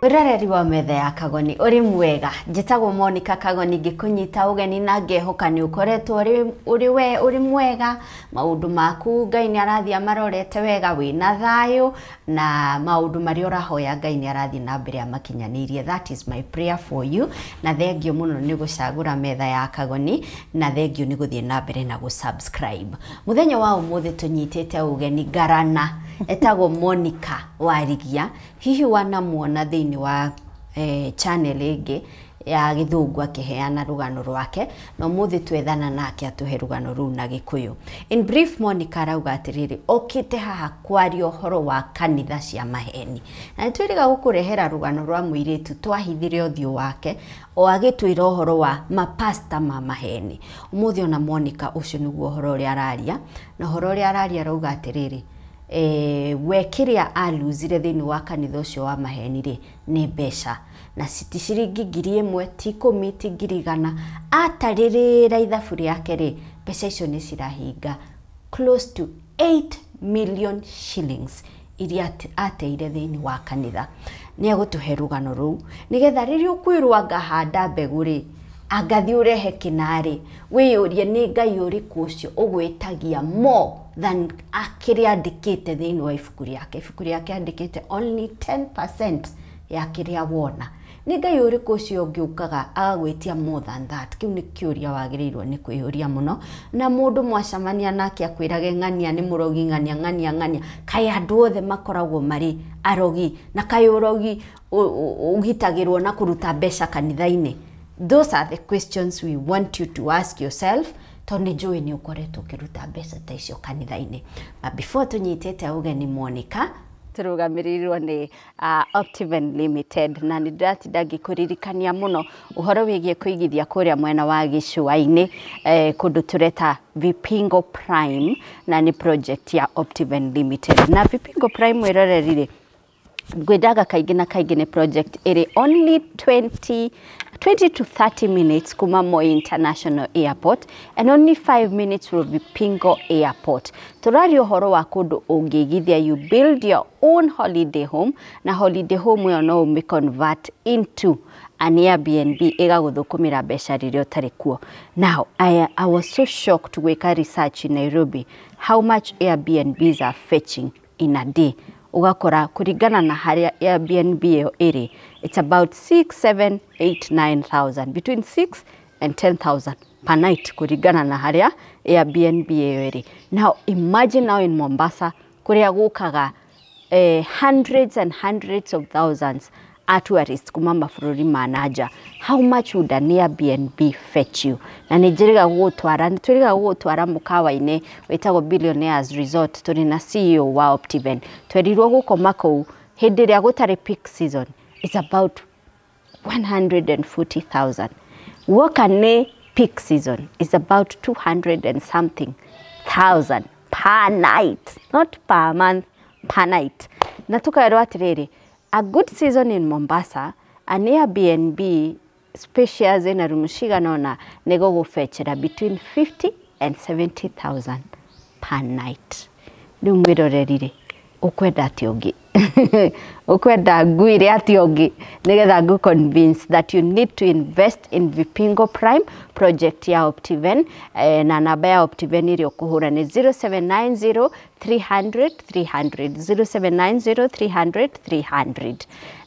Mwĩroreri wa metha ya Kagoni, ũrĩ mwega. Njĩtagwo Monica Kagoni, ngĩkũnyita ũgeni na ngehoka nĩ ũkoretwo ũrĩ we ũrĩ mwega. Maũndũ maku Ngai nĩ arathiĩ amarorete wega, wĩna thayũ na maũndũ marĩa ũrahoya Ngai nĩ arathiĩ na mbere amakinyanĩirie. That is my prayer for you. Na thengio mũno nĩ gũcagũra metha ya Kagoni, na thengio nĩ gũthiĩ na mbere na gũ-subscribe. Mũthenya wa ũmũthĩ tũnyitĩte ũgeni ngarana etagwo Monica Warigia. Hihi wanamuona thĩinĩ wa channel ĩngĩ ya gĩthũngũ akĩheana rũgano rwake, na ũmũthĩ twethana nake atũhe rũgano rũu na Gĩkũyũ. In brief, Monica arauga atĩrĩrĩ, okĩte haha kwaria ũhoro wa kanitha cia maheni, na nĩtwĩrĩga gũkũrehera rũgano rwa mũirĩtu twahithire ũthiũ wake o agĩtwĩra ũhoro wa mapasta ma maheni. Ũmũthĩ ona Monica ũcio nĩguo ũhoro ũrĩa araria, na ũhoro ũrĩa araria arauga atĩrĩrĩ, we kĩrĩa aluzire thĩinĩ wa kanitha ũcio wa maheni rĩ, nĩ mbeca, na ti ciringi 1,000, ti 10, ti 100,000. Atarĩrĩra ithabu rĩake rĩ, mbeca icio nĩ cirahinga close to 8 million shillings iria ateire thĩinĩ wa kanitha. Nĩ egũtũhe rũgano rũu nĩgetha rĩrĩa ũkwĩrwo angahanda mbegũ rĩ, angathiĩ ũrehe kĩnarĩ, wĩyũrie nĩ Ngai ũrĩkũ ũcio ũgwĩtagia more than kĩrĩa andĩkĩte thĩinĩ wa ibuku rĩake. Ibuku rĩake andĩkĩte only 10% ya kĩrĩa wona. Nĩ Ngai ũrĩkũ ũcio ũngĩ ũkaga agagwĩtia more than that? Kĩu nĩ kĩũria wagĩrĩirwo nĩ kwĩyũria mũno. Na mũndũ mwacemania nake akwĩrage ng'ania nĩ mũrogi, ng'ania ng'ania ng'ania, kaĩ andũ othe makoragwo marĩ arogi? Na kaĩ ũrogi ũgitagĩrwo na kũruta mbeca kanitha-inĩ? Those are the questions we want you to ask yourself, tondũ nĩ njũĩ nĩ ũkoretwo ũkĩruta mbeca ta icio kanitha-inĩ. But before tũnyitĩte ũgeni Monica, tũrũgamĩrĩirwo nĩ Optiven Limited, na nĩ ndĩratinda ngĩkũririkania mũno ũhoro wĩgiĩ kũigithia kũrĩa mwena wa gĩcũa-inĩ, kũndũ tũreta Vipingo Prime, na nĩ project ya Optiven Limited. Na Vipingo Prime, mwĩroreri rĩ, ngwendaga kaingĩ na kaingĩ nĩ project ĩrĩ only 20 to 30 minutes kuma Moi International Airport and only 5 minutes from Vipingo Airport. Tũraria ũhoro wa kũndũ ũngĩigithia, you build your own holiday home, na holiday home ĩyo no ũmĩ convert into an Airbnb ĩgagũthũkũmĩra mbeca rĩrĩa ũtarĩ kuo. Now, I was so shocked gwĩka research in Nairobi how much Airbnbs are fetching in a day. Ũgakora kũringana na harĩa Airbnb ĩyo ĩrĩ, it's about 6, 7, 8, 9,000, between 6 and 10,000 per night, kũringana na harĩa Airbnb ĩyo ĩrĩ. Now imagine now in Mombasa, kũrĩa gũkaga hundreds and hundreds of thousands a tourists kuma mabũrũri ma nanja, how much would an Airbnb fetch you? Na nĩ njĩrĩga gũgũtwara, nĩ twĩrĩga gũgũtwara mũkawa-inĩ wĩtagwo Billionaires Resort, tũrĩ na CEO wa Optiven. Twerirwo gũkoma kũu hĩndĩ ĩrĩa gũtarĩ peak season is about 140,000. Woka nĩ peak season is about 200 and something thousand per night, not per month, per night. Na tukaerwo atĩrĩrĩ, a good season in Mombasa, an Airbnb spacious ĩna rumu cigana ũna nĩ gũgũbecera between 50 and 70,000 per night. Rĩu mwĩroreri rĩ, ũkwenda atĩa ũngĩ? Ũkwenda ngwĩre atĩa ũngĩ nĩgetha ngũ convince that you need to invest in Vipingo Prime project ya Optiven? Na namba ya Optiven ĩrĩa ũkũhũra nĩ 0790 300 300, 0790 300 300.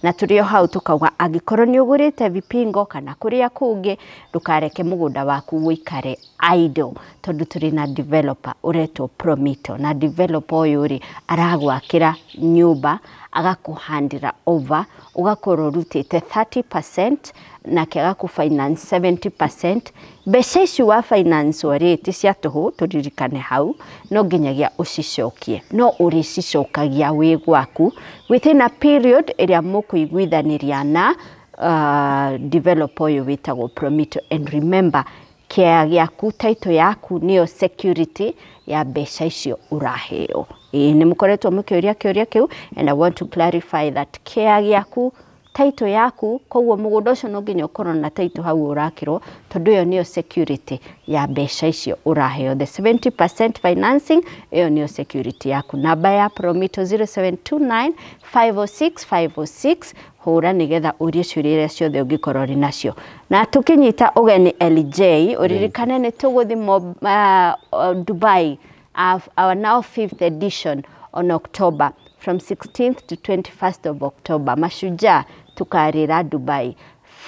Na tũrĩ o hau tũkauga angĩkorwo nĩ ũgũrĩte Vipingo kana kũrĩa kũngĩ, ndũkareke mũgũnda waku ũikare idle, tondũ tũrĩ na developer ũretwo Promito, na developer ũyũ rĩ, aragwakĩra nyũmba, agakũhandĩra over, ũgakorwo ũrutĩte 30% nake agakũ finance 70%. Mbeca ici wa finance rĩ, ti cia tũhũ, tũririkane hau, no nginyagia ũcicokie, no ũrĩcicokagia wĩ gwaku within a period ĩrĩa mũkũiguithanĩria na developer ũyũ wĩtagwo Promito. And remember, kĩaya gĩaku, title yaku nĩyo security ya mbeca icio ũraheo. Ĩĩ, nĩ mũkoretwo mũkĩũria kĩũria kĩu, and I want to clarify that kĩaya gĩaku, Title yaku, koguo mũgũnda ũcio no nginya ũkorwo na title hau ũrakĩrwo, tondũ ĩyo nĩyo security ya mbeca icio ũraheo. The 70% financing, ĩyo nĩyo security yaku. Namba ya Promito 0729 506 506, hũra nĩgetha ũrie ciũria iria ciothe ũngĩkorwo ũrĩ nacio. Na tũkĩnyita ũgeni LJ, ũririkane nĩ tũgũthiĩ Dubai, our now fifth edition on October, from 16th to 21st of October. Mashujaa tukarĩra Dubai,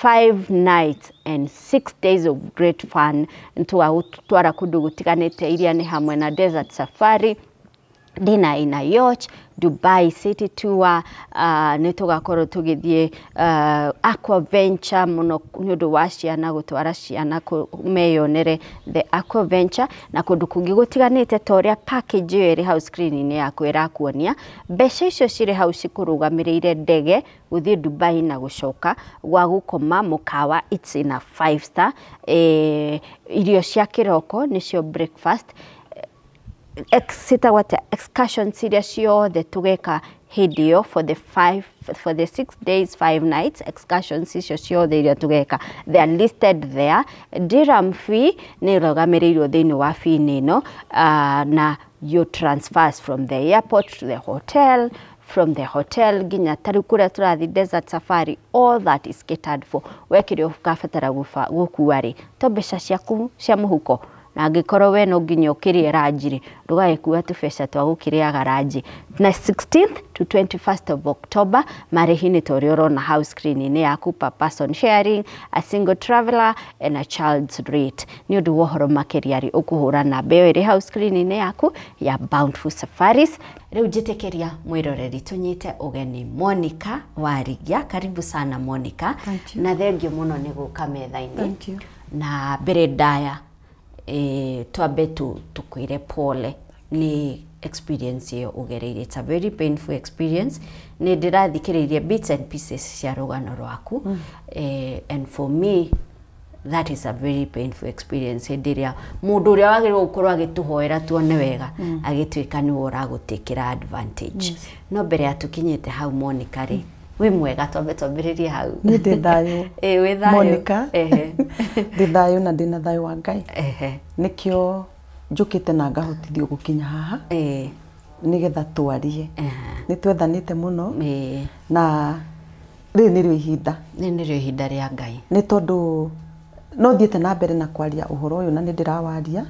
5 nights and 6 days of great fun. Tũgagũtwara kũndũ gũtiganĩte, iria nĩ hamwe na desert safari, dinner in a yacht, Dubai city tour, nĩ tũgakorwo tũgĩthiĩ aquaventure mũno nĩ ũndũ wa ciana, gũtwara ciana meyonere the aquaventure na kũndũ kũngĩ gũtiganĩte, ta ũrĩa package ĩyo ĩrĩ hau screen-inĩ yaku ĩrakuonia. Mbeca icio cirĩ hau cikũrũgamĩrĩire ndege gũthiĩ Dubai na gũcoka, gwa gũkoma mũkawa, it's in a five star, irio cia kĩroko nĩcio breakfast, citagwo atĩa, excursions iria ciothe tũgeka hĩndĩ ĩyo for the 6 days 5 nights, excursions icio ciothe iria tũgeka, they are listed there. Dirham fee nĩ ĩrũgamĩrĩirwo thĩinĩ wa fee-inĩ ĩno, na your transfers from the airport to the hotel, from the hotel nginya tarĩu kũrĩa tũrathiĩ desert safari, all that is catered for. We kĩrĩa ũkabatara gũkua rĩ, to mbeca ciaku cia mũhuko, na angĩkorwo we no nginya ũkĩrĩe lunch rĩ, ndũgagĩkua tũbeca twa gũkĩrĩaga lunch. Na 16th to 21st of October, marĩhi nĩ ta ũrĩa ũrona hau screen-inĩ yaku, per person sharing, a single traveler and a child's rate. Nĩ ũndũ wa ũhoro makĩria rĩ, ũkũhũra namba ĩyo ĩrĩ hau screen-inĩ yaku ya Bountiful Safaris. Rĩu njĩtĩkĩria mwĩroreri tũnyite ũgeni Monica Warigia. Karibu sana, Monica. Thank you. Na thengio mũno nĩ gũka metha-inĩ. Thank you. Na mbere ndaya twambe tu tukwire pole nĩ experience ĩyo ũgereire. It's a very painful experience. Nĩ ndĩrathikĩrĩirie bits and pieces cia rũgano rwaku, and for me that is a very painful experience, hĩndĩ ĩrĩa mũndũ ũrĩa wagĩrĩirwo gũkorwo agĩtũhoera tuone wega agĩtuĩka nĩwe ũragũtĩkĩra advantage. No mbere ya tũkinyĩte hau, Monica rĩ, wĩ mwega? Twambe twambĩrĩrie hau. Niĩ ndĩ thayũ. Ĩ, wĩ thayũ? Monica. Ndĩ thayũ na ndĩna thayũ wa Ngai. Nĩkĩo njũkĩte na ngahotithio gũkinya haha nĩgetha twarie. Nĩ twethanĩte mũno na rĩrĩ nĩrĩo ihinda. Nĩ nĩrĩo ihinda rĩa Ngai. Nĩ tondũ no thiĩte na mbere na kwaria ũhoro ũyũ na nĩ ndĩrawaria.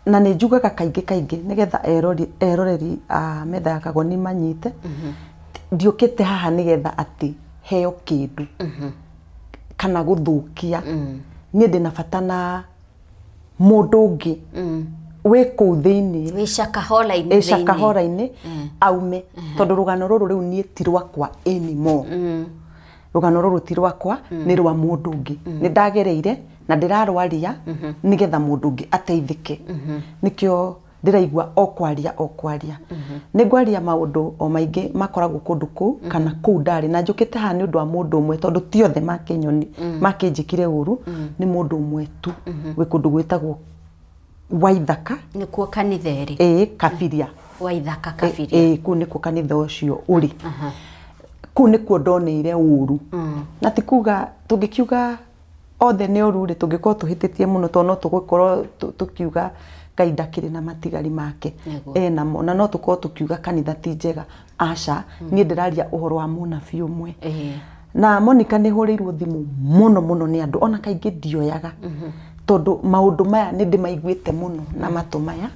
Na nĩ njugaga kaingĩ kaingĩ nĩgetha eroreri a metha ya Kagoni manyite, ndiũkĩte haha nĩgetha atĩ heo kĩndũ kana gũthũkia. Niĩ ndĩna bata na mũndũ ũngĩ wĩ kũu thĩiniĩ, wĩ Shakahola-inĩ ĩ thĩinĩ. Shakahola-inĩ, aume, tondũ rũgano rũrũ rĩu niĩ ti rwakwa anymore. Rũgano rũrũ ti rwakwa, nĩ rwa mũndũ ũngĩ. Nĩ ndagereire na ndĩrarwaria nĩgetha mũndũ ũngĩ ateithĩke. Nĩkĩo ndĩraigua o kwaria, o kwaria nĩ ngwaria maũndũ o maingĩ makoragwo kũndũ kũu kana kũu ndarĩ na njũkĩte haha nĩ ũndũ wa mũndũ ũmwe, tondũ ti othe makĩnyoni makĩnjĩkire ũru, nĩ mũndũ ũmwe tu wĩ kũndũ gwĩtagwo Waithaka. Nĩkuo kanitha ĩrĩ? Ĩĩ, Kabiria. Waithaka, Kabiria. Ĩĩ, kũu nĩkuo kanitha ũcio ũrĩ. Kũu nĩkuo ndoneire ũru, na ti kuga tũngĩkiuga othe nĩ ũru rĩ, tũngĩkorwo tũhĩtĩtie mũno, tondũ no tũgũkorwo tũkiuga Ngai ndakĩrĩ na matigari make. Enamo, na no tũkorwo tũkiuga kanitha ti njega. Aca, niĩ ndĩraria ũhoro wa mũnabii ũmwe. Na Monica, nĩ hũrĩirwo thimũ mũno mũno nĩ andũ, ona kaingĩ ndioyaga, tondũ maũndũ maya nĩ ndĩmaiguĩte mũno na matũ maya,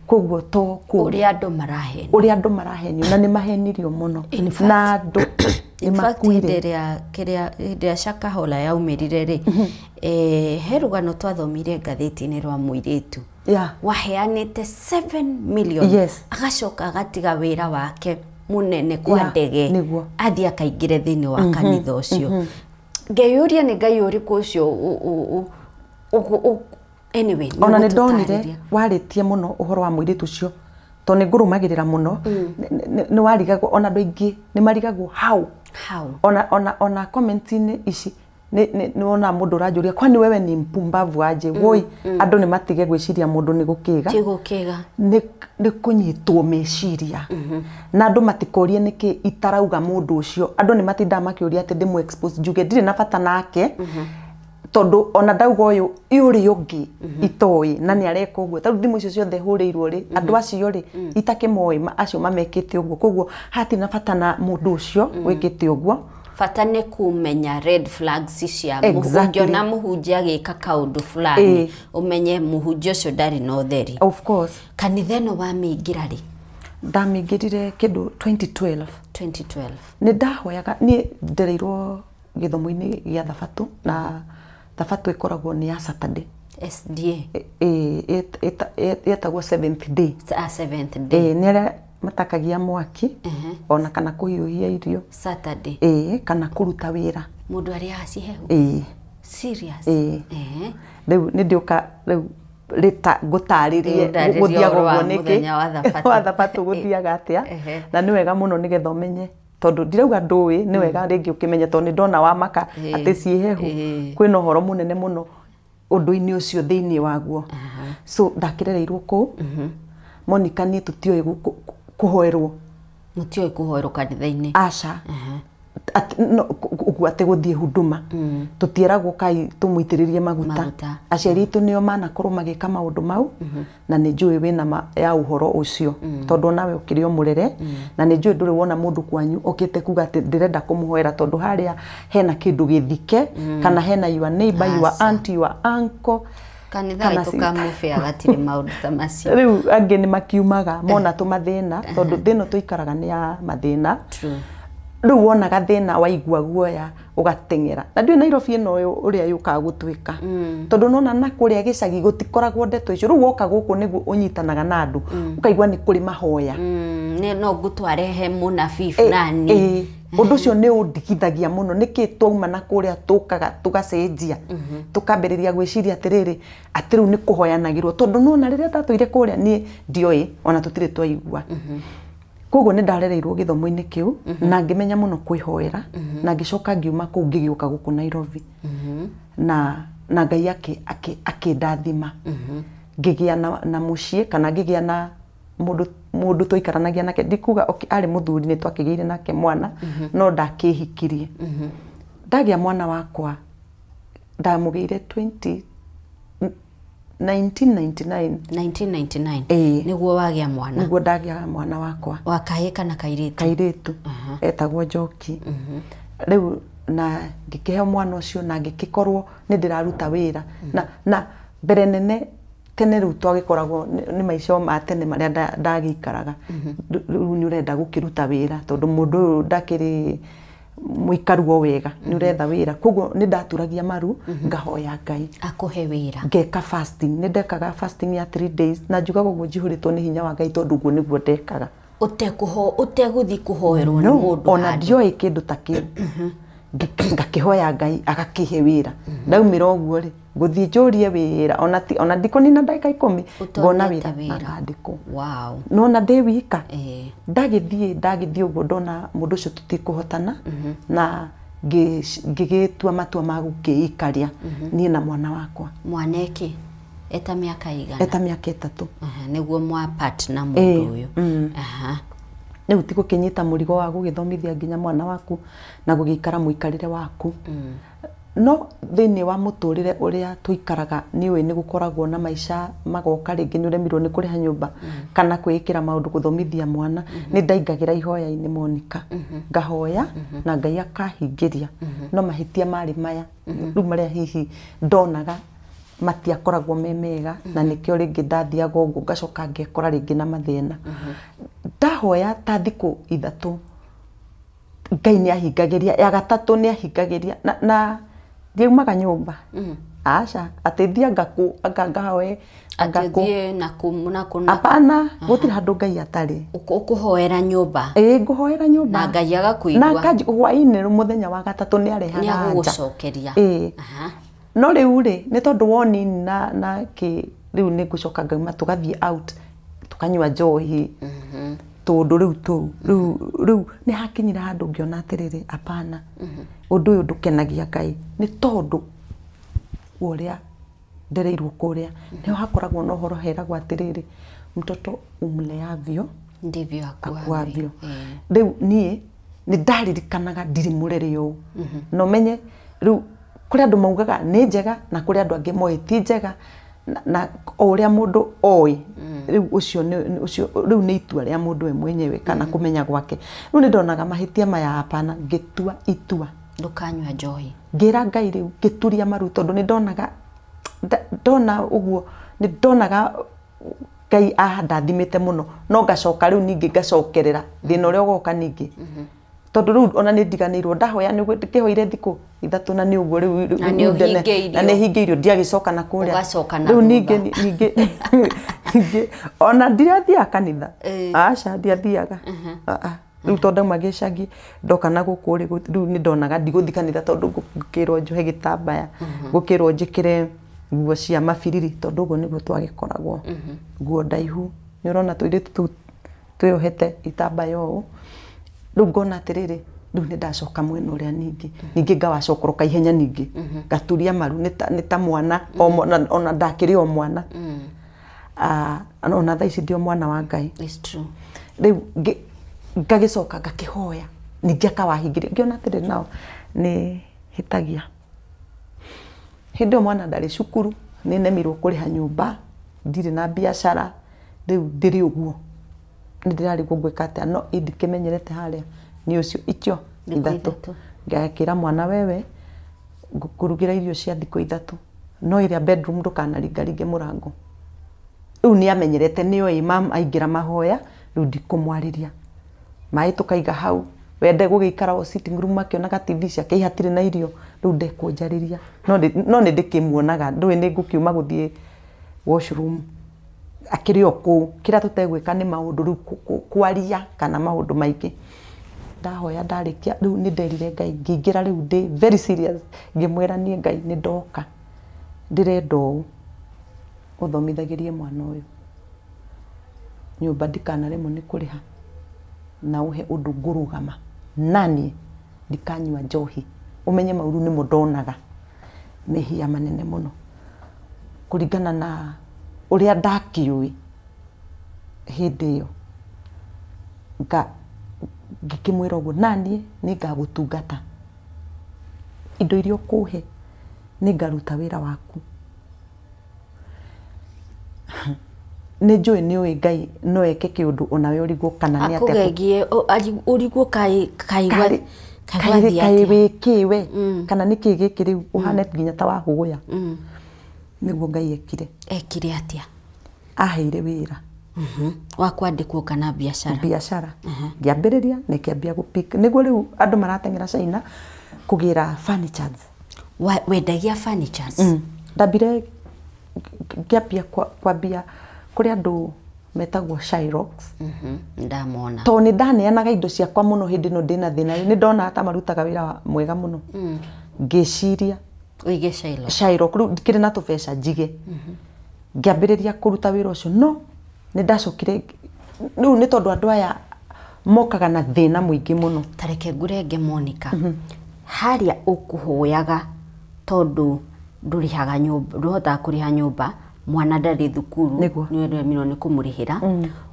koguo to kũu ũrĩa andũ marahena. Ũrĩa andũ marahenio, na nĩ mahenirio mũno na andũ nĩ In fact, hĩndĩ makuire. ĩrĩa kĩrĩa hĩndĩ ĩrĩa Shakahola yaumĩrire rĩ, he rũgano twathomire ngathĩti-inĩ rwa mũirĩtu waheanĩte 7 million, agacoka agatiga wĩra wake mũnene kwa ndege, athiĩ akaingĩre thĩinĩ wa kanitha ũcio. Ngeyũria nĩ Ngai ũrĩkũ ũcio anyway, nĩ Ona nĩ ndonire ũgũtũtarĩria. Warĩtie mũno ũhoro wa mũirĩtu ũcio, tondũ nĩ ngũrũmagĩrĩra mũno. Nĩ warigagwo, ona andũ aingĩ nĩ marigagwo how. How? Ona comment-inĩ ici Nĩ wonaga mũndũ ũranjũria kwani wewe ni mpumbavu aje? Woi, andũ nĩ matige gwĩciria mũndũ nĩ gũkĩga. Ti gũkĩga. Nĩ kũnyitwo meciria. Na andũ matikorie nĩkĩ itarauga mũndũ ũcio. Andũ nĩ matindaga makĩũria atĩ ndĩmũ expose, njuge ndirĩ na bata nake. Tondũ ona ndauga ũyũ ũrĩa ũngĩ itoĩ na nĩ areka ũguo. Tarĩu thimũ icio ciothe hũrĩirwo rĩ, andũ acio rĩ itakĩmoĩ acio mamekĩte ũguo. Koguo hatirĩ na bata na mũndũ ũcio wĩkĩte ũguo. Bata nĩ kũmenya red flags cia ũngĩona mũhunjia agĩka kaũndũ fulani, ũmenye mũhunjia ũcio ndarĩ na ũtheri. Of course. Kanitha ĩno wamĩingĩra rĩ? Ndamĩingĩrire kĩndũ 2012. 2012. Nĩ ndahoyaga, niĩ ndereirwo gĩthomo-inĩ gĩa thabatũ, na thabatũ ĩkoragwo nĩ ya Saturday. SDA. Ĩtagwo seventh day. Seventh day. Nĩ arĩa matakagia mwaki, ona kana kũhiũhia irio. Saturday. Kana kũruta wĩra. Mũndũ arĩaga cihehu? Serious? Rĩu nĩ ndĩũka rĩu rĩta ngũtarĩrie gũthiaga ũguo nĩkĩ wa thabatũ gũthiaga atĩa, na nĩ wega mũno nĩgetha ũmenye, tondũ ndirauga ndũĩ, nĩ wega rĩngĩ ũkĩmenye, tondũ nĩ ndona wa maka atĩ ciĩ hehu, kwĩna ũhoro mũnene mũno ũndũ-inĩ ũcio thĩinĩ waguo. So ndakĩrereirwo kũu. Monica, niĩ tũtioĩ kũhoerwo. Mũtioĩ kũhoerwo kanitha-inĩ? Aca. Ũguo atĩ gũthiĩ huduma. Tũtieragwo kai tũmũitĩrĩrie maguta. Aciari aitũ nĩo manakorwo magĩka maũndũ mau, na nĩ njũĩ wĩna ma ya ũhoro ũcio, tondũ onawe ũkĩrĩ o mũrere, na nĩ njũĩ ndũrĩ wona mũndũ kwanyu okĩte kuga atĩ ndĩrenda kũmũhoera tondũ harĩa hena kĩndũ gĩthike, kana hena your neighbor, your aunt, your uncle. Kanitha gaitũ ka Mũbĩa gatirĩ maũndũ ta macio. Rĩu angĩ nĩ makiumaga mona tũmathĩna, tondũ thĩna tũikaraga nĩ ya mathĩna. Rĩu wonaga thĩna waigua guoya ũgateng'era. Na ndiũĩ Nairobi ĩno ũrĩa yũkaga gũtuĩka, tondũ nona na kũrĩa gĩcagi gũtikoragwo ndeto icio. Rĩu woka gũkũ nĩguo ũnyitanaga na andũ, ũkaigua nĩ kũrĩ mahoya. No ngũtware he mũnabii fulani. Ũndũ ũcio nĩ ũndigithagia mũno. Nĩkĩ twauma na kũrĩa tũkaga tũgacenjia, tũkambĩrĩria gwĩciria atĩrĩrĩ, atĩ rĩu nĩ kũhoyanagĩrwo, tondũ nona rĩrĩa ndatũire kũrĩa niĩ ndioĩ ona tũtirĩ twaigua. Koguo nĩ ndarereirwo gĩthomo-inĩ kĩu, na ngĩmenya mũno kwĩhoera, na ngĩcoka ngiuma kũu ngĩgĩũka gũkũ Nairobi. Na Ngai akĩndathima. Ngĩgĩa na mũciĩ, kana ngĩgĩa na mũndũ tũikaranagia nake. Ndikuga arĩ mũthuri, nĩ twakĩgĩire nake mwana, no ndakĩhikirie. Ndagĩa mwana wakwa ndamũgĩire 1999. 1999. Nĩguo wagĩa mwana? Nĩguo ndagĩa mwana wakwa. Wa kahĩĩ kana kairĩtu? Kairĩtu. Etagwo Njoki. Rĩu na ngĩkĩheo mwana ũcio, na ngĩkĩkorwo nĩ ndĩraruta wĩra. Na mbere nene tene rĩu twagĩkoragwo nĩ maica ma tene marĩa ndagĩikaraga. Rĩu nĩ ũrenda gũkĩruta wĩra, tondũ mũndũ ũyũ ndakĩrĩ mũikaru o wega, nĩ ũretha wĩra. Koguo nĩ ndaturagia maru, ngahoya Ngai akũhe wĩra. Ngeka fasting, nĩ ndekaga fasting ya 3 days, na njugaga ũguo njihũrĩtwo nĩ hinya wa Ngai, tondũ ũguo nĩguo ndekaga. Ũtegũthiĩ kũhoerwo nĩ mũndũ ona ndioĩ kĩndũ ta kĩu. Ngakĩhoya Ngai agakĩhe wĩra. Ndaumĩra ũguo rĩ, ngũthiĩ njũrie wĩra, ona ndikũnina ndagĩka 10 ngona wĩra na ngandĩkwo. Wow. Nona ndĩ wika. Ndagĩthiĩ ũguo ndona mũndũ ũcio tũtikũhotana, na ngĩgĩtua matua ma gũkĩikaria niĩ na mwana wakwa. Mwana ĩkĩ? Eta mĩaka igana? Eta mĩaka 3. Nĩguo mwa partner mũndũ ũyũ. Rĩu ti gũkĩnyita mũrigo wa gũgĩthomithia nginya mwana waku na gũgĩikara mũikarĩre waku. No thĩinĩ wa mũtũrĩre ũrĩa tũikaraga nĩ ũĩ nĩ gũkoragwo na maica magoka, rĩngĩ nĩ ũremirwo nĩ kũrĩha nyũmba kana kwĩĩkĩra maũndũ gũthomithia mwana. Nĩ ndaingagĩra ihoya-inĩ Monica, ngahoya na Ngai akahingĩria. No mahĩtia marĩ maya rĩu marĩa hihi ndonaga matiakoragwo me mega, na nĩkĩo rĩngĩ ndathiaga ũguo ngacoka ngekora rĩngĩ na mathĩna. Ndahoya ta thikũ 3 Ngai nĩ ahingagĩria, ya gatatũ nĩ ahingagĩria, na ndiaumaga nyũmba. Aca, atĩ thiĩ anga ngahoe, anga thiĩ na kũ na kũ. Hapana, gũtirĩ handũ Ngai atarĩ. Ũkũhoera nyũmba? Ĩĩ, ngũhoera nyũmba. Na Ngai agakũigua. Na hwaĩ-inĩ mũthenya wa gatatũ nĩ arehaga nja. Nĩ agũgũcokeria. Ĩĩ. No rĩu rĩ, nĩ tondũ wonini na kĩ rĩu nĩ ngũcoka ngauma tũgathiĩ out, tũkanyua njohi. Tũndũ rĩu tũu rĩu nĩ hakinyire handũ ngĩona atĩrĩrĩ, apana, ũndũ ũyũ ndũkenagia Ngai nĩ tondũ wa ũrĩa ndereirwo kũrĩa. Nĩho hakoragwo na ũhoro heragwo atĩrĩrĩ, mtoto umleavyo ndivyo akuavyo. Rĩu niĩ nĩ ndaririkanaga ndirĩ mũrere ũũ, na ũmenye rĩu kũrĩ andũ maugaga nĩ njega na kũrĩ andũ angĩ moĩ ti njega, na o ũrĩa mũndũ oĩ rĩu ũcio ũcio rĩu nĩ itua rĩa mũndũ we mwenyewe kana kũmenya gwake. Rĩu nĩ ndonaga mahĩtia maya, hapana, ngĩtua itua ndũkanyua njohi. Ngĩra Ngai rĩu ngĩturia maru tondũ nĩ ndonaga ndona ũguo nĩ ndonaga Ngai ahandathimĩte mũno, no ngacoka rĩu ningĩ ngacokerera thĩna ũrĩa ũgoka ningĩ, tondũ rĩu ona nĩ ndiganĩirwo ndahoya nĩ ngĩhoire thikũ 3 na nĩ ũguo rĩu na nĩ hingĩirio ndiagĩcoka na kũrĩa rĩu ningĩ ona ndirathiaga kanitha, aca ndiathiaga rĩu tondũ ndauma gĩcagi ndoka na gũkũ rĩ, rĩu nĩ ndonaga ndigũthiĩ kanitha tondũ ngũkĩrwo njohe gĩtambaya, ngũkĩrwo njĩkĩre nguo cia mabiriri tondũ ũguo nĩguo twagĩkoragwo, nguo ndaihu nĩ ũrona tũirĩtu tũu twĩohete itambaya ũũ. Rĩu ngona atĩrĩrĩ, rĩu nĩ ndacoka mwena ũrĩa ningĩ ngawacokoroka ihenya ningĩ ngaturia maru nĩ ta mwana ona ndakĩrĩ o mwana, ona thaa ici ndi o mwana wa Ngai. It's true. Rĩu ngagĩcoka ngakĩhoya ningĩ akawahingĩria, ngĩona atĩrĩ nao nĩ hĩtagia. Hĩndĩ ĩyo mwana ndarĩ cukuru, nĩ nemirwo kũrĩha nyũmba, ndirĩ na biacara, rĩu ndĩrĩ ũguo nĩ ndĩrarigwo ngwĩka atĩa, no indikĩmenyerete harĩa nĩ ũcio itio 3. Ngakĩra mwana wewe ngũkũrugĩra irio cia thikũ 3, no ĩrĩa bedroom ndũkanaringaringe mũrango. Rĩu nĩ amenyerete nĩoĩ mam aingĩra mahoya, rĩu ndikũmwarĩria. Maĩ tũkaiga hau, wende gũgĩikara o sitting room akĩonaga TV ciake ihatirĩ na irio, rĩu ndekũnjarĩria, no nĩ ndĩkĩmuonaga, ndũĩ nĩ ngũkiuma gũthiĩ washroom akĩrĩ o kũu. Kĩrĩa tũtegwĩka nĩ maũndũ rĩu kwaria kana maũndũ maingĩ. Ndahoya ndarĩkia rĩu nĩ nderire Ngai, ngĩingĩra rĩu ndĩ very serious, ngĩmwĩra niĩ Ngai nĩ ndoka, ndĩrenda ũũ ũthomithagĩrie mwana ũyũ, nyũmba ndikanaremwo nĩ kũrĩha, na ũhe ũndũ ngũrũgama naniĩ ndikanyua njohi. Ũmenye maũru nĩmo ndonaga mehia manene mũno kũringana na ũrĩa ndakĩũĩ hĩndĩ ĩyo. Ngĩkĩmwĩra ũguo, naniĩ nĩ ngagũtungata, indo iria ũkũhe nĩ ngaruta wĩra waku. Nĩ njũĩ nĩ ũĩ Ngai no eke kĩũndũ onawe ũrigwo kana nĩ atĩa akũgegie ũrigwo kaĩ kaĩ wĩkĩ we kana nĩ kĩĩ gĩkĩ rĩu ũhane nginya ta wahũgũya. Nĩguo Ngai ekire. Ekire atĩa? Aheire wĩra wa kwandĩkwo kana biacara? Biacara ngĩambĩrĩria na ĩkĩambia gũpick. Nĩguo rĩu andũ marateng'era China kũgĩra furnitures. Wendagia furnitures? Ndambire ngĩambia kwambia kũrĩ andũ metagwo Shyrox. Ndamona. Tondũ nĩ ndaneanaga indo ciakwa mũno hĩndĩ ĩno ndĩna thĩna, nĩ ndonaga ta marutaga wĩra mwega mũno. Ngĩciria ũige Shyrox. Shyrox rĩu ndikĩrĩ na tũbeca njige. Ngĩambĩrĩria kũruta wĩra ũcio, no nĩ ndacokire rĩu nĩ tondũ andũ aya mokaga na thĩna mũingĩ mũno. Tareke ngũrenge Monica, harĩa ũkũhoyaga tondũ ndũrĩhaga nyũmba, ndũhotaga kũrĩha nyũmba, mwana ndarĩ thukuru, nĩ ũremirwo nĩ kũmũrĩhĩra,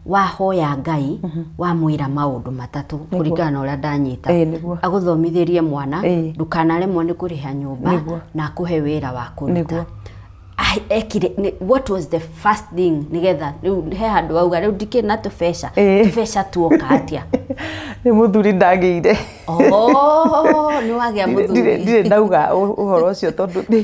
wahoya Ngai wamwĩra maũndũ 3 kũringana na ũrĩa ndanyita, agũthomithĩrie mwana, ndũkanaremwo nĩ kũrĩha nyũmba, na akũhe wĩra wa kũruta. Ekire, what was the first thing nigetha rĩu he handũ wauga rĩu ndikĩrĩ na tũbeca, tũbeca tuoka atĩa? Nĩ mũthuri ndagĩire. Nĩ wagĩa mũthuri. Ndirĩ ndauga ũhoro ũcio tondũ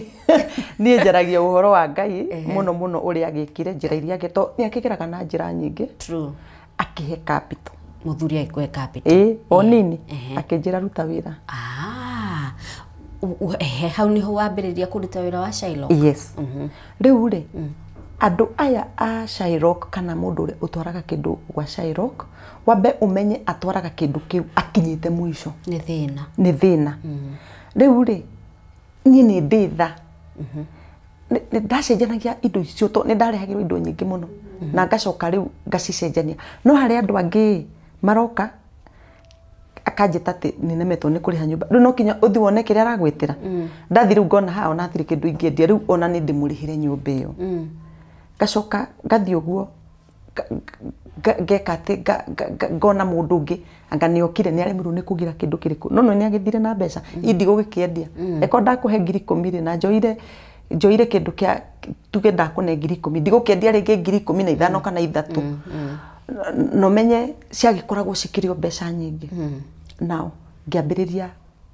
niĩ njaragia ũhoro wa Ngai mũno mũno ũrĩa agĩkire, njĩra iria nĩ akĩgeraga na njĩra nyingĩ. True. Akĩhe capital. Mũthuri agĩkũhe capital. O nini akĩnjĩra ruta wĩra. Hau niho wambĩrĩria kũruta wĩra wa Shylock? Yes. Rĩu rĩ, andũ aya a Shylock kana mũndũ ũrĩa ũtwaraga kĩndũ gwa Shylock, wambe ũmenye atwaraga kĩndũ kĩu akinyĩte mũico. Nĩ thĩna. Nĩ thĩna. Rĩu rĩ, niĩ nĩ ndĩ tha. Nĩ ndacenjanagia indo icio tondũ nĩ ndarehagĩrwo indo nyingĩ mũno, na ngacoka rĩu ngacicenjania. No harĩ andũ angĩ Maroka akanjĩta atĩ nĩnemetwo nĩ kũrĩha nyũmba. Rĩu no kinya ũthiĩ wone kĩrĩa aragwĩtĩra. Ndathiĩ rĩu ngona haha ona hatirĩ kĩndũ ingĩendia, rĩu ona nĩ ndĩmũrĩhĩre nyũmba ĩyo. Ngacoka ngathiĩ ũguo ngeka atĩ ngona mũndũ ũngĩ anga nĩokire nĩaremirwo nĩ kũgĩra kĩndũ kĩrĩkũ, no no nĩagĩthire na mbeca indigũgĩkĩendia. Eko ndakũhe 10,000 rĩ, na njoire kĩndũ kĩa tuge ndakũne 10,000, ndigũkĩendia rĩngĩ 15,000 kana 3. No menye ciagĩkoragwo cikĩrĩ o mbeca nyingĩ. Nao ngĩambĩrĩria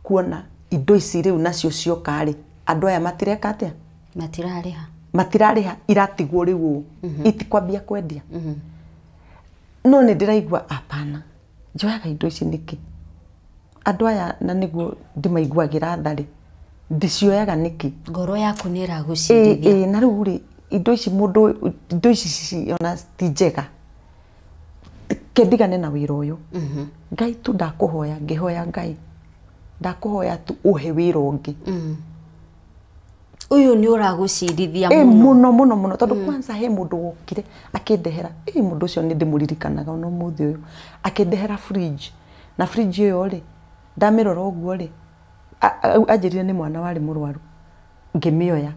kuona indo ici rĩu nacio cioka rĩ, andũ aya matireka atĩa, matirarĩha, iratigwo rĩu ũũ, itikwambia kwendia. No nĩ ndĩraigua hapana, njoyaga indo ici nĩkĩ? Andũ aya na nĩguo ndĩmaiguagĩra tha rĩ, ndĩcioyaga nĩkĩ? Ngoro yaku nĩ ĩragũcirithia. Na rĩu rĩ, indo ici mũndũ, indo ici ona ti njega, kendigane na wĩra ũyũ. Ngai tu ndakũhoya, ngĩhoya Ngai ndakũhoya tu ũhe wĩra ũngĩ. Ũyũ nĩ ũragũcirithia mũno mũno mũno mũno, tondũ kwanza he mũndũ wokire akĩndehera, mũndũ ũcio nĩ ndĩmũririkanaga ona ũmũthĩ ũyũ, akĩndehera fridge. Na fridge ĩyo rĩ, ndamĩrora ũguo rĩ, anjĩrire nĩ mwana warĩ mũrwaru, ngĩmĩoya.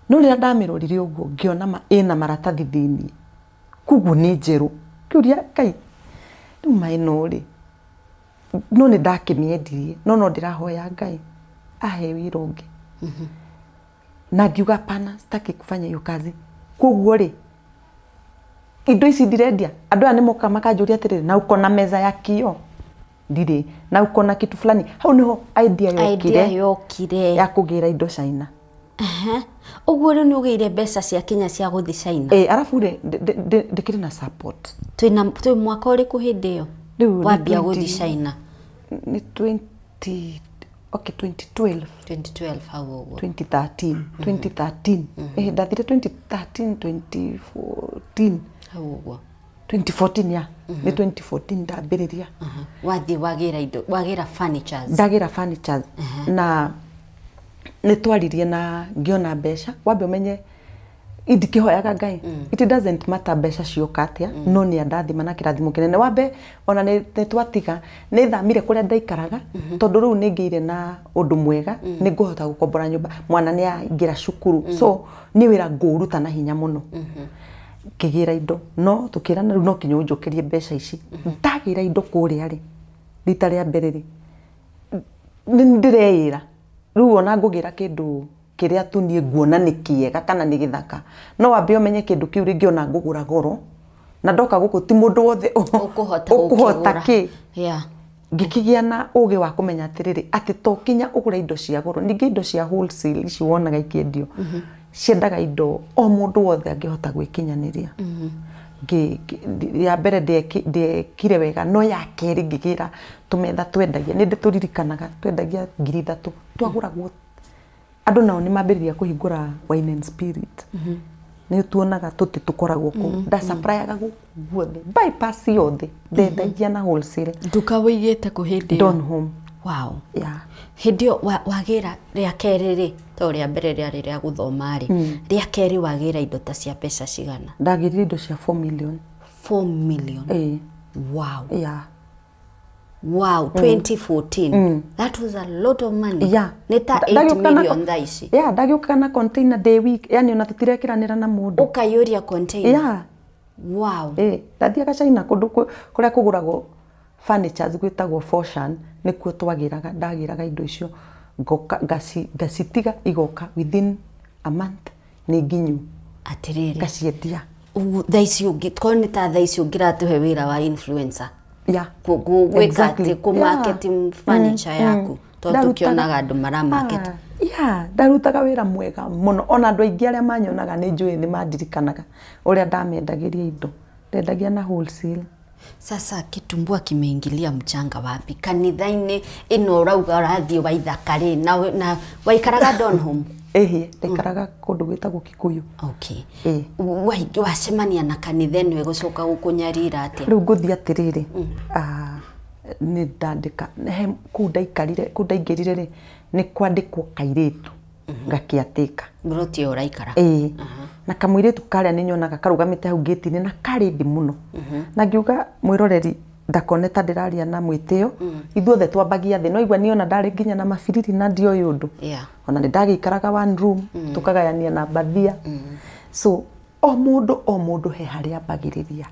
No rĩrĩa ndamĩrorire ũguo ngĩona ĩna maratathi thĩiniĩ, koguo nĩ njerũ. Ngĩũria Ngai, rĩu ma ĩno rĩ, no nĩ ndakĩmĩendirie, no no ndĩrahoya Ngai ahe wĩra ũngĩ. Na ngiuga hapana, sitaki kufanya hiyo kazi. Koguo rĩ, indo ici ndirendia, andũ aya nĩmokaga makanjũria atĩrĩrĩ, na uko na meza ya kioo? Ndirĩ. Na uko na kitu fulani? Hau nĩho idea yokire ya kũgĩra indo China. Ũguo rĩu nĩ ũgĩire mbeca cia kinya cia gũthiĩ China. Arabu rĩ, ndĩkĩrĩ na support. Twĩ mwaka ũrĩkũ hĩndĩ ĩyo wambia gũthiĩ China? Nĩ 20 okay, 2012. 2012 hau ũguo. 2013. 2013. Ndathire 2013, 2014. Hau ũguo. 2014 ya. Nĩ 2014 ndambĩrĩria. Wathiĩ wagĩra indo, wagĩra furnitures. Ndagĩra furnitures. Na nĩ twaririe na ngĩona mbeca, wambe ũmenye indikĩhoyaga Ngai. It doesn't matter mbeca cioka atĩa, no nĩ andathima na kĩrathimo kĩnene. Wambe ona nĩ twatiga, nĩ thamire kũrĩa ndaikaraga, tondũ rĩu nĩ ngĩire na ũndũ mwega, nĩ ngũhota gũkombora nyũmba, mwana nĩ aingĩra cukuru. So nĩ wĩra ngũũruta na hinya mũno. Ngĩgĩra indo, no tũkĩrana rĩu no kinya ũnjũkĩrie mbeca ici. Ndagĩra indo kũrĩa rĩ, rita rĩa mbere rĩ, nĩ ndĩreĩra rĩu ona ngũgĩra kĩndũ kĩrĩa tu niĩ nguona nĩ kĩega kana nĩ gĩthaka, no wambe ũmenye kĩndũ kĩu rĩngĩ ona ngũgũra goro, na ndoka gũkũ ti mũndũ wothe ũkũhota kĩ. Ngĩkĩgĩa na ũgĩ wa kũmenya atĩrĩrĩ, atĩ to kinya ũgũre indo cia goro. Ningĩ indo cia wholesale ici wonaga ikĩendio, ciendaga indo o mũndũ wothe angĩhota gwĩkinyanĩria. Ya mbere ndekire wega, no ya kerĩ ngĩgĩra tũmetha twendagia, nĩ ndĩtũririkanaga, twendagia 3,000, twagũragwo. Andũ nao nĩ mambĩrĩria kũhingũra Wine and Spirit. Nĩ tuonaga tũtĩ tũkoragwo kũu. Ndacaprayaga gũkũ guothe, bypass yothe, ndendagia na wholesale. Nduka wĩigĩte kũ hĩndĩ ĩyo? Donholm. Wow. Yeah. Hĩndĩ ĩyo wagĩra rĩa kerĩ rĩ, to rĩa mbere rĩarĩ rĩa gũthoma rĩ, rĩa kerĩ wagĩra indo ta cia mbeca cigana? Ndagĩrire indo cia 4 million. 4 million? Wow. Yeah. Wow, 2014. That was a lot of money. Yeah. Nĩ ta 8 million thaa ici. Yeah, ndagĩũkaga na container day week, yani ona tũtirekĩranĩra na mũndũ. Ũkaiyũria container? Yeah. Wow. Ndathiaga China kũndũ kũrĩa kũgũragwo furnitures gwĩtagwo Foshan, nĩkuo twagĩraga, ndagĩraga indo icio, ngoka ngacitiga igoka within a month nĩ nginyu. Atĩrĩrĩ. Ngaciendia. Thaa ici ũngĩ, korwo nĩ ta thaa ici ũngĩratũhe wĩra wa influencer. Yeah. Gwĩka atĩ kũ market furniture yaku, tondũ tũkĩonaga andũ mara market. Yeah, ndarutaga wĩra mwega mũno. Ona andũ aingĩ arĩa manyonaga nĩ njũĩ nĩ mandirikanaga ũrĩa ndamendagĩria indo. Ndendagia na wholesale. Sasa kitumbua kimeingilia mchanga wapi? Kanitha-inĩ ĩno ũrauga ũrathiĩ Waithaka rĩ, na waikaraga Donholm? Ĩhĩ, ndaikaraga kũndũ gwĩtagwo Kikuyu. Okay. Wacemania na kanitha ĩno ĩgũcoka gũkũnyarira atĩa? Rĩu ngũthiĩ atĩrĩrĩ, nĩ ndandĩka, kũu ndaikarire, kũu ndaingĩrire rĩ, nĩ kwandĩkwo kairĩtu gakĩatĩka. Mburoti ĩyo ũraikara? Ĩĩ. Na kamũirĩtu karĩa nĩ nyonaga karũgamĩte hau ngĩti-inĩ na karĩ thĩ mũno. Na ngiuga mwĩroreri, ndakone ta ndĩraria na mwĩtĩo ithuothe twambagia thĩ no igua niĩ ona ndarĩ nginya na mabiriri na ndioĩ ũndũ. Ona nĩ ndagĩikaraga one room tũkagayania na mbathia. So o mũndũ he harĩa ambagĩrĩria.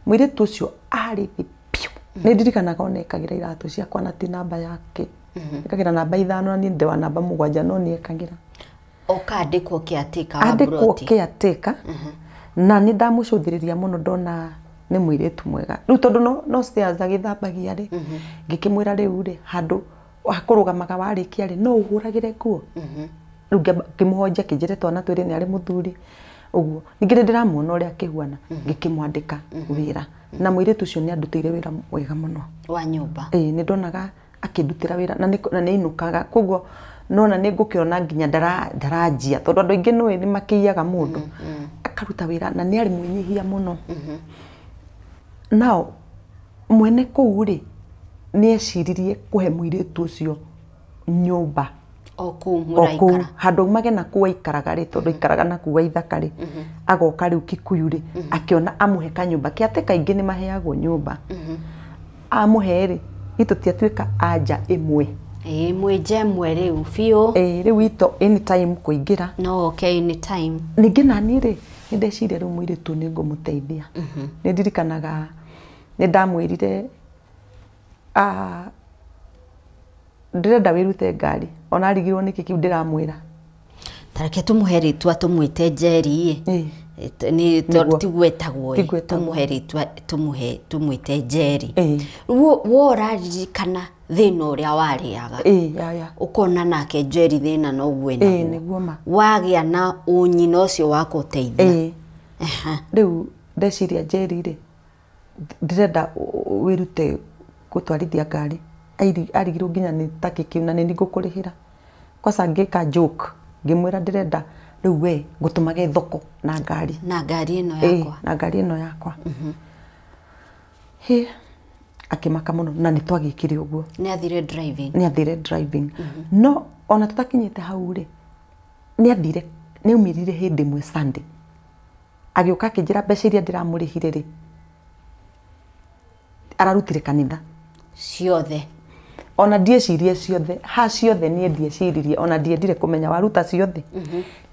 Mũirĩtu ũcio arĩ thĩ piũ. Nĩ ndirikanaga ona ekagĩra iratũ ciakwa na ti namba yake. Ekagĩra namba 5 na niĩ ndĩ wa namba 7 no nĩ ekagĩra. Ũkandĩkwo caretaker wa andĩkwo mburoti. Caretaker. Na nĩ ndamũcũthĩrĩria mũno ndona nĩ mũirĩtu mwega. Rĩu tondũ no stairs agĩthambagia rĩ, ngĩkĩmwĩra rĩu rĩ handũ hakũrũgamaga warĩkia rĩ no ũhũragĩre nguo. Rĩu ngĩmũhonja kĩnjĩre twana twĩrĩ nĩ arĩ mũthuri ũguo. Ningĩ nĩ ndĩramuona ũrĩa akĩhuana ngĩkĩmwandĩka wĩra. Na mũirĩtu ũcio nĩ andutĩire wĩra mwega mũno. Wa nyũmba. Ĩĩ nĩ ndonaga akĩndutĩra wĩra na nĩ ainũkaga koguo nona nĩ ngũkĩona nginya ndaranjia tondũ andũ aingĩ nĩũĩ nĩ makĩiyaga mũndũ. Akaruta wĩra na nĩ arĩ mwĩnyihia mũno. Nao mwene kũu rĩ nĩ eciririe kũhe mũirĩtu ũcio nyũmba o kũu mũraikara handũ aumage na kũu aikaraga rĩ tondũ aikaraga na kũu Waithaka rĩ agoka rĩu Kikuyu rĩ akĩona amũhe kanyũmba kĩate kaingĩ nĩ maheagwo nyũmba amũhe rĩ itũ tiatuĩka anja ĩmwe. Ĩĩ mwĩ ĩmwe rĩu biũ. Ĩĩ rĩu ito anytime kũingĩra. No okay anytime. Ningĩ naniĩ rĩ nĩ ndeciria rĩu mũirĩtu nĩ ngũmũteithia. Nĩ ndirikanaga nĩ ndamwĩrire ndĩrenda wĩrute ngari ona arigirwo nĩkĩ kĩu ndĩramwĩra. Tareke tũmũhe rĩtwa tũmwĩte Njeri ĩ. Nĩ tondũ tiguo etagwo ĩ tũmũhe rĩtwa tũmwĩte Njeri. Wo ũraririkana thĩna ũrĩa warĩaga. Ũkona nake Njeri thĩna noguo enaguo. Wagĩa na ũnyina ũcio wa kũteithia. Rĩu ndeciria Njeri rĩ ndĩrenda wĩrute gũtwarithia ngari. Arigirwo nginya nĩ takĩ kĩu na nĩ ngũkũrĩhĩra. Kwanza ngĩka joke ngĩmwĩra ndĩrenda rĩu we ngũtũmage thoko na ngari. Na ngari ĩno yakwa. Na ngari ĩno yakwa. Hĩ akĩmaka mũno na nĩ twagĩkire ũguo. Nĩ athire driving. Nĩ athire driving. No ona tũtakinyĩte hau rĩ nĩ athire nĩ aumĩrire hĩndĩ ĩmwe Sunday. Agĩũka akĩnjĩra mbeca iria ndĩramũrĩhire rĩ ararutire kanitha ciothe. Ona ndiecirie ciothe ha ciothe niĩ ndieciririe ona ndiendire kũmenya waruta ciothe.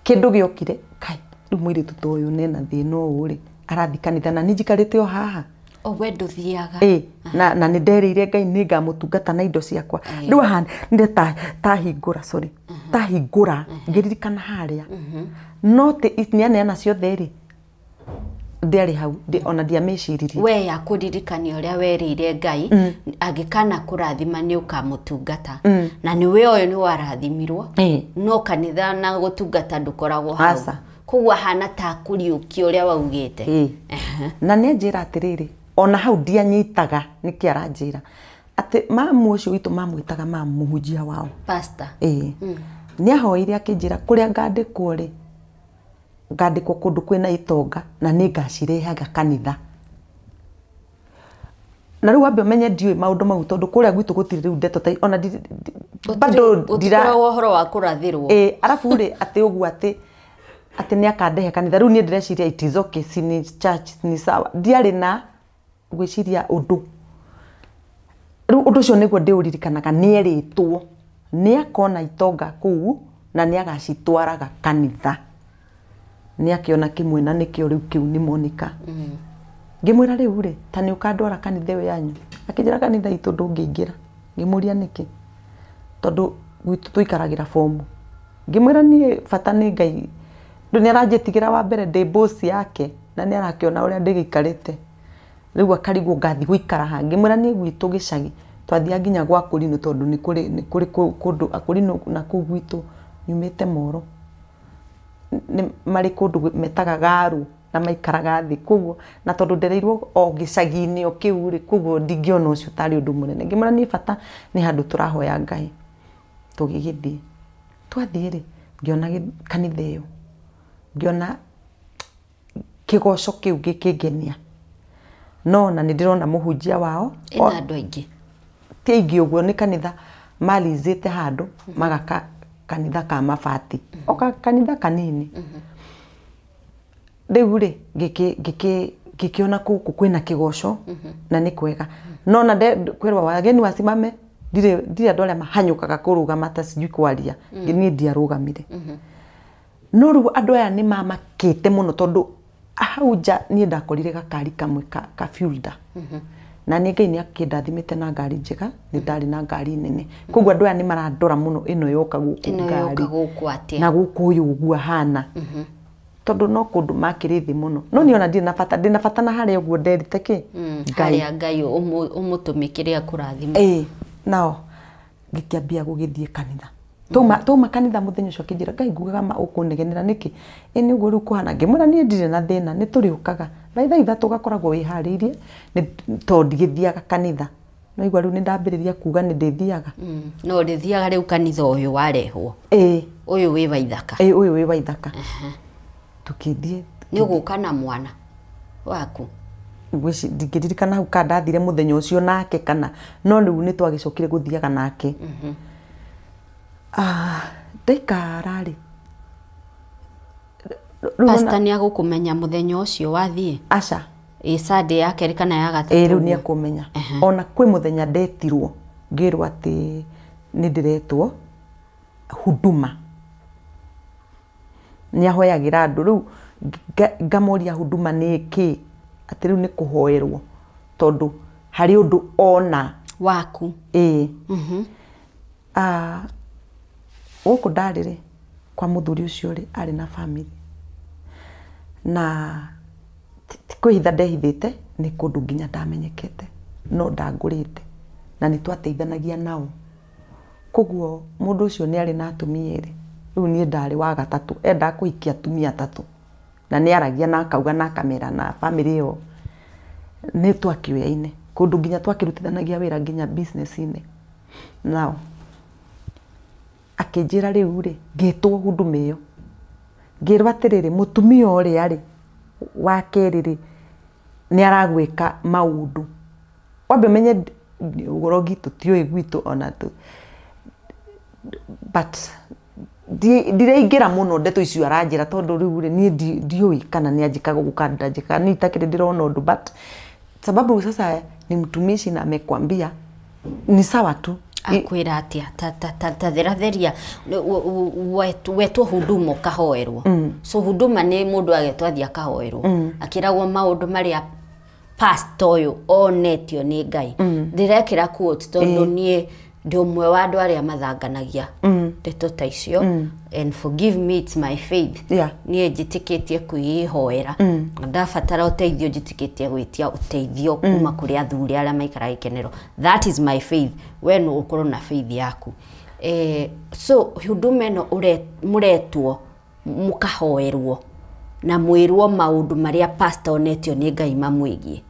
Kĩndũ gĩokire kai rĩu mũirĩtu ta ũyũ nena thĩna ũũ rĩ arathi kanitha na nĩ njikarĩte o haha. O we ndũthiaga. Ĩĩ na nĩ nderĩire Ngai nĩ ngamũtungata na indo ciakwa. Rĩu haha nĩ tahingũra sorry tahingũra ngĩririkana harĩa no nĩ aneana ciothe rĩ ndiarĩ hau ona ndiamĩciririe. We ya kũririkania ũrĩa werĩire Ngai angĩkana kũrathima nĩ ũkamũtungata na nĩwe ũyũ nĩ warathimirwo no kanitha na gũtungata ndũkoragwo hau. Koguo ahana ta kũriũkia ũrĩa waugĩte. Na nĩ anjĩra atĩrĩrĩ ona hau ndianyitaga nĩkĩ aranjĩra atĩ mamu ũcio witũ mamwĩtaga mamu mũhunjia wao pastor. Ĩĩ nĩ ahoire akĩnjĩra kũrĩa ngandĩkwo rĩ ngandĩkwo kũndũ kwĩna itonga na nĩ ngacirehaga kanitha. Na rĩu wambe ũmenye ndiũĩ maũndũ mau tondũ kũrĩa gwitũ gũtirĩ rĩu ndeto ta ona bado ndira ũhoro wa kũrathĩrwo. Ĩĩ arabu rĩ atĩ ũguo atĩ atĩ nĩ akandehe kanitha rĩu niĩ ndĩreciria it is okay si ni church ni sawa ndiarĩ na gwĩciria ũndũ. Rĩu ũndũ ũcio nĩguo ndĩũririkanaga nĩ erĩtwo nĩ akona itonga kũu na nĩ agacitwaraga kanitha. Nĩ akĩona kĩmwe na nĩkĩo rĩu kĩu nĩ Monica. Ngĩmwĩra rĩu rĩ ta nĩ ũkandwara kanitha ĩyo yanyu. Akĩnjĩra kanitha itũ ndũngĩingĩra. Ngĩmũria nĩkĩ tondũ gwitũ tũikaragĩra bomu. Ngĩmwĩra niĩ bata nĩ Ngai ndũ nĩ aranjĩtigĩra wa mbere ndĩ boss yake na nĩ arakĩona ũrĩa ndĩgĩikarĩte. Rĩu akarigwo ngathi gũikara ha. Ngĩmwĩra niĩ gwitũ gĩcagi twathiaga nginya gwa Kũrinũ tondũ nĩ kũrĩ kũndũ Akũrinũ na kũu gwitũ nyumĩte Moro. Nĩ marĩ kũndũ metaga Garu na maikaraga thĩ koguo na tondũ ndereirwo o gĩcagi-inĩ o kĩu rĩ koguo ndingĩona ũcio tarĩ ũndũ mũnene. Ngĩmwĩra niĩ bata nĩ handũ tũrahoya Ngai tũgĩgĩthiĩ. Twathiĩ rĩ ngĩona kanitha ĩyo ngĩona kĩgoco kĩu gĩkĩngenia no na nĩ ndĩrona mũhunjia wao ĩna andũ aingĩ ti aingĩ ũguo nĩ kanitha malizĩte handũ magaka kanitha ka mabati o kanitha kanini. Rĩu rĩ Ngĩkĩona kũkũ kwĩna kĩgoco na nĩ kwega no na kwĩrwo wageni wasimame ndirĩ andũ arĩa mahanyũkaga kũrũgama ta sijui kwaria niĩ ndiarũgamire. No rĩu andũ aya nĩ mamakĩte mũno tondũ hau nja niĩ ndakorire gakari kamwe ka Fielder. Na nĩ Ngai nĩ akĩndathimĩte na ngari njega, nĩ ndarĩ na ngari nene. Koguo andũ aya nĩ marandora mũno ĩno yoka gũkũ ngari. Na gũkũ ũyũ ũguo ahana. Tondũ no kũndũ makĩrĩ thĩ mũno. No niĩ ona ndirĩ na bata, ndĩ na bata na harĩa ũguo nderite kĩ? Harĩa Ngai ũmũtũmĩkĩre akũrathime. Ĩĩ, nao ngĩkĩambia gũgĩthiĩ kanitha. Twauma kanitha mũthenya ũcio akĩnjĩra Ngai ngugaga ma ũkũnegenera nĩkĩ? Ĩ nĩ ũguo rĩu kũhana. Ngĩmwĩra niĩ ndirĩ na thĩna, nĩ tũrĩũkaga. Thaa 3 ũgakoragwo wĩharĩirie tondũ ndigĩthiaga kanitha. No igua rĩu nĩ ndambĩrĩria kuga nĩ ndĩthiaga. No ũrĩthiaga rĩu kanitha ũyũ warehwo? Ĩĩ. Ũyũ wĩ Waithaka? Ĩĩ, ũyũ wĩ Waithaka. Tũkĩthiĩ. Nĩ ũgũka na mwana waku? Ndingĩririkana hau kana ndathire mũthenya ũcio nake kana no rĩu nĩ twagĩcokire gũthiaga nake. Ndaikara rĩ. Pastor nĩ agũkũmenya mũthenya ũcio wathiĩ? Aca. Ĩ Sunday ya kerĩ kana ya gatatũ? Ĩ rĩu nĩ ekũmenya. Ona kwĩ mũthenya ndetirwo ngĩrwo atĩ nĩ ndĩretwo huduma. Nĩ ahoyagĩra andũ rĩu ngamoria huduma nĩ kĩ? Atĩ rĩu nĩ kũhoerwo tondũ harĩ ũndũ ona waku. Ĩĩ. Gũkũ ndarĩ rĩ kwa mũthuri ũcio rĩ arĩ na family na ti kwĩhitha ndehithĩte nĩ kũndũ nginya ndamenyekete no ndangũrĩte na nĩ twateithanagia nao. Koguo mũndũ ũcio nĩ arĩ na atumia erĩ. Rĩu niĩ ndarĩ wa gatatũ, endaga kũhikia atumia atatũ na nĩ aragia na akauga na akamera na family ĩyo nĩ twakĩoyaine kũndũ nginya twakĩrutithanagia wĩra nginya business-inĩ. Nao akĩnjĩra rĩu rĩ ngĩtwo huduma ĩyo ngĩrwo atĩrĩrĩ mũtumia ũrĩa rĩ wa kerĩ rĩ nĩ aragwĩka maũndũ. Wambe ũmenye ũrogi tũtiũĩ gwitũ ona tũ but ndiraingĩra mũno ndeto icio aranjĩra tondũ rĩu rĩ niĩ ndiũĩ kana nĩ anjĩkaga ũguo kana ndanjĩkaga, niĩ itakĩrĩ ndĩrona ũndũ but sababu sasa ni mtumishi na amekwambia ni sawa tu. Akwĩra atĩa? Ta theratheria wetwo huduma ũkahoerwo. So huduma nĩ mũndũ agetwo athiĩ akahoerwo. Akĩragwo maũndũ marĩa pastor ũyũ onetio nĩ Ngai. Ndĩrekĩra quote tondũ niĩ ndĩ ũmwe wa andũ arĩa mathanganagia ndeto ta icio. And forgive me, it's my faith. Niĩ njĩtĩkĩtie kwĩhoera. Ndabatara ũteithio njĩtĩkĩtie gwĩtia ũteithio kuma kũrĩ athuri arĩa maikaraga ikenero. That is my faith. We no ũkorwo na faith yaku. So huduma ĩno mũretwo mũkahoerwo na mwĩrwo maũndũ marĩa pastor onetio nĩ Ngai mamwĩgiĩ.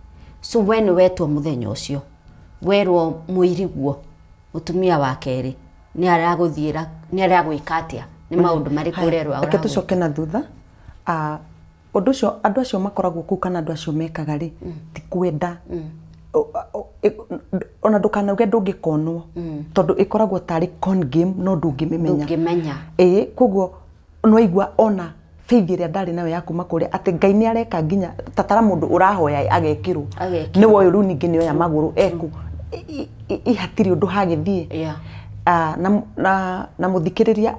So we nĩ wetwo mũthenya ũcio werwo mũiriguo mũtumia wa kerĩ nĩ aragũthiĩra nĩ aragwĩka atĩa nĩ maũndũ marĩkũ ũrerwo? Reke tũcoke na thutha. Ũndũ ũcio andũ acio makoragwo kũu kana andũ acio mekaga rĩ ti kwenda ona ndũkanauge ndũngĩkonwo tondũ ĩkoragwo tarĩ con game no ndũngĩmĩmenya. Ndũngĩmenya. Ĩĩ, koguo nĩwaigua ona faith ĩrĩa ndarĩ nayo ya kuma kũrĩa atĩ Ngai nĩ areka nginya tatara mũndũ ũrahoya agekĩrwo. Nĩ woyũ rĩu ningĩ nĩoya magũrũ eku ihatirĩ ũndũ hagĩthiĩ. Na mũthikĩrĩria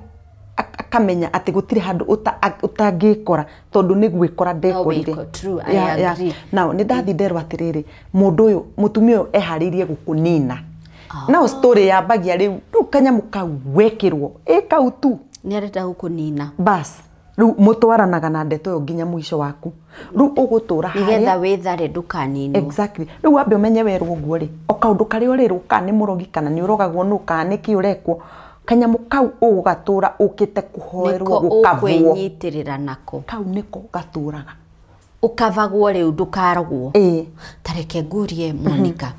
akamenya atĩ gũtirĩ handũ ũtangĩkora tondũ nĩ gwĩkora ndekorire. Now nĩ ndathi nderwo atĩrĩrĩ mũndũ ũyũ mũtumia ũyũ eharĩirie gũkũnina. Now story yambagia rĩu kanyamũ kau wekĩrwo ĩ kau tu nĩ arenda gũkũnina. Bas rĩu mũtwaranaga na ndeto ĩyo nginya mũico waku. Rĩu ũgũtũra harĩa nĩgetha wĩthare ndũkaninwo. Exactly. Rĩu wambe ũmenye werwo ũguo rĩ o kaũndũ karĩa ũrĩrwo kana nĩ mũrogi kana nĩ ũrogagwo nũ kana nĩ kĩ ũrekwo kanyamũ kau ũgũgatũra ũkĩte kũhoerwo gũkavwo. Nĩko ũkwĩnyitĩrĩra nako. Kau nĩko gatũraga. Ũkavagwo rĩu ndũkarogwo. Ĩĩ. Ta reke ngurie Monica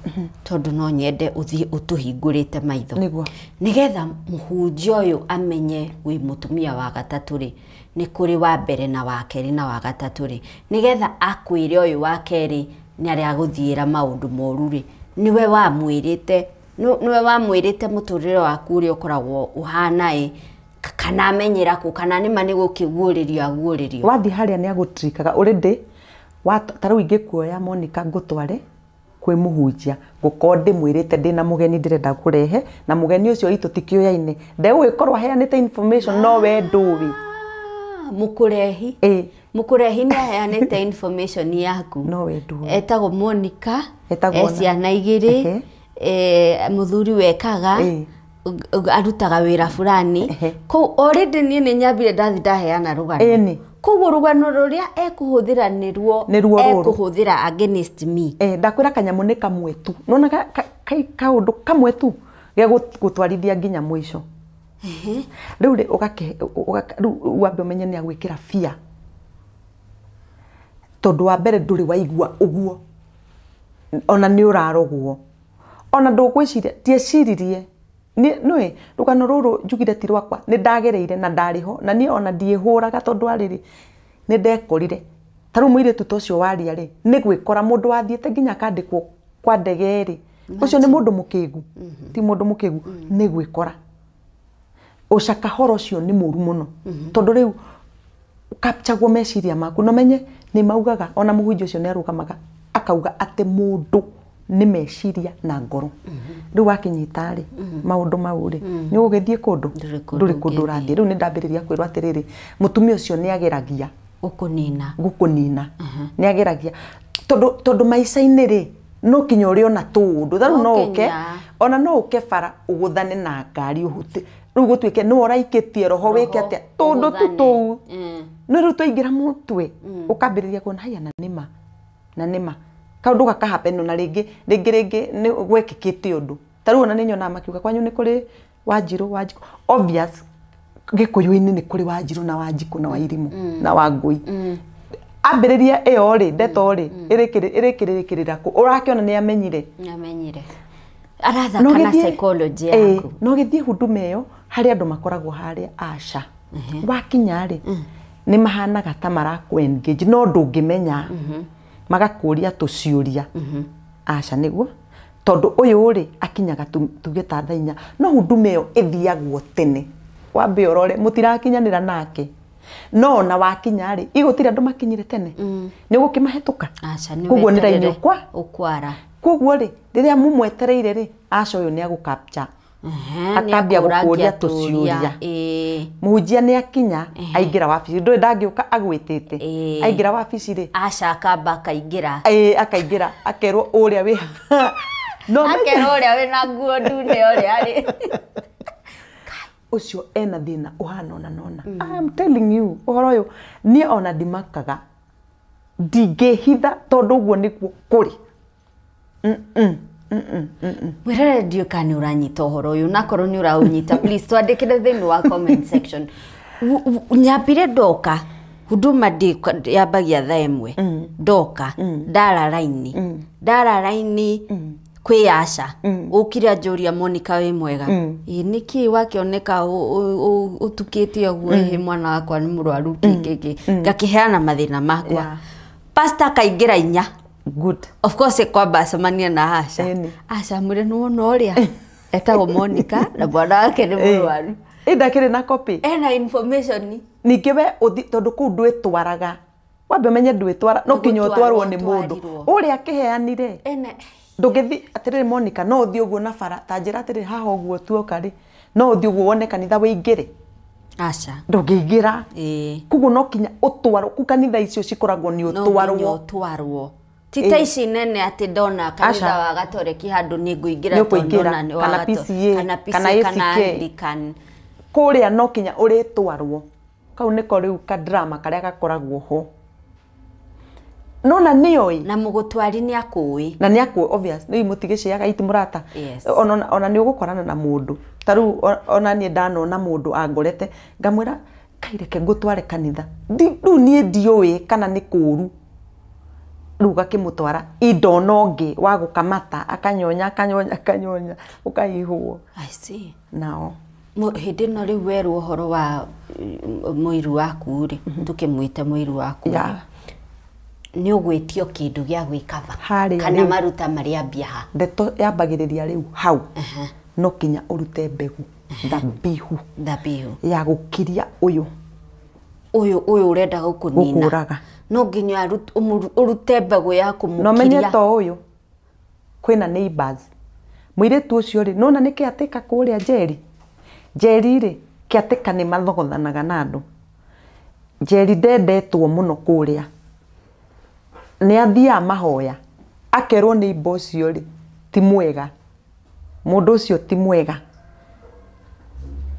tondũ no nyende ũthiĩ ũtũhingũrĩte maitho. Nĩguo. Nĩgetha mũhunjia ũyũ amenye wĩ mũtumia wa gatatũ rĩ nĩ kũrĩ wa mbere na wa kerĩ na wa gatatũ rĩ nĩgetha akwĩre ũyũ wa kerĩ nĩ arĩa agũthiĩra maũndũ moru rĩ nĩwe wamwĩrĩte nĩwe wamwĩrĩte mũtũrĩre waku ũrĩa ũkoragwo ũhana ĩ kana amenyera kũ kana nĩma nĩ gũkĩguũrĩrio aguũrĩrio. Wathiĩ harĩa nĩ agũtirikaga already Ta rĩu ingĩkuoya Monica ngũtware kwĩ mũhunjia, ngũkorwo ndĩmwĩrĩte ndĩna mũgeni ndĩrenda kũrehe, na mũgeni ũcio witũ ti kĩũyaine, ndegũgĩkorwo aheanĩte information no we ndũĩ. Mũkũrehi. Mũkũrehi nĩ aheanĩte information yaku. No we ndũĩ. Etagwo Monica, Etagwo ciana igĩrĩ, mũthuri wekaga, arutaga wĩra fulani. Kũu already niĩ nĩ nyambire ndathi ndaheana rũgano. Koguo rũgano rũrĩa ekũhũthĩra nĩruo ekũhũthĩra against me. Ndakwĩra kanyamũ nĩ kamwe tu. Nĩwona kaũndũ kamwe tu gegũtwarithia nginya mũico. Rĩu rĩ rĩu wambe ũmenye nĩ agwĩkĩra fear. Tondũ wa mbere ndũrĩ waigua ũguo. Ona nĩ ũrarogwo. Ona ndũgwĩciria, ndieciririe. Nĩũĩ rũgano rũrũ njugire ti rwakwa, nĩ ndagereire na ndarĩ ho, na niĩ ona ndiĩhũraga tondũ wa rĩrĩ, nĩ ndekorire. Ta rĩu mũirĩtu ta ũcio waria rĩ, nĩ gwĩkora mũndũ wathiĩte nginya akandĩkwo kwa ndege rĩ, ũcio nĩ mũndũ mũkĩgu, ti mũndũ mũkĩgu, nĩ gwĩkora. Ũcakahoro ũcio nĩ mũru mũno, tondũ rĩu capture meciria maku, na ũmenye nĩ maugaga, ona mũhunjia ũcio nĩ arũgamaga akauga atĩ mũndũ nĩ meciria na ngoro. Rĩu wakinyita rĩ, maũndũ mau rĩ, nĩ ũgũgĩthiĩ kũndũ, ndũrĩ kũndũ ũrathiĩ. Rĩu nĩ ndambĩrĩria kwĩrwo atĩrĩrĩ, mũtumia ũcio nĩ ageragia gũkũnina. Nĩ ageragia tondũ maica-inĩ rĩ, no kinya ũrĩona tũũndũ. Ta rĩu no ũke, ona no ũke bara ũgũthane na ngari ũhute, rĩu gũtuĩke nĩwe ũraikĩtie roho wĩke atĩa, tũũndũ tu tũu. No rĩu twaingĩra mũtwe, ũkambĩrĩria kuona haya na nĩma, na nĩma. Kaũndũ gakahappen na rĩngĩ rĩngĩ rĩngĩ nĩ gwekĩkĩte ũndũ. Ta rĩu ona nĩ nyonaga makiuga kwanyu nĩ kũrĩ Wanjirũ, Wanjikũ. Obvious Gĩkũyũ-inĩ nĩ kũrĩ Wanjirũ na Wanjikũ na Wairimũ na Wangũi. Ambĩrĩria ĩyo rĩ, ndeto rĩ, ĩrĩkĩrĩrĩkĩrĩra kũ, ũrakĩona nĩ amenyire. Nĩ amenyire. Arathaka na psychology yaku. No gĩthiĩ huduma ĩyo harĩa andũ makoragwo harĩa aca. Wakinya rĩ, nĩ mahanaga ta marakũ engage no ndũngĩmenya. Magakũria tũciũria. Aca nĩguo, tondũ ũyũ rĩ akinyaga tuge ta thaa inya, no huduma ĩyo ĩthiagwo tene. Wambe ũrore mũtirakinyanĩra nake, no ona wakinya rĩ, igũtirĩ andũ makinyire tene, nĩ ũgũkĩmahĩtũka. Koguo nĩ raini ũkwara. Koguo rĩ, rĩrĩa mũmwetereire rĩ, aca ũyũ nĩ agũcapture. Akambia gũkũria tũciũria. Mũhunjia nĩ akinya, aingĩra wabici, ndũĩ ndangĩũka agwĩtĩte. Aingĩra wabici rĩ, aca akamba akaingĩra. Akaingĩra, akerwo ũrĩa wĩ akerwo ũrĩa wĩna nguo ndune ũrĩa arĩ. Ũcio ena thĩna ũhana ona nona. I am telling you, ũhoro ũyũ niĩ ona ndimakaga, ndingĩhitha tondũ ũguo nĩguo kũrĩ. Mwĩrore ndiũĩ kana nĩ ũranyita ũhoro ũyũ, na korwo nĩ ũraũnyita, please twandĩkĩre thĩinĩ wa comment section. Nyambire ndoka, huduma yambagia thaa ĩmwe, ndoka, ndara raini, ndara raini kwĩ aca, ũkire anjũria Monica wĩ mwega, ĩ nĩkĩ wakĩoneka ũtukĩte ũguo, ĩ mwana wakwa nĩ mũrwaru kĩ, ngakĩheana mathĩna makwa. Pastor akaingĩra inya. Good. Of course kwamba acemania na aca. Aca mwĩre nĩ wona ũrĩa etagwo Monica na mwana wake nĩ mũrwaru. Ndakĩrĩ na copy. Ena information. Ningĩ we tondũ kũu ndwĩtwaraga, wambe ũmenye ndwĩtwara, no kinya ũtwarwo nĩ mũndũ ũrĩa akĩheanire. Ndũngĩthiĩ atĩrĩrĩ Monica, no ũthiĩ ũguo na bara, ta njĩra atĩrĩrĩ haha ũguo tuoka rĩ, no ũthiĩ ũguo wone kanitha wĩingĩre. Aca. Ndũngĩingĩra. Koguo no kinya ũtwarwo, kũu kanitha icio cikoragwo nĩ ũtwarwo. Ũtwarwo. Ti ta ici nene atĩ ndona kanitha wa Gatoreki handũ nĩ ngũingĩra tondũ ndona nĩ wa PCA, kana PCA, kana Anglican. Kũrĩa no kinya ũrĩtwarwo. Kau nĩko rĩu ka drama karĩa gakoragwo ho. No na nĩoĩ. Na mũgũtwari nĩ akũĩ. Na nĩ akũĩ, obvious. Rĩu mũtigĩciaga iti mũrata. Ona nĩ ũgũkorana na mũndũ. Ta rĩu ona niĩ ndanona mũndũ angorete, ngamwĩra kai reke ngũtware kanitha. Rĩu niĩ ndiũĩ kana nĩ kũũru. Rĩu gakĩmũtwara indona ũngĩ wa gũkamata, akanyonya, akanyonya, akanyonya, ũkahihwo. I see. Nao. Hĩndĩ ĩno rĩu werwo ũhoro wa mũiru waku rĩ, tũkĩmwĩte mũiru waku rĩ, nĩ ũgwĩtio kĩndũ gĩa gwĩkaba kana maruta marĩa mbia ha. Ndeto yambagĩrĩria rĩu hau, no kinya ũrute mbegũ, thabihu. Thabihu. Ya gũkiria ũyũ. Ũyũ ũrenda gũkũnina. Gũkũraga. No nginya ũrute mbegũ ya kũmũkiria. No menye to ũyũ kwĩna neighbors. Mũirĩtu ũcio rĩ, nona nĩ kĩatĩka kũrĩa Njeri. Njeri rĩ, kĩatĩka nĩ mathogothanaga na andũ. Njeri ndendetwo mũno kũrĩa. Nĩ athiaga mahoya akerwo neighbor ũcio rĩ ti mwega, mũndũ ũcio ti mwega.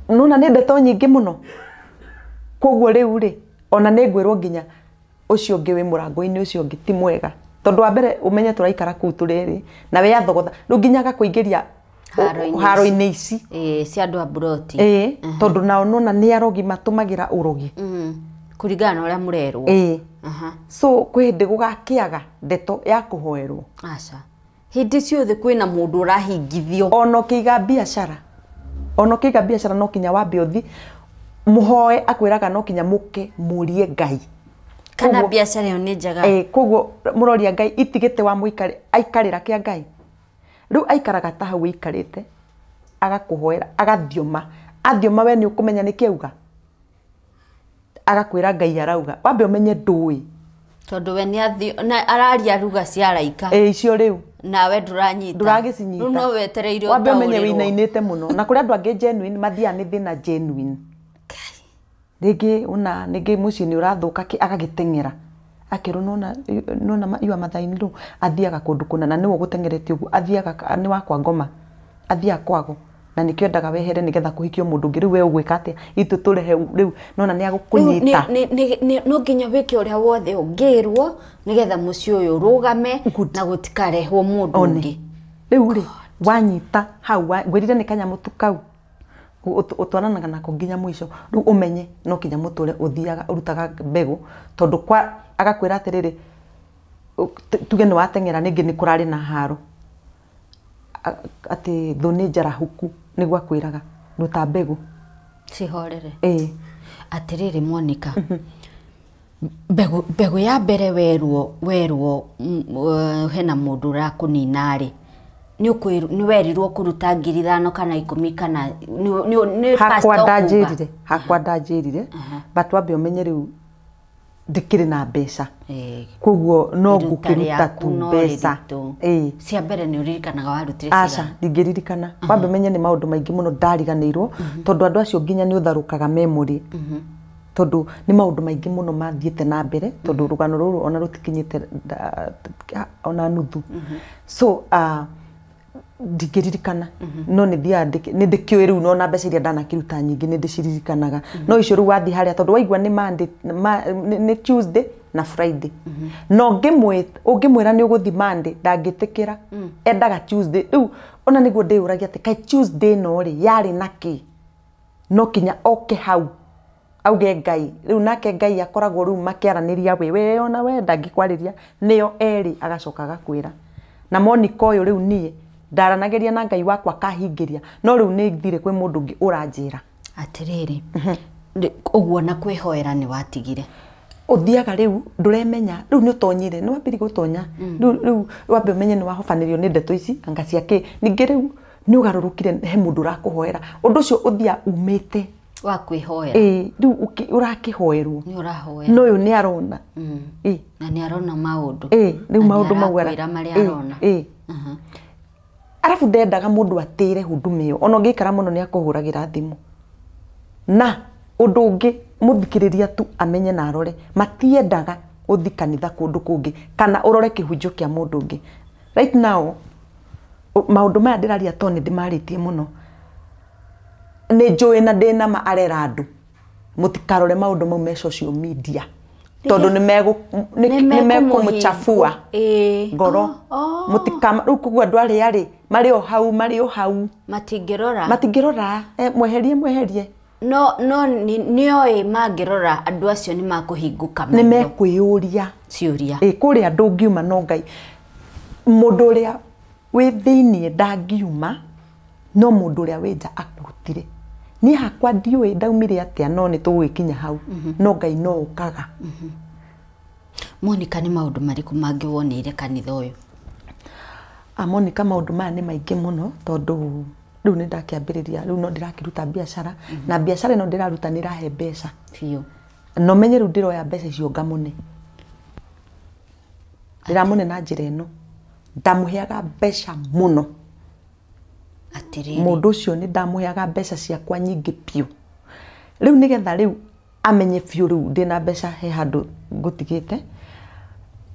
Nona nĩ ndeto nyingĩ mũno. Koguo rĩu rĩ, ona nĩ ngwĩrwo nginya ũcio ũngĩ wĩ mũrango-inĩ ũcio ũngĩ ti mwega. Tondũ wa mbere ũmenye tũraikara kũu tũrĩ erĩ na we athogotha rĩu nginya agakũingĩria haro-inĩ ici cia andũ a mburoti. Tondũ nao nona nĩ arogi matũmagĩra ũrogi kũringana na ũrĩa mũrerwo. So kwĩ hĩndĩ gũgakĩaga ndeto ya kũhoerwo. Aca, hĩndĩ ciothe kwĩna mũndũ ũrahingithio. Ona ũkĩiga biacara, ona ũkĩiga biacara no kinya wambe ũthi mũhoe, akwĩraga no kinya mũke mũrie Ngai kana biacara ĩyo nĩ njega. Koguo mũroria Ngai itigĩte wa mũikare aikarĩra kĩa Ngai. Rĩu aikaraga ta hau ũikarĩte agakũhoera, agathioma athioma, we nĩ ũkũmenya nĩkĩ auga, agakwĩra Ngai arauga, wambe ũmenye ndũĩ tondũ we nĩ araria ruga cia araika. Icio rĩu nawe ndũranyita, ndũragĩcinyita, rĩu no wetereire wambe ũmenye wĩinainĩte mũno. Na kũrĩ andũ angĩ genuine mathiaga nĩ thĩna genuine, rĩngĩ ona rĩngĩ mũciĩ nĩ ũrathũka agagĩteng'era akerwo nona nona you are mother in law, athiaga kũndũ kũna na nĩwe ũgũteng'erete ũguo, athiaga nĩ wakwa ngoma, athiaga kwago na nĩkĩo endaga wehere nĩgetha kũhikio mũndũ ũngĩ. Rĩu we ũgwĩka atĩa itũ tũrehe rĩu nona nĩ agũkũnyita. No nginya wĩke ũrĩa wothe ũngĩrwo nĩgetha mũciĩ ũyũ ũrũgame na gũtikarehwo mũndũ ũngĩ. Rĩu rĩ wanyita hau ngwĩrire nĩ kanyamũ tu kau ũtwaranaga nako nginya mũico. Rĩu ũmenye no kinya mũtũre ũthiaga ũrutaga mbegũ, tondũ kwa agakwĩra atĩrĩrĩ, tuge nĩ wateng'era rĩngĩ nĩ kũrarĩ na haro atĩ thũ nĩ njarahuku, nĩguo akwĩraga ruta mbegũ cihorere. Atĩrĩrĩ Monica, mbegũ ya mbere werwo hena mũndũ ũrakũnina rĩ, nĩ werirwo kũruta 5,000 kana 10 kana nĩ hakwa ndanjĩrire, hakwa ndanjĩrire, but wambe ũmenye rĩu ndikĩrĩ na mbeca, koguo no ngũkĩruta tu mbeca. Cia mbere nĩ ũririkanaga warutire? Aca, ndingĩririkana. Wambe ũmenye nĩ maũndũ maingĩ mũno ndariganĩirwo, tondũ andũ acio nginya nĩ ũtharũkaga memory, tondũ nĩ maũndũ maingĩ mũno mathiĩte na mbere, tondũ rũgano rũrũ ona rũtikinyĩte ona nuthu. So ndingĩririkana, no nĩ thiaga nĩ ndĩkĩũĩ rĩu nona mbeca iria ndanakĩruta nyingĩ nĩ ndĩciririkanaga. No icio rĩu wathiĩ harĩa tondũ waigua nĩ Monday, nĩ Tuesday na Friday, no ũngĩmwĩra nĩ ũgũthiĩ Monday ndangĩtĩkĩra, endaga Tuesday. Rĩu ona nĩguo ndĩyũragia atĩ kaĩ Tuesday ĩno rĩ yarĩ na kĩ, no kinya oke hau auge Ngai. Rĩu nake Ngai akoragwo rĩu makĩaranĩria we ona we ndangĩkwarĩria, nĩo erĩ agacoka agakwĩra. Na Monica ũyũ rĩu niĩ ndaranagĩria na Ngai wakwa akahingĩria, no rĩu nĩ thire kwĩ mũndũ ũngĩ ũranjĩra atĩrĩrĩ, ũguo na kwĩhoera nĩ watigire. Ũthiaga rĩu ndũremenya, rĩu nĩ ũtonyire, nĩ wambĩrĩria gũtonya rĩu wambe ũmenye nĩ wahobanĩrio nĩ ndeto ici anga cia kĩ. Ningĩ rĩu nĩ ũgarũrũkire, he mũndũ ũrakũhoera, ũndũ ũcio ũthiaga umĩte wa kwĩhoera. Rĩu ũrakĩhoerwo nĩ ũrahoera, no ũyũ nĩ arona na nĩ arona maũndũ, rĩu maũndũ mau marĩa arona. Arabu ndendaga mũndũ atĩre huduma ĩyo, ona ũngĩikara mũno nĩ akũhũragĩra thimũ. Na ũndũ ũngĩ mũthikĩrĩria tu amenye na arore, matiendaga ũthi kanitha kũndũ kũngĩ kana ũrore kĩhunjio kĩa mũndũ ũngĩ. Right now maũndũ maya ndĩraria to nĩ ndĩmarĩtie mũno, nĩ njũĩ na ndĩna ma arera andũ mũtikarore maũndũ mau me social media, tondũ nĩ mekũmũchafua ngoro. Mũtikama rĩu koguo andũ arĩa rĩ marĩ o hau, marĩ o hau, matingĩrora, matingĩrora. Mweherie, mweherie. No nĩoĩ mangĩrora andũ acio nĩ makũhingũka, nĩ mekwĩyũria ciũria. Kũrĩa ndũngiuma no Ngai, mũndũ ũrĩa wĩ thĩiniĩ ndangiuma, no mũndũ ũrĩa wĩ nja akũrutire. Niĩ hakwa ndiũĩ ndaumire atĩa, no nĩ tũgũgĩkinya hau, no Ngai no ũkaga. Monica, nĩ maũndũ marĩkũ mangĩ woneire kanitha ũyũ? Monica, maũndũ maya nĩ maingĩ mũno, tondũ rĩu nĩ ndakĩambĩrĩria, rĩu no ndĩrakĩruta biacara, na biacara ĩno ndĩraruta nĩ ĩrahe mbeca biũ. No menye rĩu ndĩroya mbeca icio ngamũne. Ndĩramũne na njĩra ĩno, ndamũheaga mbeca mũno. Atĩrĩrĩ. Mũndũ ũcio nĩ ndamũheaga mbeca ciakwa nyingĩ biũ. Rĩu nĩgetha rĩu amenye biũ rĩu ndĩna mbeca he handũ ngũtigĩte,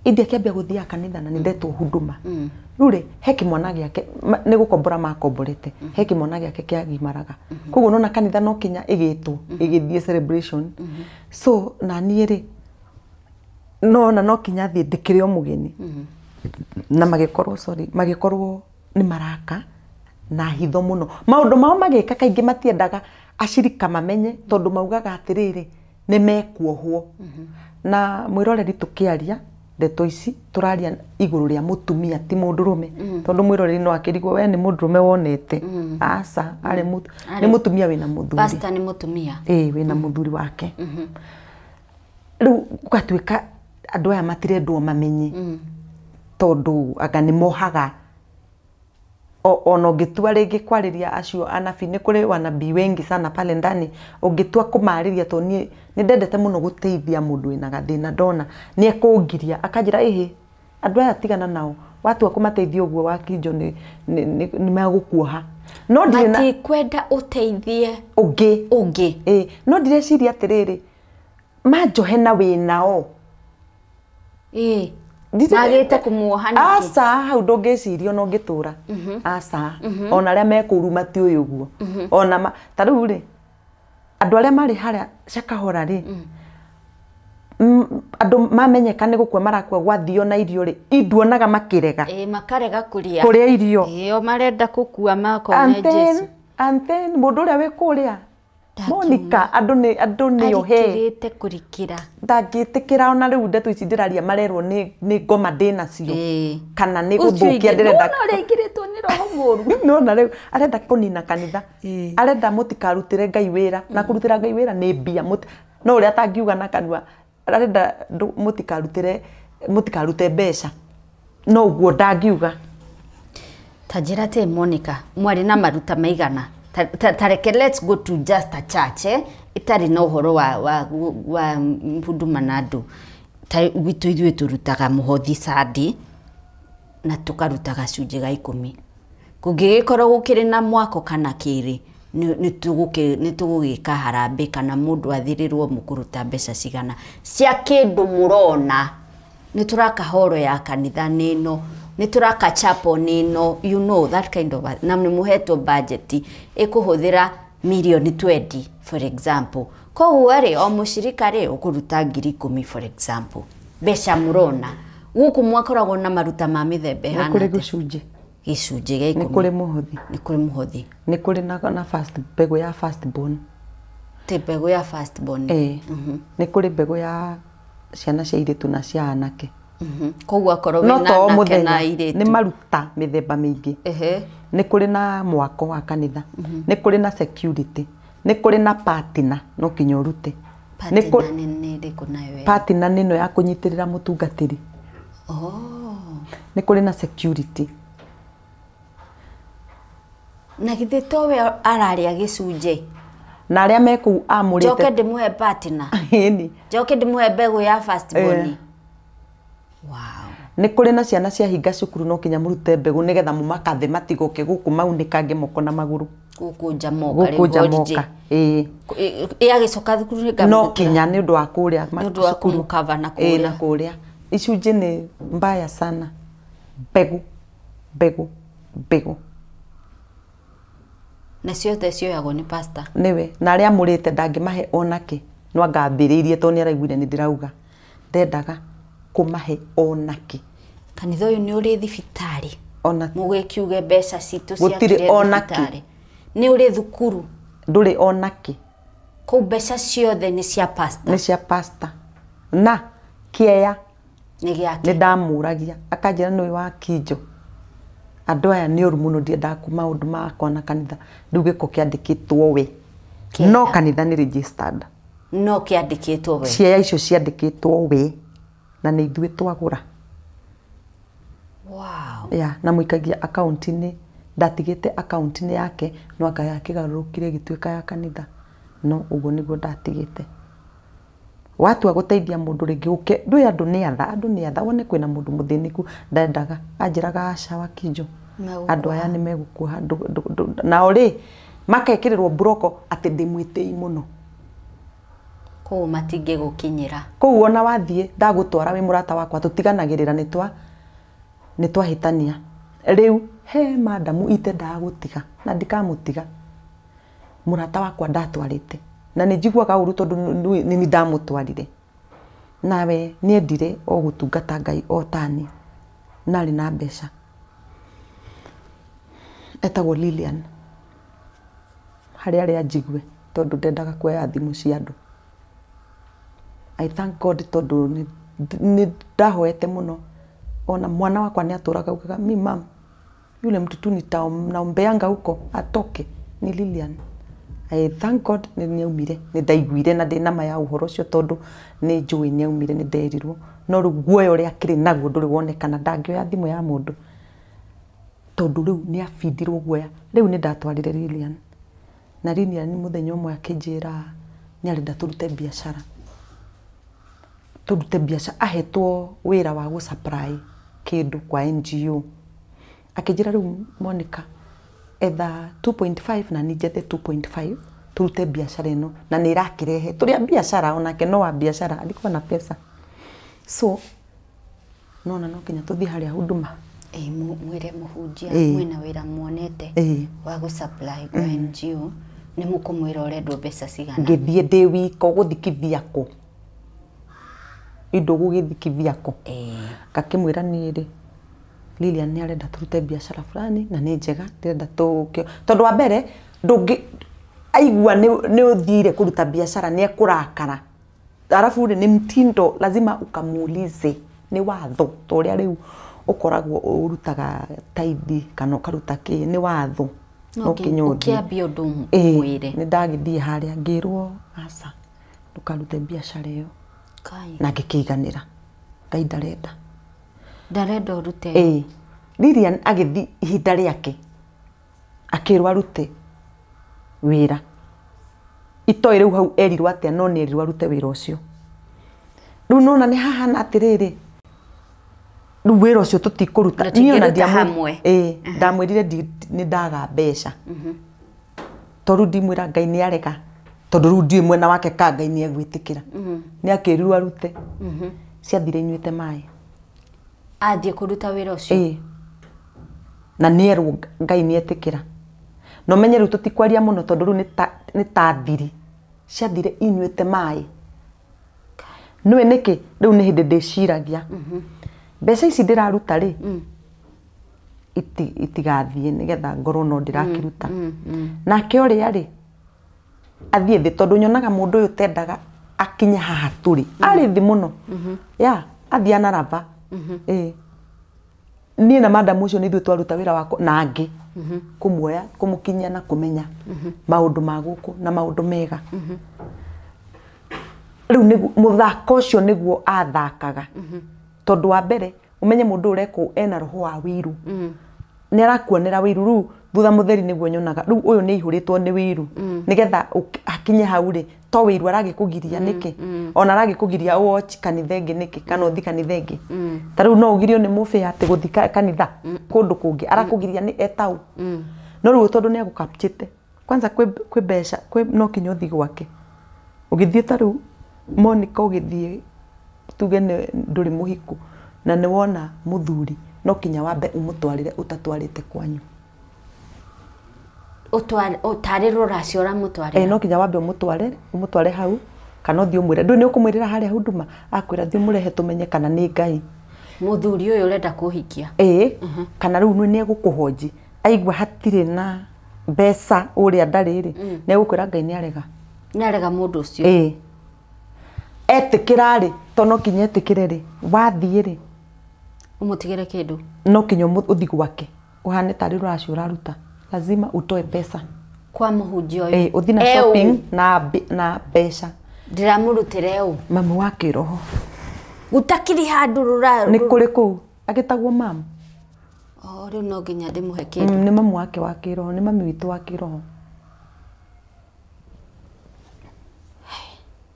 indi akĩambia gũthiaga kanitha na nĩ ndetwo huduma. Rĩu rĩ, he kĩmwana gĩake nĩ gũkombora makomborete, he kĩmwana gĩake kĩagimaraga. Koguo nona kanitha no kinya ĩgĩtwo ĩgĩthiĩ celebration. So na niĩ rĩ, nona no kinya thiĩ ndĩkĩrĩ o mũgeni. Na magĩkorwo, sorry, magĩkorwo nĩ maraka na hitho mũno. Maũndũ mao magĩka kaingĩ matiendaga acirika mamenye, tondũ maugaga atĩrĩrĩ, nĩ mekuohwo. Na mwĩroreri tũkĩaria ndeto ici tũraria igũrũ rĩa mũtumia ti mũndũrũme, tondũ mwĩroreri no akĩrigwo we nĩ mũndũrũme wonete. Aca, arĩ nĩ mũtumia wĩna mũthuri. Pastor nĩ mũtumia. Ĩĩ, wĩna mũthuri wake. Rĩu gũgatuĩka andũ aya matirendwo mamenye, tondũ anga nĩ mohaga. Ona ũngĩtua rĩngĩ kwarĩria acio anabii, nĩ kũrĩ wanabii wengi sana pale ndani, ũngĩtua kũmarĩria, tondũ niĩ nĩ ndendete mũno gũteithia mũndũ wĩna gathĩna, ndona nĩ ekũngiria akanjĩra, ĩhĩ, andũ aya tigana nao, watua kũmateithia ũguo wakinjo nĩ megũkuoha. No ndirĩ na matikwenda ũteithie ũngĩ. Ũngĩ. Ĩĩ, no ndireciria atĩrĩrĩ, manjohe na wĩnao. Ĩĩ. Magĩte kũmuoha nĩkĩ? Aca, hau ndũngĩciria ona ũngĩtũra. Aca, ona arĩa me kũu matiũĩ ũguo. Ona ta rĩu rĩ, andũ arĩa marĩ harĩa Shakahola rĩ, andũ mamenyeka nĩ gũkua marakua gwathio na irio rĩ, nduonaga makĩrega. Ĩĩ, makarega kũrĩa. Kũrĩa irio. Ĩĩ, o marenda kũkua makone Jesu. And then mũndũ ũrĩa wĩ kũrĩa, Monica, andũ nĩ ohe. Arikĩrĩte kũrikĩra. Ndangĩtĩkĩra ona rĩu ndeto ici ndĩraria marerwo nĩ ngoma ndĩnacio. Kana nĩ gũthũkia ndĩrenda. Nona ũrĩa aingĩrĩtwo nĩ roho mũũru. Nona rĩu arenda kũnina kanitha. Arenda mũtikarutĩre Ngai wĩra. Na kũrutĩra Ngai wĩra nĩ mbia. No ũrĩa atangiuga na kanua, arenda mũtikarute mbeca. No ũguo ndangiuga. Ta njĩra atĩ Monica, mwarĩ na maruta maigana? Tareke let's go to just a church, itarĩ na ũhoro wa huduma na andũ. Ta gwitũ ithuĩ tũrutaga mũhothi sandi na tũkaruta gacunjĩ ga 10. Kũngĩgĩkorwo gũkĩrĩ na mwako kana kĩrĩ, nĩ tũgũgĩka harambĩ kana mũndũ athĩrĩrwo mũkũruta mbeca cigana cia kĩndũ mũrona. Nĩ tũraka horo ya kanitha nĩ ĩno, nĩ tũraka chapel nĩ ĩno, you know that kind of, na nĩ mũhetwo budget ĩkũhũthĩra mirioni 20 for example. Koguo rĩ, o mũcirika rĩ ũkũruta 10,000 for example. Mbeca mũrona gũkũ mwakoragwo na maruta ma mĩthemba ĩhana Nĩ kũrĩ atĩa? gĩcunjĩ. Gĩcunjĩ gĩa Nĩ 10. kũrĩ mũhothi. Nĩ kũrĩ mũhothi. Nĩ kũrĩ na first mbegũ ya first born. Ti mbegũ ya first born. Ĩĩ. Nĩ kũrĩ mbegũ ya ciana cia airĩtu na cia anake. Koguo akorwo No wĩna to anake na mũthenya, airĩtu. nĩ maruta mĩthemba mĩingĩ. Nĩ kũrĩ na mwako wa kanitha, nĩ kũrĩ na security, nĩ kũrĩ na partner, no kinya ũrute. Partner nĩ ĩrĩkũ nayo? Partner nĩ ĩno ya kũnyitĩrĩra mũtungatĩri. Nĩ kũrĩ na security. Na githĩ to we ararĩa gĩcunjĩ? Na arĩa me kũu amũrĩte. Njoke ndĩmũhe partner. Ĩni. Njoke ndĩmũhe mbegũ ya first born. Wow. Nĩ kũrĩ na ciana cia hinga cukuru no kinya mũrute mbegũ nĩgetha mũmakathe matigoke gũkũ maunĩkange moko na magũrũ. Gũkũ nja moka Gũkũ nja moka. Ĩĩ. Ĩ agĩcoka thukuru nĩ ngamũrutĩra. No kinya nĩ ũndũ wa kũrĩa Nĩ ũndũ wa kũmũkava na Ĩĩ, na kũrĩa. kũrĩa. Icunjĩ nĩ mbaya sana. Mbegũ, mbegũ, mbegũ. Na ciothe cioyagwo nĩ pastor. Nĩwe. Na arĩa amũrĩte ndangĩmahe onakĩ. No anga ambĩrĩirie tondũ nĩ araiguire nĩ ndĩrauga. Ndendaga kũmahe onakĩ. Kanitha ũyũ nĩ ũrĩ thibitarĩ. Ona Mũgĩkiuge mbeca citũ Gũtirĩ ciakire onakĩ. thibitarĩ. Nĩ ũrĩ thukuru. Ndũrĩ onakĩ. Kũu mbeca ciothe nĩ cia pastor. Nĩ cia pastor. Na kĩeya Nĩ gĩake. Nĩ ndamũragia akanjĩra nĩ wa Kinjo. Andũ aya nĩ ũru mũno, ndiendaga maũndũ makwa na kanitha. Rĩu gĩko kĩandĩkĩtwo we. Kĩeya. No kanitha nĩ registered. No kĩandĩkĩtwo we. Ciea icio ciandĩkĩtwo we. Na nĩ ithuĩ twagũra. Wow. Ya, na mũikagia akaunti-inĩ, ndatigĩte akaunti-inĩ yake, no anga yakĩgarũrũkire ĩgĩtuĩka ya kanitha. No ũguo nĩguo ndatigĩte. Watua gũteithia mũndũ rĩngĩ ũke ndũĩ andũ nĩ atha, andũ nĩ atha, wone kwĩna mũndũ mũthĩnĩku ndendaga anjĩraga aca Wakinjo andũ aya nĩ megũkuoha nao rĩ makekĩrĩrwo mburoko atĩ ndĩ mwĩtĩi mũno. Kũu matingĩgũkinyĩra. Kũu ona wathiĩ ndagũtwara wĩ mũrata wakwa tũtiganagĩrĩra nĩ twahĩtania. Rĩu he madamu itendaga gũtiga na ndikamũtiga. Mũrata wakwa ndatwarĩte na nĩ njiguaga ũru tondũ nĩ niĩ ndamũtwarire. Nawe nĩendire o gũtungata Ngai o tani na arĩ na mbeca. Etagwo Lilian. Harĩa arĩ anjigue tondũ ndendaga kuoya thimũ cia andũ. I thank God tondũ nĩ ndahoete mũno. Ona mwana wakwa nĩ atũraga augaga mi mam yule mtu tu nitaombeanga huko atoke ni Lilian. I thank God nĩ nĩaumire, nĩ ndaiguire na ndĩna ma ya ũhoro ũcio tondũ nĩ njũĩ nĩaumire, nĩ nderirwo. No rĩu guoya ũrĩa akĩrĩ naguo ndũrĩ wonekana, ndangĩoya thimũ ya mũndũ tondũ rĩu nĩ abindirwo guoya. Rĩu nĩ ndatwarire Lilian na Lilian mũthenya ũmwe akĩnjĩra nĩ arenda tũrute biacara, tũrute biacara, ahetwo wĩra wa gũ supply kĩndũ kwa NGO. Akĩnjĩra rĩu Monica etha 2.5 na niĩ njethe 2.5 tũrute biacara ĩno na nĩ ĩrakĩrehe tũrĩ a biacara, onake no wa biacara, alikuwa na pesa. So nona no kinya tũthiĩ harĩa Huduma. Ĩ mwĩre mũhunjia mwĩna wĩra muonete wa gũ supply kwa NGO, nĩ mũkũmwĩra ũrendwo mbeca cigana. Ngĩthiĩ ndĩ wika ũgũthiĩ Kithiako, indo ũgũgĩthiĩ Kithiako. Ngakĩmwĩra niĩ rĩ Lilian nĩ arenda tũrute biacara fulani na nĩ njega ndĩrenda tũke, tondũ wa mbere ndũngĩ aigua nĩ ũthire kũruta biacara nĩ ekũrakara. Arabu rĩ nĩ mtindo lazima ukamuulize, nĩ watho ta ũrĩa rĩu ũkoragwo ũrutaga taithi kana ũkaruta kĩ, nĩ watho no nginya ũkĩambia ũndũ mwĩre. Nĩ ndagĩthiĩ harĩa ngĩrwo aca ndũkarute biacara ĩyo na ngĩkĩiganĩra. Ngai ndarenda, ndarenda ũrute. Lilian agĩthiĩ ihinda rĩake akĩrwo arute wĩra, itoĩ rĩu hau erirwo atĩa, no nĩ erirwo arute wĩra ũcio. Rĩu nona nĩ hahana atĩrĩrĩ, rĩu wĩra ũcio tũtikũruta. Niĩ ona hamwe. Ndamwĩrire nĩ ndaga mbeca tondũ ndimwĩra Ngai nĩ arega, tondũ rĩu ndiũĩ mwena wake ka Ngai nĩ egwĩtĩkĩra. Nĩ akĩrirwo arute, ciathire inyuĩte maĩ. Athiĩ kũruta wĩra ũcio. Na nĩ erwo Ngai nĩ etĩkĩra. No menye rĩu tũtikwaria mũno tondũ rĩu nĩ ta thiri, ciathire inyuĩte maĩ. Nĩũĩ nĩkĩ? Rĩu nĩ hĩndĩ ndĩciragia mbeca ici ndĩraruta rĩ itigathiĩ nĩgetha ngorwo no ndĩrakĩruta. Nake ũrĩa rĩ athiĩ thĩ, tondũ nyonaga mũndũ ũyũ tendaga akinye haha tũrĩ, arĩ thĩ mũno ya athiĩ anaraba. Niĩ na madamu ũcio nĩ ithuĩ twaruta wĩra wakwa na angĩ kũmuoya kũmũkinyia na kũmenya maũndũ ma gũkũ na maũndũ mega. Rĩu nĩguo mũthako ũcio nĩguo athakaga, tondũ wa mbere ũmenye mũndũ ũrekwo ena roho wa wĩiru, nĩ arakuonera wĩiru. Rĩu thutha mũtheri nĩguo nyonaga rĩu ũyũ nĩ aihũrĩtwo nĩ wĩiru, nĩgetha akinye hau rĩ to wĩiru aragĩkũgiria nĩkĩ, ona aragĩkũgiria ũwatch kanitha ĩngĩ nĩkĩ, kana ũthiĩ kanitha ĩngĩ. Ta rĩu no ũgirio nĩ mũbĩa atĩ gũthiĩ kanitha kũndũ kũngĩ, arakũgiria nĩ etau. No rĩu tondũ nĩ agũkapchĩte kwanza kwĩ mbeca no kinya ũthiĩ gwake. Ũgĩthiĩ ta rĩu Monica ũgĩthiĩ tuge ndũrĩ mũhiku na nĩ wona mũthuri, no kinya wambe ũmũtwarĩre ũtatwarĩte kwanyu. Ũtarĩ rũracio ũramũtwarĩra. No kinya wambe ũmũtware hau, kana ũthiĩ ũmwĩre. Ndũĩ nĩ ũkũmwĩrĩra harĩa Huduma, akwĩra thiĩ ũmũrehe tũmenye kana nĩ Ngai. Mũthuri ũyũ ũrenda kũhikia. Kana rĩu nĩ egũkũhonji, aigua hatirĩ na mbeca ũrĩa ndarĩ rĩ, nĩ egũkwĩra Ngai nĩ arega. Nĩ arega mũndũ ũcio. Etĩkĩra rĩ, to no kinya etĩkĩre rĩ, wathiĩ rĩ ũmũtigĩre kĩndũ, no kinya ũthiĩ gwake ũhane tarĩ rũracio ũraruta, lazima utoe pesa kwa mũhunjia ũyũ. Ũthiĩ na shopping na mbeca. Ndĩramũrutĩra ũ? Mamu wa kĩroho. Gũtakĩrĩ handũ rũra nĩ kũrĩ kũu agĩtagwo mamu. Rĩu no nginya ndĩmũhe kĩndũ. Nĩ mamu wake wa kĩroho, nĩ mami witũ wa kĩroho.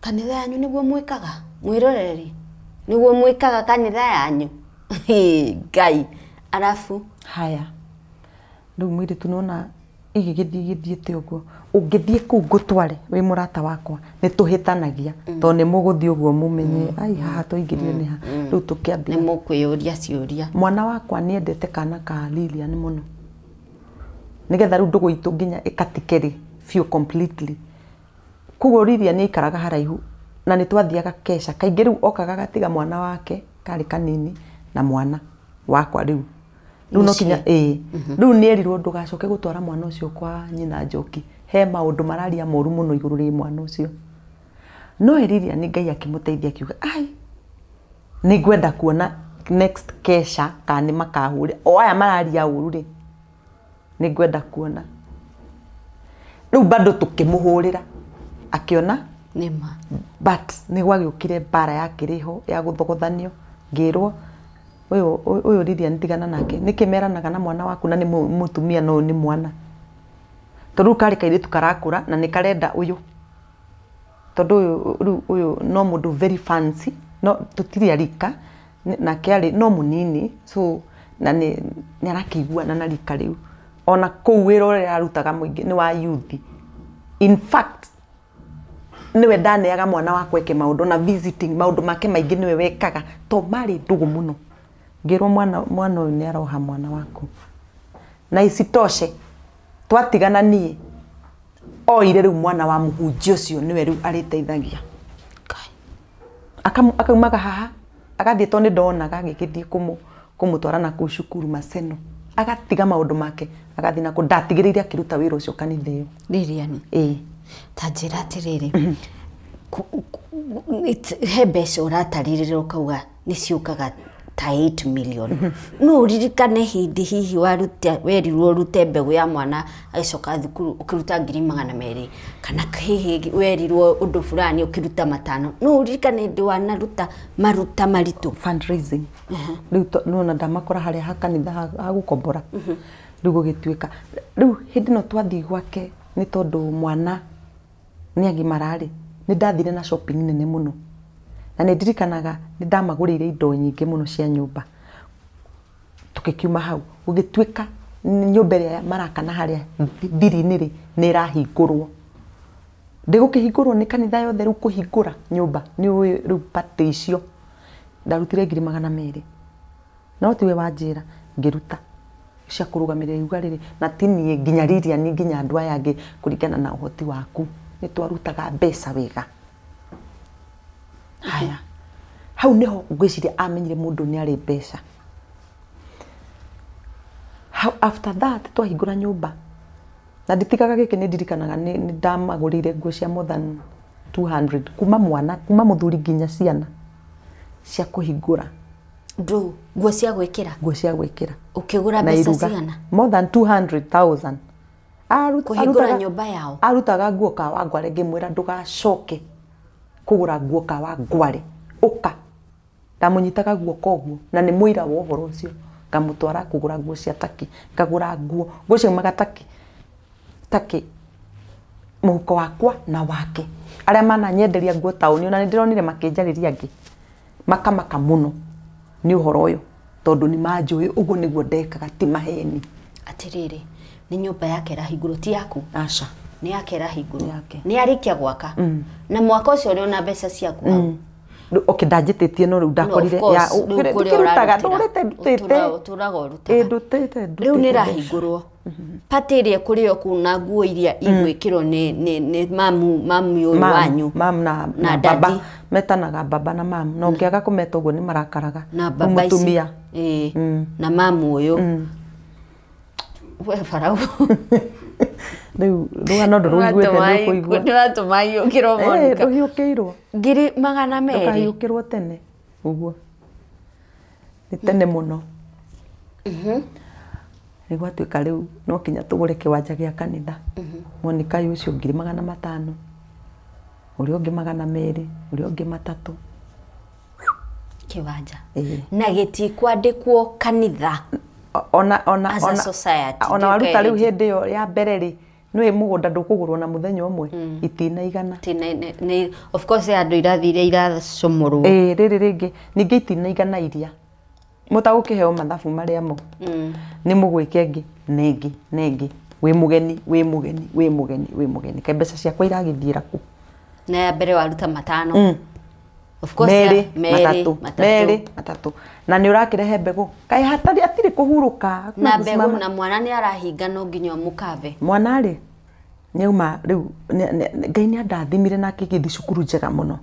Kanitha yanyu niguo mwikaga mwiroreri niguo mwikaga kanitha yanyu. Ngai arafu haya riu mwiritu nona igigithii githiite uguo ungithie kuu ngutware wi murata wakwa ni tuhitanagia to ni muguthii uguo mumenye ai haha twaingirire ni ha riu tukiambia ni mukwiyuria ciuria. Mwana wakwa niendete kana ka Lilian muno nigetha riu ndugu itu nginya ikatikeri biũ completely. Koguo Lilian nĩaikaraga haraihu na nĩ twathiaga kesha kaingĩ rĩu okaga gatiga mwana wake karĩ kanini na mwana wakwa rĩu rĩu no kinya ĩĩ rĩu nĩerirwo ndũgacoke gũtwara mwana ũcio kwa nyina Njoki, he maũndũ mararia moru mũno igũrũ rĩ mwana ũcio. No Lilian Ngai akĩmũteithia akiuga ai nĩngwenda kuona next kesha kana nĩ makahũre o aya mararia ũru rĩ nĩngwenda kuona. Rĩu bado tukĩmũhũrĩra akiona nĩma, but nĩ gwagĩũkire mbara ya kĩrĩho ya gũthogothanio ngĩrwo ũyũ Lilian tigana nake nĩkĩ meranaga na mwana waku na nĩ mũtumia no nĩ mwana tondũ karĩ kairĩtu karakũra na nĩ karenda ũyũ tondũ ũyũ rĩu ũyũ no mũndũ very fancy no tũtirĩ arika nake arĩ no mũnini so na nĩ arakĩiguana na rika rĩu ona kũu wĩra ũrĩa arutaga mũingĩ nĩ wa youth. In fact niwe ndaneaga mwana wakwa eke maũndũ na visiting maũndũ make maingĩ niwe wekaga to marĩ ndũgũ mũno. Ngĩrwo mwana ũyũ nĩ aroha mwana waku na isitoshe twatigana niĩ oire rĩu mwana wa mũhunjia ũcio niwe rĩu arĩteithagia akaumaga haha agathiĩ to nĩ ndonaga agĩgĩthiĩ kũmũtwara na kũu cukuru Maseno agatiga maũndũ make agathiĩ na kũu ndatigĩrĩire akĩruta wĩra ũcio kanitha ĩyo. Lilian ĩĩ ta njĩra atĩrĩrĩ he mbeca ũratarĩrĩra ũkauga nĩ ciũkaga ta 8 million no ũririkane hĩndĩ hihi waruta werirwo ũrute mbegũ ya mwana agĩcoka thukuru ũkĩruta 200,000 kana hihi werirwo ũndũ fulani ũkĩruta 5 no ũririkane hĩndĩ wanaruta maruta maritũ fundraising rĩu nona ndamakora harĩa ha kanitha ha gũkombora rĩu gũgĩtuĩka rĩu hĩndĩ ĩno twathiĩ gwake nĩ tondũ mwana nĩ agimararĩ nĩ ndathire na shopping nene mũno na nĩ ndirikanaga nĩ ndamagũrĩire indo nyingĩ mũno cia nyũmba tũgĩkiuma hau gũgĩtuĩka nyũmba ĩrĩa marakana harĩa thiri-inĩ rĩ nĩ ĩrahingũrwo ndĩgũkĩhingũrwo nĩ kanitha yothe rĩu kũhingũra nyũmba nĩ ũĩ rĩu party icio ndarutire 200,000 no tiwe wanjĩra ngĩruta cia kũrũgamĩrĩra iruga rĩrĩ na ti niĩ nginya Lilian nginya andũ aya angĩ kũringana na ũhoti waku nĩ twarutaga mbeca wega. Haya hau niho ngwĩciria amenyire mũndũ nĩ arĩ mbeca. After that twahingũra nyũmba na nditigaga gĩkĩ nĩ ndirikanaga nĩ ndamagũrĩire nguo cia more than 200 kuma mwana kuma mũthuri nginya ciana cia kũhingũra ndũ nguo cia gwĩkĩra nguo cia gwĩkĩra ũkĩgũra mbeca cigana more than 200,000 kũhingũra nyũmba yao arutaga nguo Kawangware ngĩmwĩra ndũgacoke kũgũra nguo Kawangware ũka ndamũnyitaga guoko ũguo na nĩ mũira wa ũhoro ũcio ngamũtwara kũgũra nguo cia Taki ngagũra nguo nguo ciaumaga Taki Taki mũhuko wakwa na wake arĩa mananyenderia nguo taũni ona nĩ ndĩronire makĩnjarĩria angĩ makamaka mũno nĩ ũhoro ũyũ tondũ nĩ manjũĩ ũguo nĩguo ndekaga ti maheni. Atĩrĩrĩ nĩ nyũmba yake ĩrahingũrwo ti yaku? Aca nĩ yake ĩrahingũrwo nĩ arĩkia gwaka na mwaka ũcio ũrĩ ona mbeca ciaku hau. Okay ndanjĩtĩtie no rĩu ndakorire ya ndũrĩte ndutĩte ũtũraga ũrutaga ndutĩte rĩu nĩ ĩrahingũrwo party ĩrĩa ĩkũrĩo kũu na nguo iria igwĩkĩrwo nĩ mamu ũyũ wanyu mamu na baba metanaga baba na mamu na ũngĩaga kũmeta ũguo nĩ marakaraga na baba ici na mamu ũyũ we Farao rĩu rũgano ndũrũiguĩte nĩũkũigua nĩũratũma hiũkĩrwo Monica ndũhiũkĩirwo 200,000 ndũkahiũkĩrwo tene ũguo nĩ tene mũno. Nĩ gwatuĩka rĩu no kinya tũgũre kĩwanja gĩa kanitha Monica ũcio 500,000 ũrĩa ũngĩ 200 ũrĩa ũngĩ 300 kĩwanja na gĩtikwandĩkwo kanitha ona ona ona waruta rĩu hĩndĩ ĩyo ya mbere rĩ Nĩwe mũgũnda ndũkũgũrwo na mũthenya ũmwe itina igana. Tina of course andũ irathire iracomorwo. Ĩĩ rĩrĩ rĩngĩ ningĩ itina igana iria mũtagũkĩheo mathabu marĩa mo nĩ mũgwĩka ĩngĩ na ĩngĩ na ĩngĩ wĩ mũgeni wĩ mũgeni wĩ mũgeni wĩ mũgeni kaĩ mbeca ciakwa iragĩthiĩra kũ? Na ya mbere waruta matano. Of course merĩ matatũ merĩ matatũ na nĩ ũrakĩrehe mbegũ kaĩ hatarĩ atirĩ kũhurũka na mbegũ na mwana nĩ arahinga no nginya ũmũkave. Mwana rĩ nĩauma rĩu Ngai nĩ andathimire na akĩgĩthiĩ cukuru njega mũno.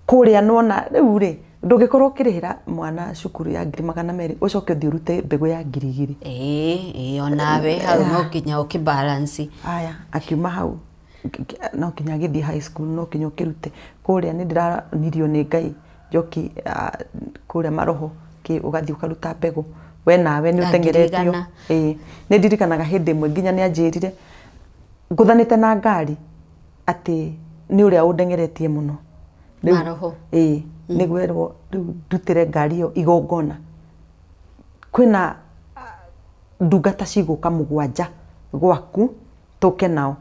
Kũrĩa nĩwona rĩu rĩ ndũngĩkorwo ũkĩrĩhĩra mwana cukuru ya 200,000 ũcoke ũthiĩ ũrute mbegũ ya 2,000. Ĩĩ onawe hau no nginya ũkĩbalance. Aya akiuma hau no nginya agĩthiĩ high school no nginya ũkĩrute kũrĩa nĩ ndĩranirio nĩ Ngai njoki kũrĩa maroho kĩ ũgathiĩ ũkaruta mbegũ we nawe nĩ ũteng'eretio. Ĩĩ nĩ ndirikanaga hĩndĩ ĩmwe nginya nĩ anjĩrire ngũthanĩte na ngari atĩ nĩ ũrĩa ũndeng'eretie mũno maroho. Ĩĩ nĩgwerwo rĩu ndutĩre ngari ĩyo igongona kwĩna ndungata cigũka 7 gwaku tũke nao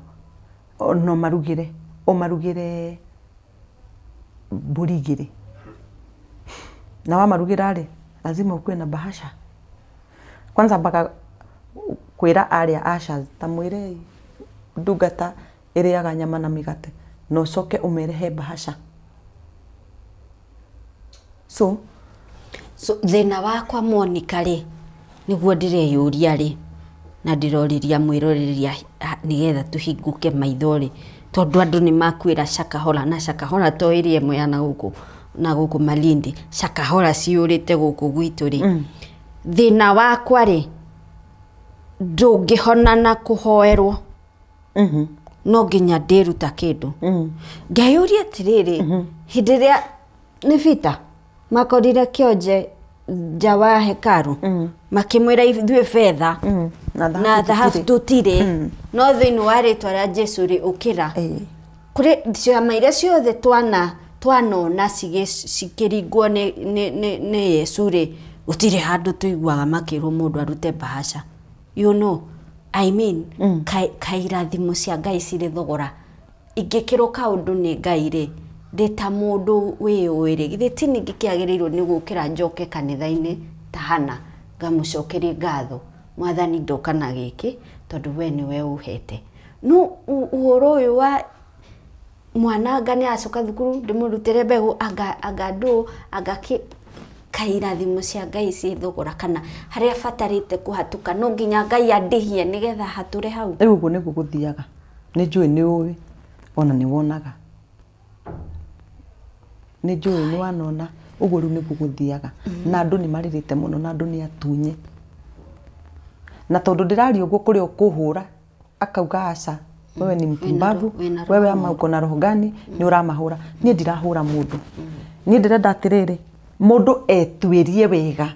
no marugĩre ũmarugĩre mbũri 2 na wamarugĩra rĩ lazima ukuwe na bahasha kwanza mpaka kwĩra arĩa asha ta mwĩre ndungata ĩrĩaga nyama na mĩgate na ũcoke ũmere he bahasha. So thĩna wakwa Monica rĩ nĩguo ndĩreyũria rĩ na ndĩroriria mwĩroreria nĩgetha tũhingũke maitho rĩ tondũ andũ nĩ makwĩra Shakahola na Shakahola to ĩrĩa ĩmwe ya na gũkũ Malindi Shakahola ciyũrĩte gũkũ gwitũ rĩ. Thĩna wakwa rĩ ndũngĩhona na kũhoerwo no nginya ndĩruta kĩndũ. Ngeyũria atĩrĩrĩ hĩndĩ ĩrĩa nĩ Peter makorire kĩonje nja wa hekaru makĩmwĩra ithuĩ betha na thahabu tũtirĩ no thĩinĩ wa rĩtwa rĩa Jesu rĩ ũkĩra. Kũrĩ ciama iria ciothe twanona cikĩringwo nĩ Yesu rĩ gũtirĩ handũ tũiguaga makĩrwo mũndũ arute bahasha. You know, I mean, kairathimo cia Ngai cirĩ thogora ingĩkĩrwo kaũndũ nĩ Ngai rĩ ndĩ ta mũndũ wĩyũĩ rĩ githĩ ti ningĩ kĩagĩrĩirwo nĩ gũkĩra njoke kanitha-inĩ ta Hana ngamũcokerie ngatho mwathani ndoka na gĩkĩ tondũ we nĩwe ũhete. No ũhoro ũyũ wa mwana anga nĩ acoka thukuru ndĩmũrutĩre mbegũ anga ndũ anga kĩ kairathimo cia Ngai ciĩ thogora kana harĩa batarĩte kũhatũka no nginya Ngai andĩhie nĩgetha hatũre hau. Rĩu ũguo nĩguo gũthiaga nĩ njũĩ nĩ ũĩ ona nĩ wonaga nĩ njũĩ nĩ wanona ũguo rĩu nĩguo gũthiaga na andũ nĩ marĩrĩte mũno na andũ nĩ atunye na tondũ ndĩraria ũguo kũrĩa ũkũhũra akauga aca wewe ni mpumbavu wewe ama uko na roho gani nĩ ũramahũra. Niĩ ndirahũra mũndũ niĩ ndĩrenda atĩrĩrĩ mũndũ etuĩrie wega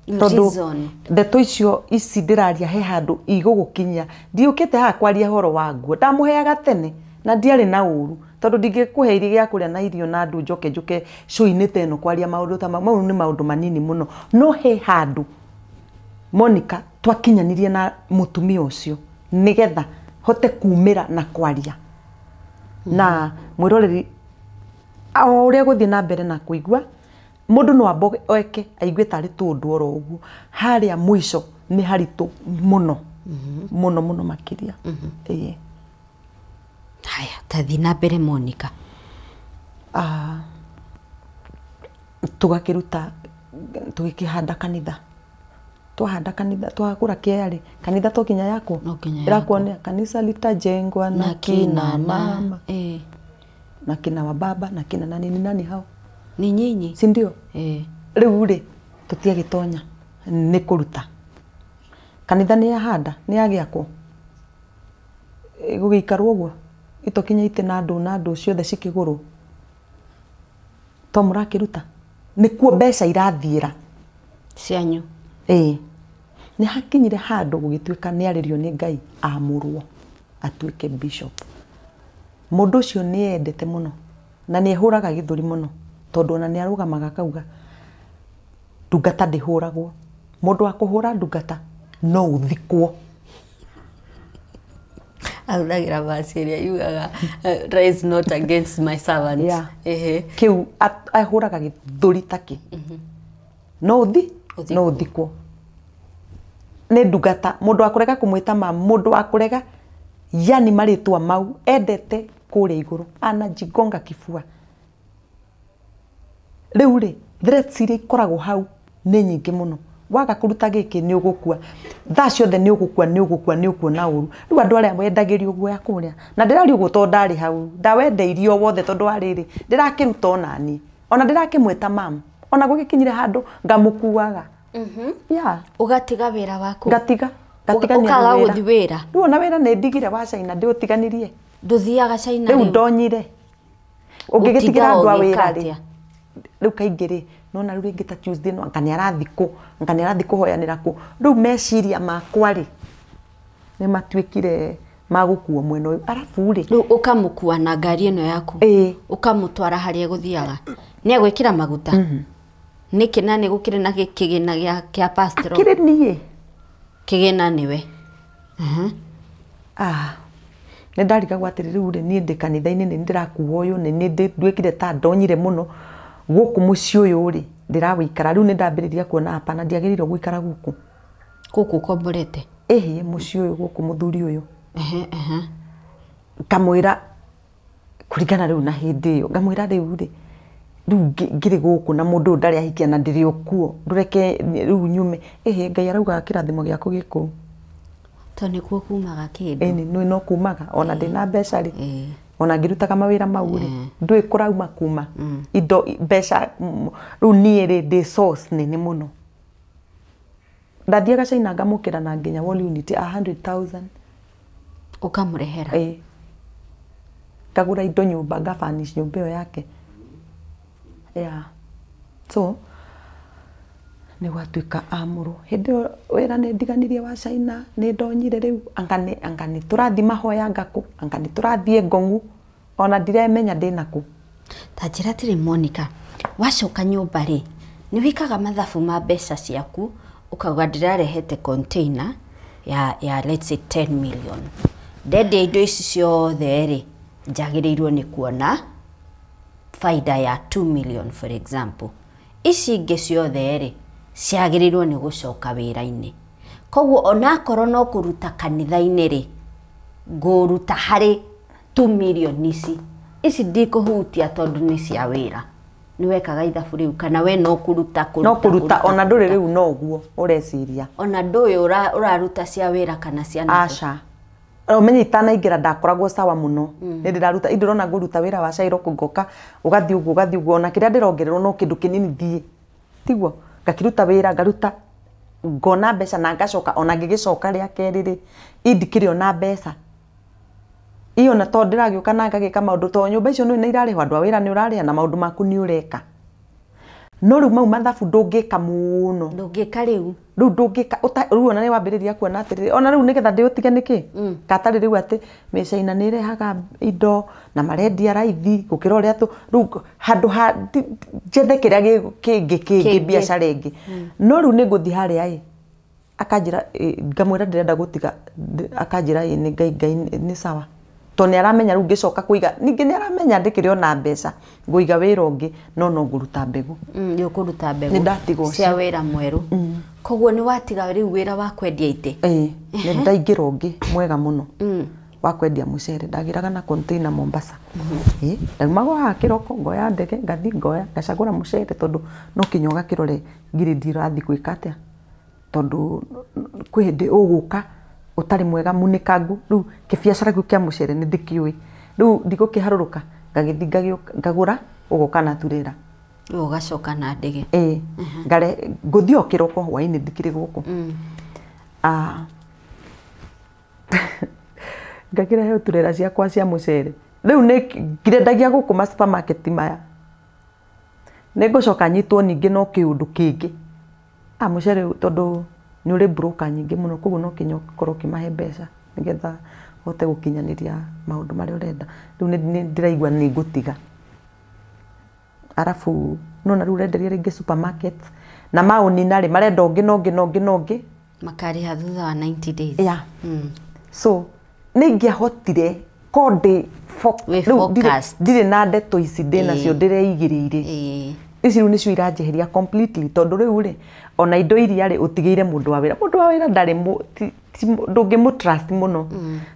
tondũ ndeto icio ici ndĩraria he handũ igũgũkinyia ndiũkĩte haha kwaria horo wa nguo ndamũheaga tene na ndiarĩ na ũru tondũ ndingĩkũhe irio gĩa kũrĩa na irio na andũ njoke njũke cũinĩ ta ĩno kwaria maũndũ ta mau nĩ maũndũ manini mũno no he handũ Monica twakinyanirie na mũtumia ũcio nĩgetha hote kumĩra na kwaria na mwĩroreri o ũrĩa gũthiĩ na mbere na kũigua mũndũ no ambo eke aigue tarĩ tũndũ oro ũguo harĩa mũico nĩ haritũ mũno mũno mũno makĩria. Ĩĩ haya tathi na mbere Monica. Tũgakĩruta tũgĩkĩhanda kanitha twahanda kanitha twagũra kĩea rĩ kanitha to nginya yakwo ĩrakwo kanisa litajengwa na kina mama na kina wa baba na kina nani ni nani hao ni nyinyi si ndio? Rĩu rĩ tũtiagĩtonya nĩ kũruta kanitha nĩ yahanda nĩ yagĩakwo gũgĩikarwo ũguo itokinya itĩ na andũ ciothe cikĩgũrwo to mũrakĩruta nĩkuo mbeca irathiĩra cianyu. Ĩĩ nĩ hakinyire handũ gũgĩtuĩka nĩ arĩrio nĩ Ngai amũrwo atuĩke bishop. Mũndũ ũcio nĩ endete mũno na nĩ ehũraga gĩthũri mũno tondũ ona nĩ arũgamaga akauga ndungata ndĩhũragwo mũndũ wa kũhũra ndungata no ũthikwo. Ahũthagĩra verse ĩrĩa yugaga rise not against my servant. Yeah. Ehe. Kĩu ahũraga gĩthũri takĩ no ũthi Ũthikwo. no ũthikwo nĩ ndungata mũndũ wa kũrega kũmwĩta ma mũndũ wa kũrega yani marĩtwa mau endete kũrĩa igũrũ anajigonga kibua. Rĩu rĩ threats iria ikoragwo hau nĩ nyingĩ mũno. Waga kũruta gĩkĩ nĩ ũgũkua, thaa ciothe nĩ ũgũkua, nĩ ũgũkua, nĩ ũkuona ũru. Rĩu andũ arĩa wendagĩrio guoya kũrĩa, na ndĩraria ũguo tondũ ndarĩ hau, ndawendeirio wothe tondũ wa rĩrĩ ndĩrakĩruta onaniĩ, ona ndĩrakĩmwĩta mam, ona gũgĩkinyire handũ ngamũkuaga. Yeah. Ũgatiga wĩra waku. Ngatiga ngatigania Ũkaga na wĩra. gũthiĩ wĩra. Rĩu ona wĩra nĩ ndigire wa China ndĩũtiganirie. Ndũthiaga China Rĩu rĩu. ndonyire. Ũngĩgĩtigĩra Ũtindaga andũ a ũgĩka wĩra rĩ, atĩa? rĩu kaingĩ rĩ nona rĩu rĩngĩ ta Tuesday no anga nĩ arathiĩ kũ, anga nĩ arathiĩ kũhoyanĩra kũ. Rĩu meciria makwa rĩ nĩ matuĩkire ma gũkuo mwena ũyũ. Arabu rĩ Rĩu ũkamũkua na ngari ĩno yaku. Ĩĩ. Ũkamũtwara harĩa egũthiaga. Nĩ egwĩkĩra maguta. Nĩkĩ na nĩ gũkĩrĩ na kĩgĩna kĩa pastoral. Akĩrĩ niĩ. Kĩgĩna nĩwe. Ah. Nĩ ndarigagwo atĩrĩ rĩu rĩ niĩ ndĩ kanitha-inĩ nĩ ndĩrakuo ũyũ nĩ nĩ nduĩkire ta ndonyire mũno gũkũ mũciĩ ũyũ rĩ ndĩrawĩikara. Rĩu nĩ ndambĩrĩria kuona hapana ndiagĩrĩirwo gũikara gũkũ. Gũkũ ũkomborete? Ĩhĩ mũciĩ ũyũ gũkũ mũthuri ũyũ. Ehe, ehe. Ngamwĩra kũringana rĩu na hĩndĩ ĩyo ngamwĩra rĩu rĩ rĩu ngĩrĩ gũkũ na mũndũ ũyũ ndarĩ ahikia na ndĩrĩ o kuo ndũreke rĩu nyume. Ĩhĩ Ngai araugaga kĩrathimo gĩaku gĩ kũu. Tondũ nĩkuo kumaga kĩndũ. Ĩni nĩ no kumaga ona ndĩna mbeca rĩ Ĩĩ. ona ngĩrutaga mawĩra mau rĩ ndũĩ kũrauma kuma indo mbeca rĩu niĩ rĩ ndĩ source nene mũno. Ndathiaga China ngamũkĩra na nginya wall unit 100,000. Ũkamũrehera? Ĩĩ. Ngagũra indo nyũmba ngabanish nyũmba ĩyo yake. Yeah. So nĩ gwatuĩka amũrwo. Hĩndĩ ĩyo wĩra nĩ ndiganirie wa China nĩ ndonyire rĩu anga nĩ tũrathiĩ mahoya ngakũ, anga nĩ tũrathiĩ ngong'u ona ndiremenya ndĩna kũ. Ta njĩra atĩrĩ Monica, wacoka nyũmba rĩ nĩ wĩkaga mathabu ma mbeca ciaku ũkauga ndĩrarehete container ya let's say 10 million. Ndendia indo ici ciothe rĩ njagĩrĩirwo nĩ kuona faida ya 2 million for example. Ici ingĩ ciothe rĩ ciagĩrĩirwo nĩ gũcoka wĩra-inĩ. Koguo onakorwo no kũruta kanitha-inĩ rĩ ngũruta harĩ 2 million ici. Ici ndikũhutia tondũ nĩ cia wĩra. Nĩ wekaga ithabu rĩu kana we no kũruta No kũruta ona ndũrĩ rĩu no ũguo ũreciria. Ona ndũĩ ũraruta cia wĩra kana cia nakũ. Aca. Ũmenye itanaingĩra ndakoragwo sawa mũno. Nĩ ndĩraruta indĩrona ngũruta wĩra wa Cairo ngoka ũgathiĩ ũguo ũgathiĩ ũguo ona kĩrĩa ndĩrongererwo no kĩndũ kĩnini thiĩ. Tiguo ngakĩruta wĩra ngaruta ngona mbeca na ngacoka ona ngĩgĩcoka rĩa kerĩ rĩ indikĩrĩ ona mbeca. Iyo na tondũ ndĩragĩũka na ngagĩka maũndũ tondũ nyũmba icio nĩ irarĩhwo andũ a wĩra nĩ ũrarĩha na maũndũ maku nĩ ũreka. No rĩu mau mathabu ndũngĩka mũno. Ndũngĩka rĩu. Rĩu ndũngĩka rĩu ona nĩ wambĩrĩria kuona atĩrĩrĩ ona rĩu nĩgetha ndĩũtige nĩkĩ katarĩ rĩu atĩ mĩcaina nĩ ĩrehaga indo na marendia raithi gũkĩra ũrĩa tũ rĩu handũ ha njethe kĩrĩa kĩngĩ kĩngĩ biacara ĩngĩ. No rĩu nĩ ngũthiĩ harĩa ĩ akanjĩra ngamwĩra ndĩrenda gũtiga akanjĩra ĩ nĩ Ngai Ngai nĩ sawa. Tondũ nĩ aramenya rĩu ngĩcoka kũiga ningĩ nĩ aramenya ndĩkĩrĩ ona mbeca ngũiga wĩra ũngĩ no no ngũruta mbegũ. Nĩ ũkũruta mbegũ. Nĩ ndatiga ũcio. Cia wĩra mwerũ. Koguo nĩ watiga rĩu wĩra wa kwendia itĩ? Ĩĩ, nĩ ndaingĩra ũngĩ mwega mũno wa kwendia mũcere. Ndagĩraga na container Mombasa. Ĩĩ, ndaumagwo haha kĩroko ngoya ndege ngathiĩ ngoya ngacagũra mũcere tondũ no kinya ũgakĩrore ngirĩndi ĩrathiĩ gwĩka atĩa. Tondũ kwĩ hĩndĩ ũgũka ũtarĩ mwega munĩkangu. Rĩu kĩbiacara kĩu kĩa mũcere nĩ ndĩkĩũĩ. Rĩu ndigũkĩharũrũka ngagĩthiĩ ngagũra ũgoka na turera. Rĩu ũgacoka na ndege. Ĩĩ, ngũthiĩ o kĩroko hwaĩ-inĩ ndikĩrĩ gũkũ. Ngakĩrehe turera ciakwa cia mũcere. Rĩu nĩ ngĩrendagia gũkũ ma supermarket maya. Nĩ ngũcoka nyitwo ningĩ no kĩũndũ kĩngĩ. Mũcere tondũ nĩ ũrĩ broker nyingĩ mũno koguo no kinya ũkorwo ũkĩmahe mbeca nĩgetha ũhote gũkinyanĩria maũndũ marĩa ũrenda. Rĩu nĩ ndĩraigua nĩ ngũtiga. Arabu nona rĩu ũrenderia rĩngĩ supermarket na maũnina rĩ marenda ũngĩ na ũngĩ na ũngĩ na ũngĩ. Makarĩha thutha wa 90 days. Yeah. So Nĩ ingĩahotire ko ndĩ ndirĩ na ndeto ici ndĩ nacio ndĩreigĩrĩire. Ici rĩu nĩcio iranjeheria completely tondũ rĩu rĩ ona indo iria rĩ ũtigĩire mũndũ wa wĩra. Mũndũ wa wĩra ndarĩ ndũngĩmũ trust mũno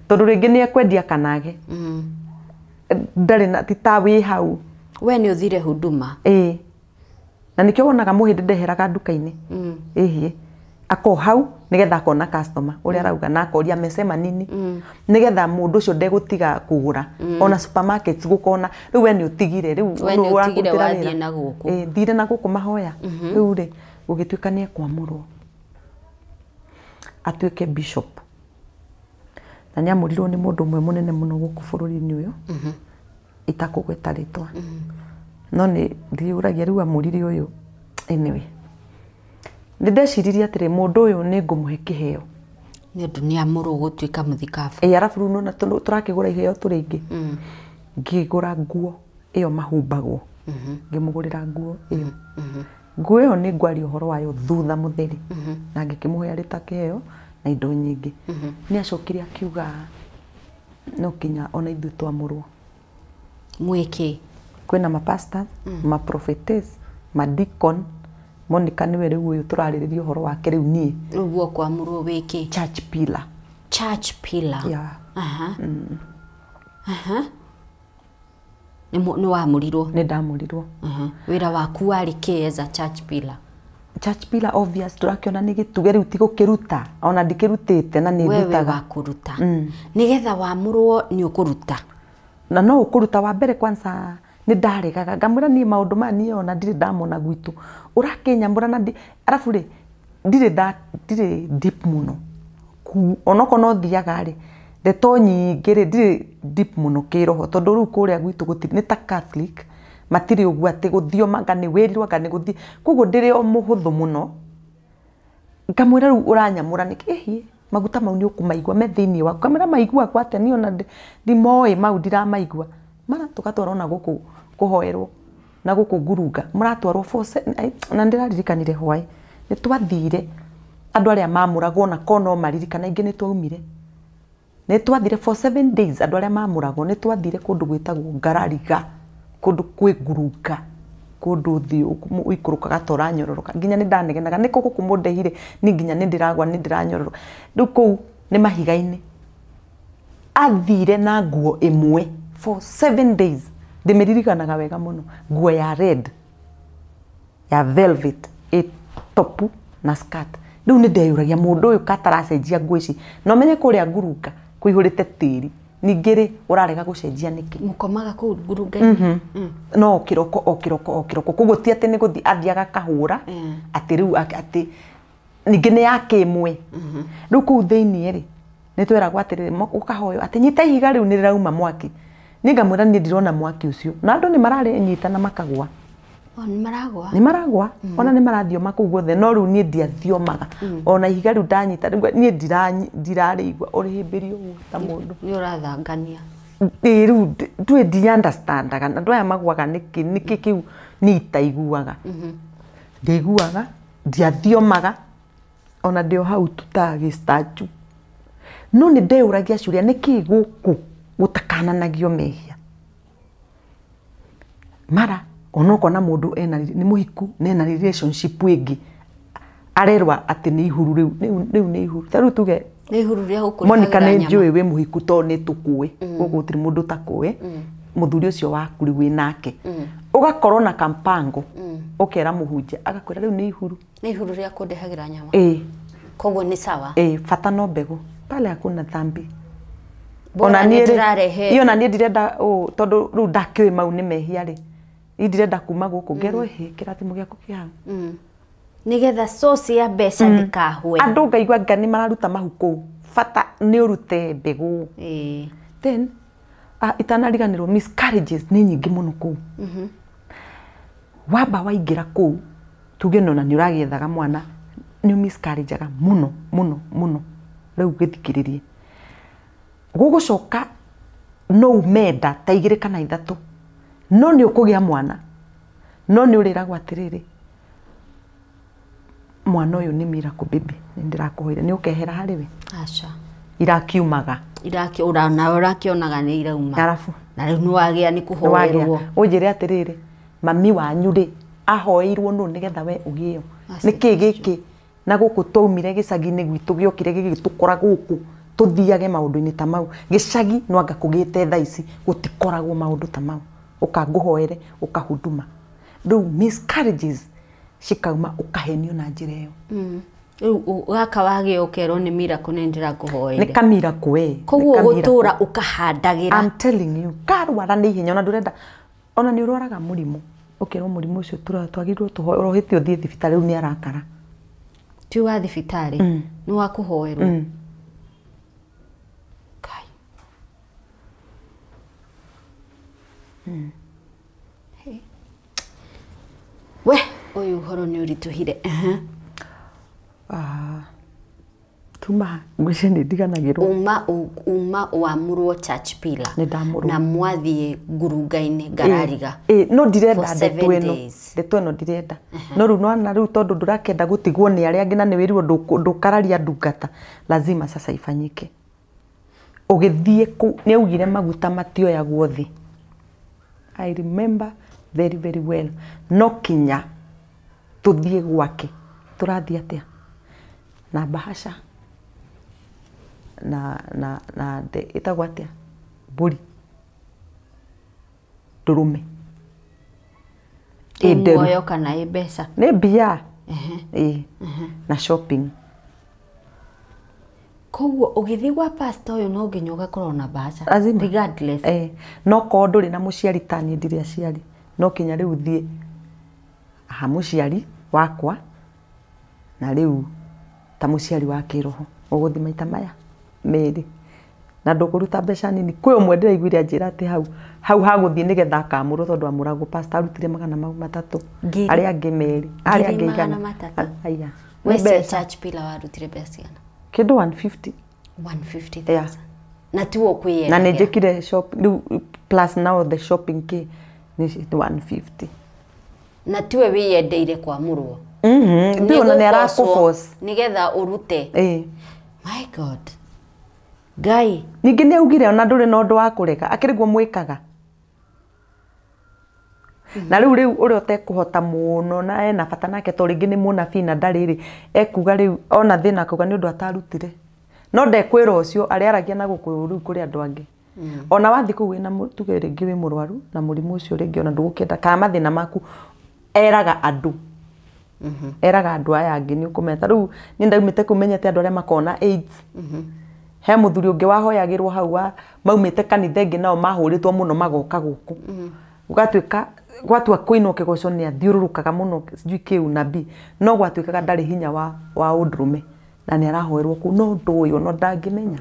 tondũ rĩngĩ nĩ ekwendia kana age. Ndarĩ na ti ta wĩ hau. We nĩ ũthire huduma. Ĩĩ. Na nĩkĩo wonaga mũhĩndĩ ndeheraga nduka-inĩ. Ĩhĩ. Ako hau nigetha akona customer uria arauga na akoria amesema nini nigetha mundu ucio ndegutiga kugura ona supermarkets gukona riu we ni utigire riu utigire wathie na guku thire na guku mahoya riu ri gugituika ni ekwamurwo atuike bishop na ni amurirwo ni mundu umwe munene muno guku bururi-ini uyu itakugweta ritwa no ni ndiuragia riu amurire uyu anyway ndeciririe atĩrĩ mũndũ ũyũ nĩ ngũmũhe kĩheo nĩ ũndũ nĩ amũrwo gũtuĩka mũthikabu ĩ arabu rĩu nona tũrakĩgũra iheo tũrĩ aingĩ ngĩgũra nguo ĩyo mahumbagwo ngĩmũgũrĩra nguo ĩyo nguo ĩyo nĩ ngwaria ũhoro wayo thutha mũtheri na ngĩkĩmũhe arĩ ta kĩheo na indo nyingĩ nĩ acokire akiuga no kinya ona ithuĩ twamũrwo mwĩkĩ kwĩna mapastors maprophetess madeacon Monica niwe riu uyu turaririria uhoro wake riu nie uguo kwamurwo wiki church pillar church pillar yeah. Aha. Aha. Ni wamurirwo ni ndamurirwo. Wira waku wari ki as a church pillar? Church pillar obvious turakiona ni gituge riu ti gukiruta ona ndikirutite na ni ndutaga wewe wa kuruta nigetha wamurwo ni ukuruta na no ukuruta wa mbere kwanza ni ndaregaga ngamwira ni maundu ma ni ona ndiri ndamona gwitu urakinyambura na arabu ri ndiri ndiri deep muno ku onoko no thiaga ri ndeto nyingi ri ndiri deep muno kiroho tondu riu kuria gwitu gutiri ni ta Catholic matiri uguo ati guthioma anga ni wirirwo anga ni guthi koguo ndiri o muhuthu muno ngamwira riu uranyamura niki ĩhĩ maguta mau ni ukumaigua me thiini waku ngamwira maigua kwa atia ni ona ndimoĩ mau ndiramaigua mara tugatwarwo na guku kuhoerwo na guku ngurunga muratwarwo force na ndiraririkanire hwaĩ ni twathire andu aria mamuragwo na kono maririkana ingi ni twaumire ni twathire for 7 days andu aria mamuragwo ni twathire kundu gwitagwo Ngarariga kundu kwi ngurunga kundu thi uikurukaga ta uranyororoka nginya ni ndanegenaga ni kuku mundehire ni nginya ni ndiragwa ni ndiranyororoka riu kuu ni mahiga-ini athire na nguo imwe for 7 days ndimiririkanaga wega muno nguo ya red ya velvet ĩ topu na skirt riu ni ndeyũragia mũndũ ũyũ kataracenjia nguo ici no menye kũrĩa ngurunga kũihũrĩte tĩri ningĩ rĩ ũrarega gũcenjia nĩkĩ mũkomaga kũu ngurunga-inĩ no kĩroko o kĩroko o kĩroko koguo ti atĩ nĩ gũthiĩ athiaga kahũra atĩ rĩu atĩ ningĩ nĩ ya kĩmwe rĩu kũu thĩiniĩ rĩ nĩ tweragwo atĩrĩrĩ ũkahoywo atĩ nyita ihiga rĩu nĩ rĩrauma mwaki ni ngamwira ni ndirona mwaki ucio na andu ni marare nyita na makagwa ni maragwa ni maragwa ona ni marathioma kuu guothe no riu nie ndiathiomaga ona ihiga riu ndanyita nie ndirarĩigua ũrĩhĩmbĩrio ũguo ta mũndũ ni ũrathangania ĩ riu ndui ndi understandaga andũ aya magwaga nĩkĩ nĩkĩ kĩu ni itaiguaga ndiaiguaga ndiathiomaga ona ndĩ o hau tu ta gĩ statue no nĩ ndeyũragia ciũria nĩkĩ gũkũ gutakananagio mehia mara onokona mundu ena ni muhiku nena relationship wingi arerwa ati ni ihuru riu riu ni ihuru ta riu tuge ni ihuru ria guku Monica ni njui wi muhiku to ni tukui guku gutiri mundu takui muthuri ucio waku riu wi nake ugakorwo na kampango ukera muhunjia agakwira riu ni ihuru ria kundehagira nyama ĩ koguo ni sawa ĩ bata no mbegu pale hakuna dhambi ona nie iyo na nie ndirenda tondu riu ndakiũĩ mau nĩ mehia rĩ ni ndirenda kuma gũkũ ngerwo hĩ kĩrathimo gĩaku kĩ hau nigetha source ya mbeca ndikahwe andũ ngaigua nga nĩ mararuta mahu kũu bata nĩ ũrute mbegũ then itanariganĩrwo miscarriages nĩ nyingĩ mũno kũu wamba waingĩra kũu tuge nona nĩ ũragĩethaga mwana nĩ miscarriageaga mũno mũno mũno rĩu gĩthikĩrĩrie gugucoka no umenda ta igĩrĩ kana ithatũ no nĩ ũkũgĩa mwana no nĩ ũrĩragwo atĩrĩrĩ mwana ũyũ nĩ miracle baby nĩ ndĩrakũhoire nĩ ũkehera harĩ we aca Irakiumaga. Irakiura na urakionaga ni irauma. Arafu. Na riu niwagia ni kuhoerwo. Unjire atiriri, mami wanyu ri ahoeirwo nu nigetha we ugio. Niki giki na guku twaumire gicagi-inĩ gwitũ gĩokire gĩgĩtũkora gũkũ tũthiage maũndũ-inĩ ta mau. Gĩcagi no anga kũgĩte thaa ici gũtikoragwo maũndũ ta mau. Ũkangũhoere ũkahuduma. Rĩu miscarriages cikauma ũkahenio na njĩra ĩyo. Rĩu gaka wagĩa ũkerwo nĩ miracle nĩ ndĩrakũhoeire. Nĩ ka miracle we. Koguo gũtũra ũkahandagĩra. I'm telling you, karwara nĩ ihenya ona ndũrenda ona nĩ ũrwaraga mũrimũ. Ũkerwo mũrimũ ũcio twagĩrĩirwo tũhoe ũrohĩte ũthiĩ thibitarĩ rĩu nĩ arakara. Ti wa thibitarĩ nĩ wa kũhoerwo. Kai. We ũyũ ũhoro nĩ ũritũhire. Tuma ngwĩciria nĩ ndiganagĩrwo. Uma wamũrwo church pillar. Nĩ ndamũrwo. Na mwathiĩ ngurunga-inĩ ngarariga. No ndirenda ndeto ĩno. Ndeto ĩno ndirenda. No rĩu nwana rĩu tondũ ndũrakenda gũtigwo nĩ arĩa angĩ na nĩ wĩrirwo ndũkararia ndungata. Lazima sasa ifanyike. Ũgĩthiĩ kũu nĩ augire maguta matioyagwo thĩ. I remember very very well. No kinya tũthiĩ gwake. Tũrathiĩ atĩa? Na bahasha na na ĩtagwo atĩa? Mbũri ndũrũme. Ĩ muoyo kana ĩ mbeca? Nĩ mbia. Na shopping. Koguo ũgĩthiĩ gwa pastor ũyũ no nginya ũgakorwo na bahasha regardless. No korwo ndũrĩ na mũciari ta niĩ ndirĩ aciari no kinya rĩu thiĩ ha mũciari wakwa na rĩu ta mũciari wa kĩroho ũgũthiĩ maita maya merĩ na ndũkũruta mbeca nini. Kwĩ ũmwe ndĩraiguire anjĩra atĩ hau hau hagũthiĩ nĩgetha akamũrwo tondũ amũragwo pastor arutire 300 arĩa angĩ merĩ arĩa angĩ 100. Aya. We church pillar warutire mbeca cigana? Kĩndũ 150. 150,000. Yeah. Na tiwo kwĩyendera. Na nĩ njĩkire shop rĩu plus now the shopping kĩ nĩ 150. Na tiwe wĩyendeire kwamũrwo. Ndio na nĩ arakũforce nĩgetha ũrute. My God. Ngai. Ningĩ nĩ augire ona ndũrĩ na ũndũ wa kũrega akĩrĩguo mwĩkaga. Na rĩu rĩu ũrĩa ũtekũhota mũno na ena bata nake to rĩngĩ nĩ mũnabii na ndarĩ rĩ ekuga rĩu ona thĩna akauga nĩ ũndũ atarutire. No ndekwĩra ũcio arĩa aragia na gũkũ rĩu kũrĩ andũ angĩ. Ona wathiĩ kũu wĩna tuge rĩngĩ wĩ mũrwaru na mũrimũ ũcio rĩngĩ ona ndũgũkĩenda kana mathĩna maku eraga andũ. Eraga andũ aya angĩ nĩ ũkũmeta. Rĩu niĩ ndaumĩte kũu menyete andũ arĩa makona AIDS. He mũthuri ũngĩ wahoyagĩrwo hau wa maumĩte kanitha ĩngĩ nao mahũrĩtwo mũno magoka gũkũ. Gũgatuĩka gwatua kũinwo kĩgoco nĩ athiũrũrũkaga mũno sijui kĩu nabii no gwatuĩkaga ndarĩ hinya wa ũndũrũme na nĩ arahoerwo kũu no ũndũ ũyũ no ndangĩmenya.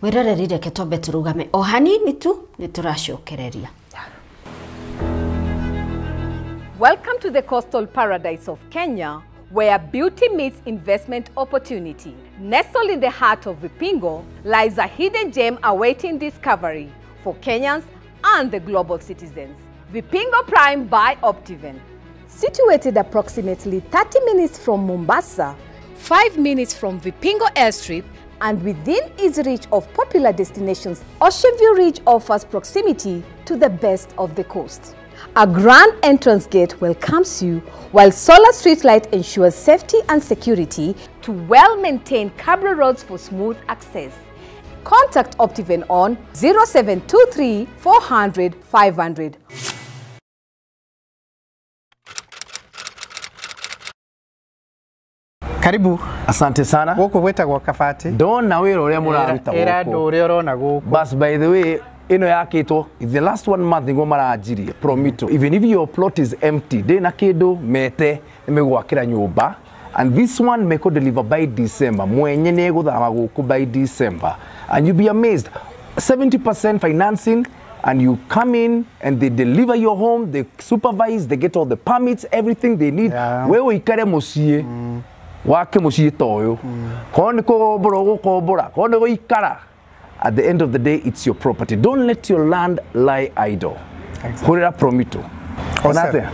Mwĩroreri reke twambe tũrũgame o hanini tu nĩ tũracokereria. Welcome to the coastal paradise of Kenya, where beauty meets investment opportunity. Nestled in the heart of Vipingo lies a hidden gem awaiting discovery for Kenyans and the global citizens. Vipingo Prime by Optiven. Situated approximately 30 minutes from Mombasa, 5 minutes from Vipingo Airstrip, and within easy reach of popular destinations, Ocean View Ridge offers proximity to the best of the coast. A grand entrance gate welcomes you, while solar streetlight ensures safety and security to well-maintained cabro roads for smooth access. Contact Optiven on 0723 400 500. Karibu. Asante sana. Gũkũ gwĩtagwo Kabati. Ndona wĩra ũrĩa mũraruta gũkũ. Ĩra andũ ũrĩa ũrona gũkũ. Bas, by the way, ĩno yakĩtwo the last 1 month nĩguo maranjirie Promito. Even if your plot is empty, ndĩ na kĩndũ mete nĩmegwakĩra nyũmba. And this one meko deliver by December. Mwenye nĩ egũthama gũkũ by December. And you'll be amazed. 70% financing, and you come in and they deliver your home, they supervise, they get all the permits, everything they need. Yeah. Wewe ikare mũciĩ. Wake mũciĩ ta ũyũ. Korwo nĩ kũgombora ũgũkombora, korwo nĩ gũikara. At the end of the day, it's your property. Don't let your land lie idle. Exactly. Hũrĩra Promito. Ona atĩa?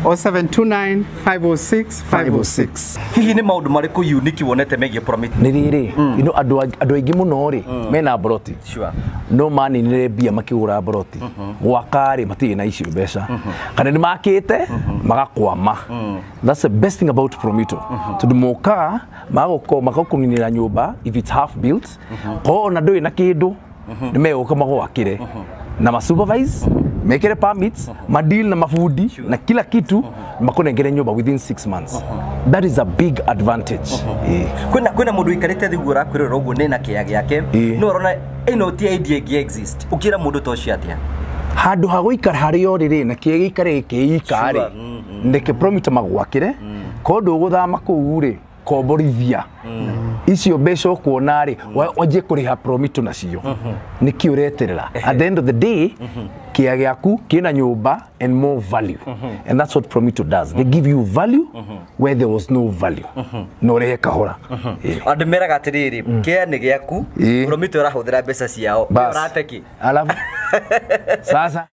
0729 506 506. Hihi nĩ maũndũ marĩkũ unique wonete megiĩ Promito? Nĩ rĩrĩ, you know, andũ aingĩ mũno rĩ mena mburoti. Sure. No maninire mbia makĩgũra mburoti. Gwaka rĩ matirĩ na icio mbeca. Kana nĩ makĩte magakwama. That's the best thing about Promito. Tondũ mokaga magakũninĩra nyũmba if it's half built. Korwo ona ndũrĩ na kĩndũ nĩ megũka magwakĩre. Na ma supervise mekere permits, madeal na mafundi na kila kitu, makunengere nyumba within 6 months. That is a big advantage. Kwina mundu ikarite thi guo rakwirora uguo nina kia giake no urona ino ti idea ĩngĩ exist ukira mundu ta ucio atia handu ha guikara haria uri ri na kia giikare gikiika ri ndeke Promito magwakire ko nduguthama kuu ri komborithia icio mbeca ukuona ri wanjie kuriha Promito nacio niki ureterera. At the end of the day kia gĩaku kina nyumba and more value. And that's what Promito does. They give you value where there was no value. No rehe kahora. Andu meraga atiriri kia ni gĩaku Promito ĩrahuthira mbeca ciao urateki. Alafu sasa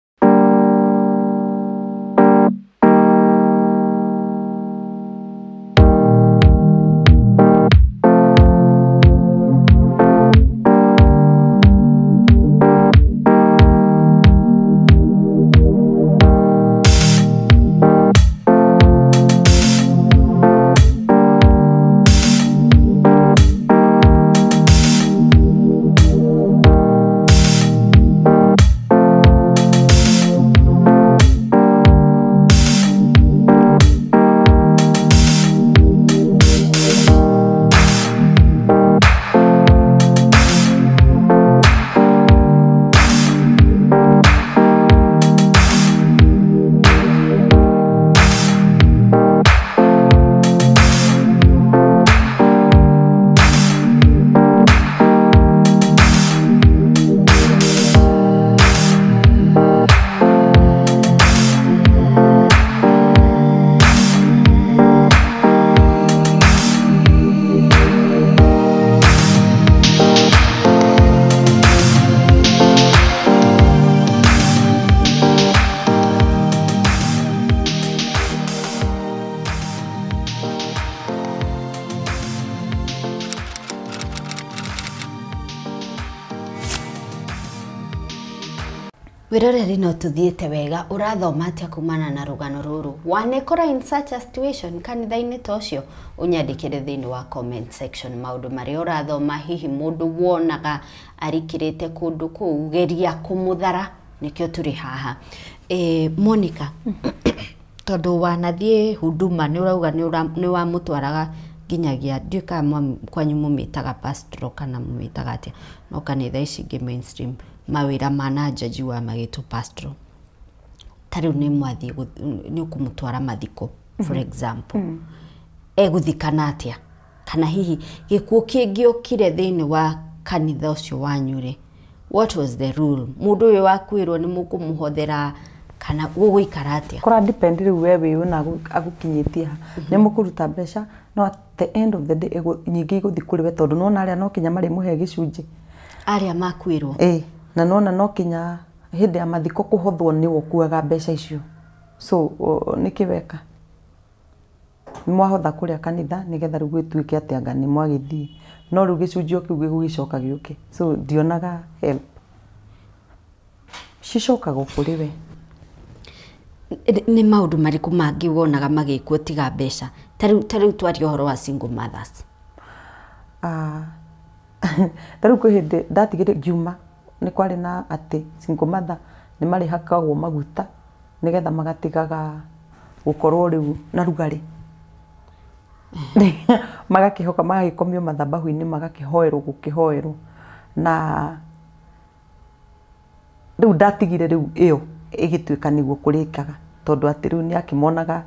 Wiroreri no tuthiete wega urathoma atia kumana na rugano ruru wanekora in such a situation kanitha-inĩ ta ũcio ũnyandĩkĩre thĩinĩ wa comment section maũndũ marĩa ũrathoma hihi mũndũ wonaga arikĩrĩte kũndũ kũu geria kũmũthara nĩkĩo tũrĩ haha. Monica, tondũ wanathiĩ huduma nĩ ũrauga nĩ wamũtwaraga nginyagia ndiũĩ kana kwanyu mũmĩtaga pastoral kana mũmĩtaga atĩa no kanitha ici ingĩ mainstream mawira mana jaji wa magĩtwo pastoral ta rĩu nĩ mwathiĩ nĩ ũkũmũtwara mathiko for example egũthikana atĩa kana hihi gĩkuũ kĩngĩokire thĩinĩ wa kanitha ũcio wanyu rĩ what was the rule mũndũ ũyũ wakuĩrwo nĩ mũkũmũhothera kana gũgũikara atĩa kũra depend rĩu we wĩ na agũkinyĩtie ha nĩ mũkũruta mbeca no at the end of the day nyingĩ igũthiĩ kũrĩ we tondũ nĩwona arĩa no kinya marĩmũhe gĩcunjĩ arĩa makuĩrwo na nona no kinya hĩndĩ ya mathiko kũhothwo nĩwe ũkuaga mbeca icio so nĩkĩ weka nĩ mwahotha kũrĩa kanitha nĩgetha rĩu gwĩtuĩke atĩ anga nĩ mwagĩthiĩ no rĩu gĩcunjĩ o kĩu gĩgũgĩcoka gĩũke so ndionaga help cicokaga kũrĩ we. Nĩ maũndũ marĩkũ mangĩ wonaga magĩkwo tiga mbeca ta rĩu twaria ũhoro wa single mothers? Ta rĩu kwĩ hĩndĩ ndatigire ngiuma nĩ kwarĩ na atĩ single mother nĩ marĩhakagwo maguta nĩgetha magatigaga gũkorwo rĩu na rugarĩ magakĩhoka magagĩkomio mathabahu-inĩ magakĩhoerwo gũkĩhoerwo na rĩu ndatigire rĩu ĩyo ĩgĩtuĩka nĩguo kũrĩkaga tondũ atĩ rĩu nĩ akĩmonaga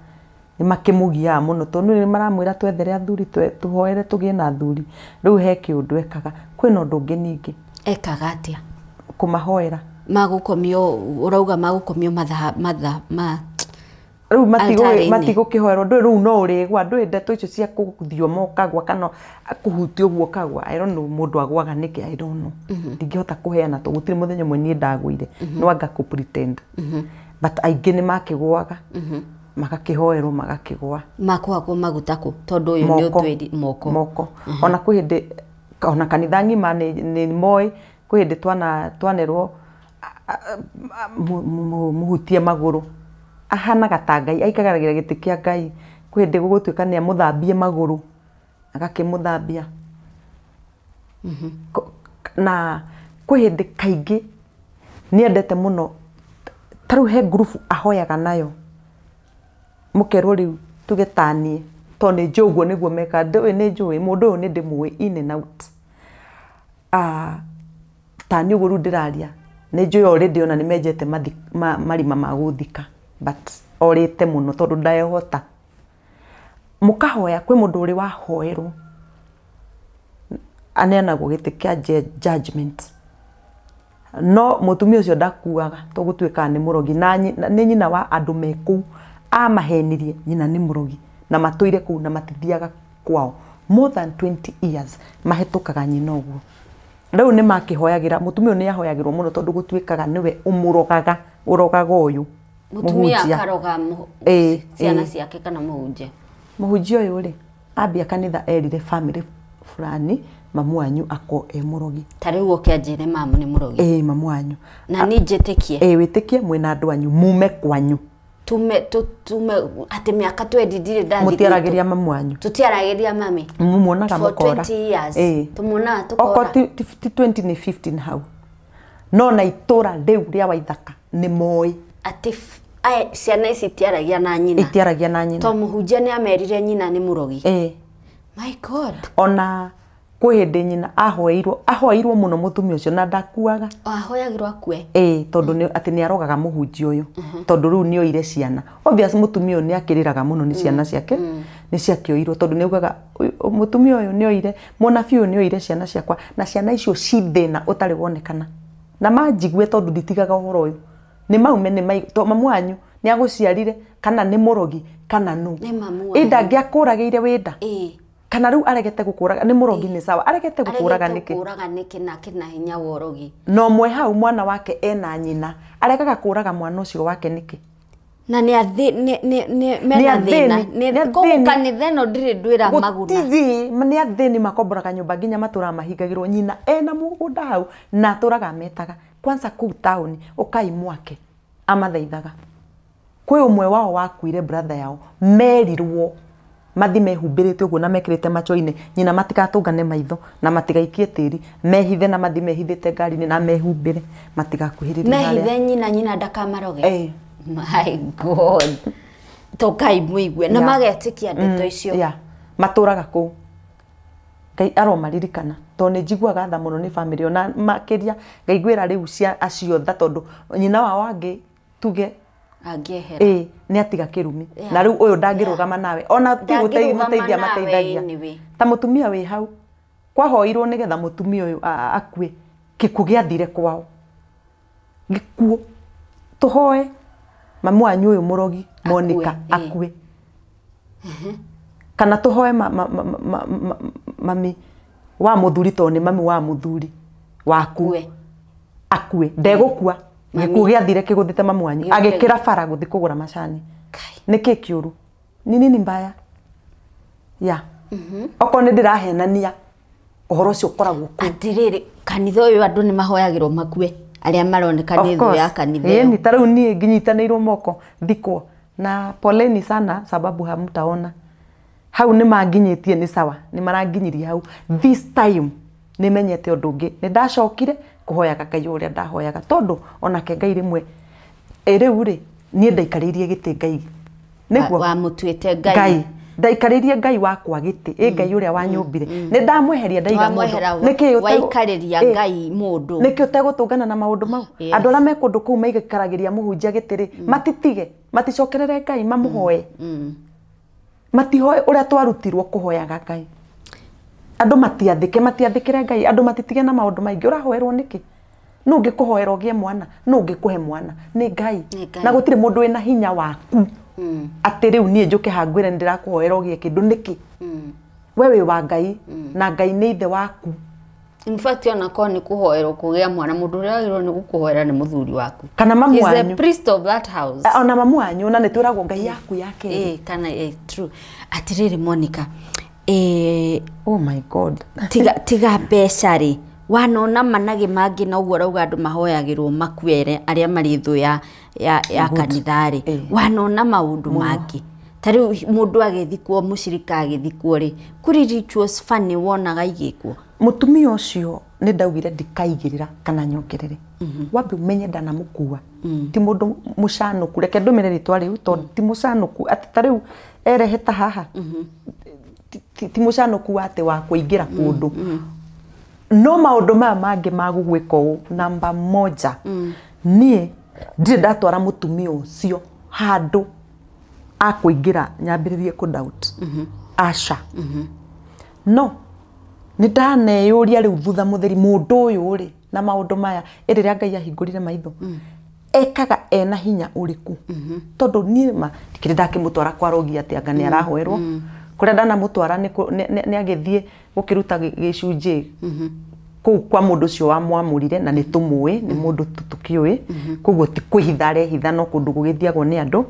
nĩ makĩmũgiaga mũno tondũ nĩ maramwĩra twethere athuri tũhoere tũgĩe na athuri rĩu he kĩũndũ ekaga kwĩna ũndũ ũngĩ ningĩ ekaga atĩa kũmahoera magũkomio ũrauga magũkomio matha ma rĩu matigũkĩhoerwo ndũĩ rĩu no ũrĩgwa ndũĩ ndeto icio cia kũthioma ũkagwa kana kũhutio ũguo ũkagwa I don't know mũndũ agwaga nĩkĩ I don't know ndingĩhota kũheana tondũ gũtirĩ mũthenya ũmwe niĩ ndagũire no anga kũ pretend but aingĩ nĩ makĩgwaga Magakĩhoerwo magakĩgwa. Makũhakwo maguta kũ tondũ ũyũ nĩ ũtwĩri moko. Moko. Ona kwĩ hĩndĩ ona kanitha ng'ima nĩ moĩ kwĩ hĩndĩ twanerwo mũhutie magũrũ. Ahanaga ta Ngai aikaragĩra gĩtĩ kĩa Ngai. Kwĩ hĩndĩ gũgũtuĩka nĩ amũthambie magũrũ agakĩmũthambia. Na kwĩ hĩndĩ kaingĩ nĩendete mũno ta rĩu he ngurubu ahoyaga nayo mũkerwo rĩu tuge tanie tondũ nĩ njũĩ ũguo nĩguo mekaga ndũĩ nĩ njũĩ mũndũ ũyũ nĩ ndĩmũĩ in and out. Tani ũguo rĩu ndĩraria nĩ njũĩ already ona nĩ menjete marima ma gũthika but orĩte mũno tondũ ndehota. Mũkahoya kwĩ mũndũ ũrĩ wahoerwo aneanagwo gĩtĩ kĩa judgment no mũtumia ũcio ndakuaga tũgũtuĩkaga nĩ mũrogi na nĩ nyina wa andũ me kũu amahenirie nyina nĩ mũrogi na matũire kũu na matithiaga kwao more than 20 years mahĩtũkaga nyina ũguo. Rĩu nĩ makĩhoyagĩra mũtumia ũyũ nĩ ahoyagĩrwo mũno tondũ gũtuĩkaga nĩwe ũmũrogaga ũrogaga ũyũ mũtumia akaroga ciana ciake kana mũhunjia. Mũhunjia ũyũ rĩ ambia kanitha erire family fulani mamu wanyu ako e mũrogi. Ta rĩu ũke anjĩre mamu nĩ mũrogi. Ĩĩ mamu wanyu. Na niĩ njĩtĩkie. Ĩĩ wĩtĩkie mwĩna andũ anyu mume kwanyu. Tume atĩ mĩaka 20 ndirĩ ndathiĩ. Mũtiaragĩria mamu wanyu. Tũtiaragĩria mami. Mumuonaga mũkora. For 20 years. Tumuonaga tũkora. Okorwo ti 20 nĩ 15 hau. No na itũra rĩu rĩa Waithaka nĩ moĩ. Atĩ ciana ici itiaragia na nyina. Itiaragia na nyina. To mũhunjia nĩ amerire nyina nĩ mũrogi. Ĩĩ. My God. Ona kwĩ hĩndĩ nyina ahoeirwo mũno mũtumia ũcio na ndakuaga. Ahoyagĩrwo akue. Ĩĩ tondũ atĩ nĩ arogaga mũhunjia ũyũ tondũ rĩu nĩ oire ciana. Obvious mũtumia ũyũ nĩ akĩrĩraga mũno nĩ ciana ciake nĩ ciakĩoirwo tondũ nĩ augaga mũtumia ũyũ nĩ oire mũnabii ũyũ nĩ oire ciana ciakwa na ciana icio ci thĩna ũtarĩ wonekana. Na manjigue tondũ nditigaga ũhoro ũyũ. Nĩ maume nĩ mamu wanyu nĩ agũciarire kana nĩ mũrogi kana nũ. Nĩ mamu wanyu. Ĩ ndangĩakũragĩire wĩnda. Ĩĩ. Kana rĩu aregete gũkũraga nĩ mũrogi nĩ sawa aregete gũkũraga nĩkĩ? Gũkũraga nĩkĩ na kĩna hinya wa ũrogi. No mwe hau mwana wake ena nyina aregaga kũraga mwana ũcio wake nĩkĩ? Na nĩ mena thĩna kũu kanitha ĩno ndirĩ ndwĩra maguna. Gũtithiĩ nĩ athĩni makomboraga nyũmba nginya matũraga mahingagĩrwo nyina ena mũgũnda hau na atũraga ametaga kwanza kũu taũni ũkai mwake amathaithaga. Kwĩ ũmwe wao wakuire brother yao merirwo mathi mehumbĩrĩte ũguo na mekĩrĩte macho-inĩ nyina matigatũngane maitho na matigaikie tĩri mehithe na mathi mehithĩte ngari-inĩ na mehumbĩre matigakuhĩrĩrie harĩa mehithe nyina nyina ndakamaroge. Ĩĩ. My God. Tokai mũigue na magetĩkia ndeto icio. Yeah. Matũraga kũu. Ngai aromaririkana tondũ nĩ njiguaga tha mũno nĩ family ona makĩria ngaiguĩra rĩu cia acio tha tondũ nyina wao angĩ tuge angĩehera. Ĩĩ nĩ atiga kĩrumi na rĩu ũyũ ndangĩrũgama nawe ona ti gũteithia mateithagia ta mũtumia wĩ hau kwahoirwo nĩgetha mũtumia ũyũ akue gĩkuũ gĩathire kwao gĩkuũ tũhoe mamu wanyu ũyũ mũrogi Monica akue kana tũhoe mami wa mũthuri tondũ nĩ mami wa mũthuri waku akue ndegũkua gĩkuũ gĩathire kĩgũthĩte mamu wanyu agĩkĩra bara gũthiĩ kũgũra macani. Nĩkĩ kĩũru? Ni nini mbaya? Ya. Okorwo nĩ ndĩrahenania ũhoro ũcio ũkoragwo kũu. Atĩrĩrĩ kanitha ũyũ andũ nĩ mahoyagĩrwo makue arĩa maroneka nĩ thũ ya kanitha ĩyo. Ĩni ta rĩu niĩ nginyitanĩirwo moko thikwo na poleni sana sababu hamtaona. Hau nĩ manginyĩtie nĩ sawa nĩ maranginyirie hau this time nĩ menyete ũndũ ũngĩ nĩ ndacokire kũhoyaga Ngai ũrĩa ndahoyaga tondũ onake Ngai rĩmwe rĩu rĩ niĩ ndaikarĩirie gĩtĩ Ngai nĩguo wamũtuĩte Ngai ndaikarĩirie Ngai wakwa gĩtĩ ĩ Ngai ũrĩa wanyũmbire nĩ ndamweheria ndaiga mũndũ nĩkĩ waikarĩria Ngai mũndũ nĩkĩ ũtegũtũngana na maũndũ mau andũ arĩa me kũndũ kũu maikaragĩria mũhunjia gĩtĩ rĩ matitige maticokerere Ngai mamũhoe matihoe ũrĩa twarutirwo kũhoyaga Ngai. Andũ matiathĩke matiathĩkĩre Ngai andũ matitige na maũndũ maingĩ ũrahoerwo nĩkĩ? Nũ ũngĩkũhoera ũgĩe mwana nũ ũngĩkũhe mwana nĩ Ngai na gũtirĩ mũndũ wĩna hinya waku atĩ rĩu niĩ njũke haha ngwĩre nĩ ndĩrakũhoera ũgĩe kĩndũ nĩkĩ? We wĩ wa Ngai na Ngai nĩ ithe waku. In fact ona ko ni kuhoerwo kugia mwana mundu uria wagirwo ni gukuhoera ni muthuri waku kana mamu wanyu. wanyu. He's the priest of that house. Ona mamu wanyu na nitwiragwo ngai yaku yake. Kana true. Atiriri Monica, oh my god, tiga mbeca ri wanona manage mangi na uguo rauga andu mahoyagirwo makuere aria mari thu ya kanitha ri wanona maundu mangi ta riu mundu agithikwo mucirika agithikwo ri kuri rituals funny wonaga igikwo. Mutumia ucio ni ndaugire ndikaigirira kana nyongerere. Wambe umenye ndanamukua ti mundu mucanuku, reke ndumire ritwa riu tondu ti mucanuku ati ta riu erehe ta haha ti mucanuku ati wa kuingira kundu. No maundu maya mangi ma gugwika uu namba moja nie ndire ndatwara mutumia ucio handu akuingira nyambiririe ku doubt. Aca no ni ndaneyuria riu thutha mutheri mundu uyu ri na maundu maya iriria Ngai ahingurire maitho ekaga ena hinya uriku tondu nie ma ndikiri ndakimutwara kwa rogi ati anga ni arahoerwo kuria ndanamutwara ni agithie gukiruta gicunji kuu kwa mundu ucio wamwamurire na ni tumui ni mundu tukiui koguo ti kwihitha arehitha no kundu gugithiagwo ni andu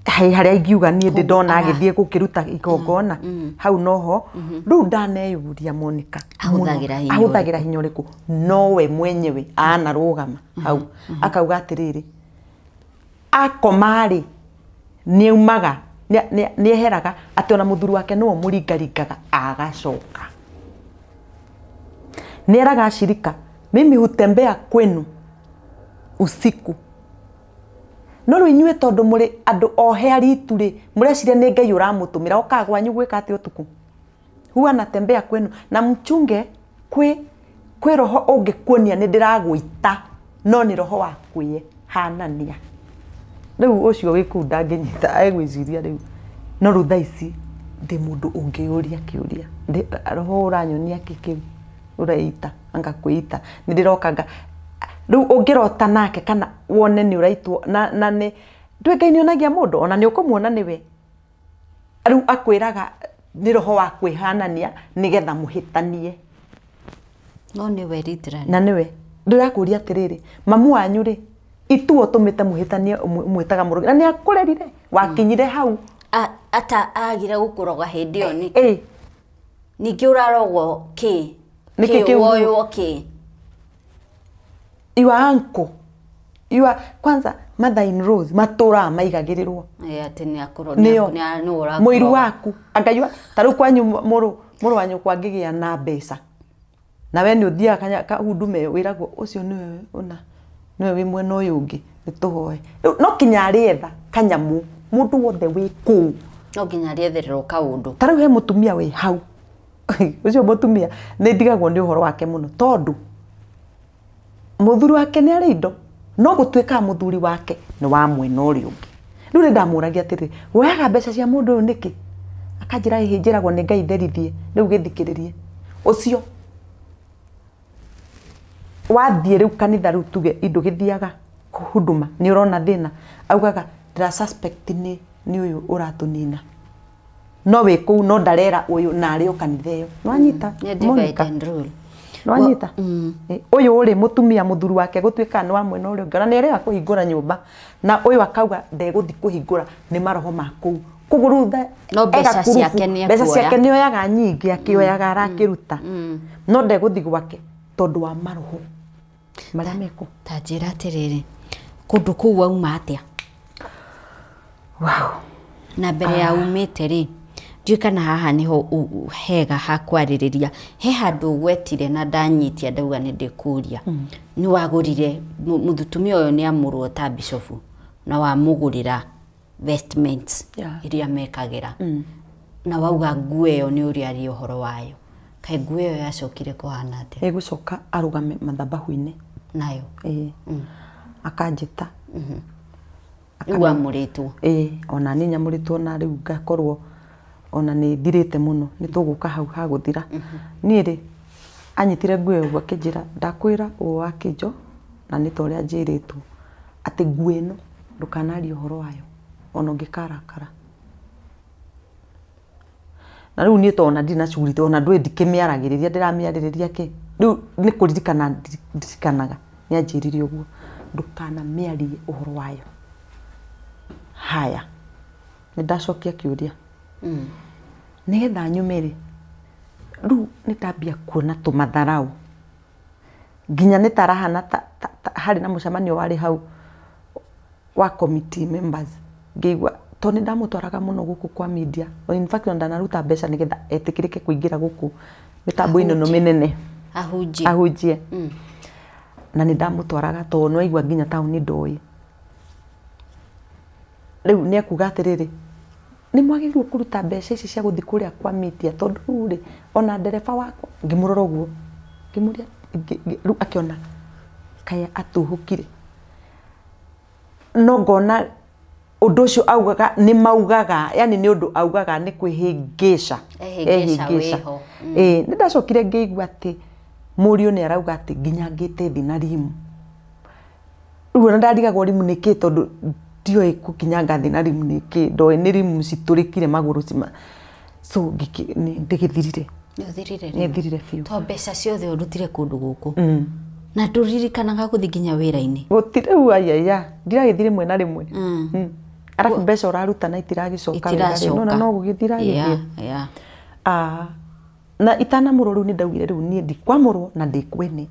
hai haria ingiuga nie ndi ndona agithie gukiruta igongona hau noho riu ndaneyuria Monica ahuthagira hinya uriku nowe mwenyewe anarugama hau akauga atiriri akomari niumaga nieheraga ati ona muthuri wake no muringaringaga agacoka nieraga ashirika mimi hutembea kwenu usiku no riu inyuĩ tondu muri andu ohe aritu ri mureciria ni Ngai uramutumira okaga gwanyu gwika ati utuku huwa natembea kwenu na mchunge kwi roho ungikuonia ni ndiragwita no ni roho wa kwiye hanania riu ucio wi kuu ndanginyita egwiciria riu no riu thaa ici ndi mundu ungiuria kiuria roho uranyonia ki kiu uraita anga kwita ni ndirokanga riu ungirota nake kana wone ni uraitwo na ni ndwe Ngai ni onagia mundu ona ni ukumuona niwe riu akwiraga ni roho wa kwihanania nigetha muhitanie no niwe literally na niwe ndirakuria atiriri mamu wanyu ri ituo tumite muhitanie mwitaga murugi na ni akurerire wakinyire hau ata agire gukuroga hindi iyo ni ningi urarogwo ki ki woywo ki your uncle your kwanza mother in laws matura maigagirirwo ati ni akuro ni ni ura muiru waku angayua taru kwanyu muru wanyu kwangigia na mbeca na we ni uthiaga kahudume wiragwo ucio niwe una niwe wi mwena uyu ungi ni tuhoe no kinya arietha kanyamu mundu wothe wi kuu no kinya ariethererwo kaundu taru he mutumia wi hau ucio mutumia ni ndigagwo ni uhoro wake muno tondu muthuri wake ni ari indo no gutuika muthuri wake ni wa mwena uri ungi riu ni ndamuragia atiri woyaga mbeca cia mundu uyu niki akanjira ihi njiragwo ni Ngai therithie riu githikiririe ucio wathie riu kanitha riu tuge indo githiaga kuhuduma ni urona thina augaga ndira suspect ni uyu uratunina no wi kuu no ndarera uyu na ari o kanitha iyo nwanyita Monica nwanyita uyu uri mutumia muthuri wake gutuika ni wa mwena uri ungi na ni arega kuhingura nyumba na uyu akauga ndeguthi kuhingura ni maroho ma kuu koguo riu no mbeca ciake ni mbeca ciake ni oyaga nyingi akioyaga arakiruta no ndeguthi gwake tondu wa maroho maria meko ta njira atiriri kundu kuu wauma atia wow na mbere ya umite ri ndiũĩ kana haha niho hega ha kwarĩrĩria he handũ ũgwetire na ndanyitia ndauga nĩ ndĩkũria nĩ wagũrire mũthutumia ũyũ nĩ amũrwo ta bishofu na wamũgũrĩra vestments iria mekagĩra na wauga nguo ĩyo nĩ ũrĩa arĩ ũhoro wayo kaĩ nguo ĩyo yacokire kũhana atĩa ĩgũcoka arũgame mathabahu-inĩ nayo akanjĩta rĩu amũrĩtwo ona niĩ nyamũrĩtwo na rĩu ngakorwo ona ni thirite muno ni tuguka hau ha guthira nie ri anyitire nguo ĩyo akĩnjĩra ndakwĩra ũũ wa kĩnjo na nĩ ta ũrĩa njĩrĩtwo atĩ nguo ĩno ndũkanarie ũhoro wayo ona ũngĩkarakara Na rĩu niĩ tondũ ona ndirĩ na shughuli ona ndũĩ ndikĩmĩaragĩrĩria ndĩramĩarĩrĩria kĩ. Rĩu nĩ kũririkana ndirikanaga nĩ anjĩrire ũguo ndũkanamĩarie ũhoro wayo. Haya nĩ ndacokia kĩũria. Nĩgetha nyume rĩ rĩu nĩ ndambia kuona tũmatharau nginya nĩ tarahana harĩ na mũcemanio warĩ hau wa committee members ngĩigua tondũ nĩ ndamũtwaraga mũno gũkũ kwa media. In fact ona ndanaruta mbeca nĩgetha etĩkĩrĩke kũingĩra gũkũ mĩtambo-inĩ ĩno mĩnene ahunjie. Na nĩ ndamũtwaraga tondũ nĩwaigua nginya taũni ndoĩ. Rĩu nĩ ekuga atĩrĩrĩ nĩ mwagĩrĩirwo kũruta mbeca ici cia gũthiĩ kũrĩa kwa media tondũ rĩu rĩ ona ndereba wakwa ngĩmũrora ũguo ngĩmũria rĩu akĩona kaya atuhũkire. No ngona ũndũ ũcio augaga nĩ maugaga yani nĩ ũndũ augaga nĩ kwĩhĩngĩca ehĩngĩca. Nĩ ndacokire ngĩigua atĩ mũriũ nĩ arauga atĩ nginya ngĩte thĩ na rimu. Rĩu ona ndarigagwo rimu nĩ kĩ tondũ ndioĩ gũkinyanga thĩ na rimu nĩ kĩ ndoĩ nĩ rimu citũrĩkire magũrũ cima. So ndĩgĩthirire. Nĩthirire biũ. To mbeca ciothe ũrutire kũndũ gũkũ. Na ndũririkanaga gũthiĩ nginya wĩra-inĩ. Gũtirĩ rĩu ayaya ndiragĩthiĩ rĩmwe na rĩmwe. Arabu mbeca ũraruta na itiragĩcoka wega rĩ nona no gũgĩthira gĩthiĩ. Na itanamũrwo rĩu nĩ ndaugire rĩu niĩ ndikwamũrwo na ndĩkwene.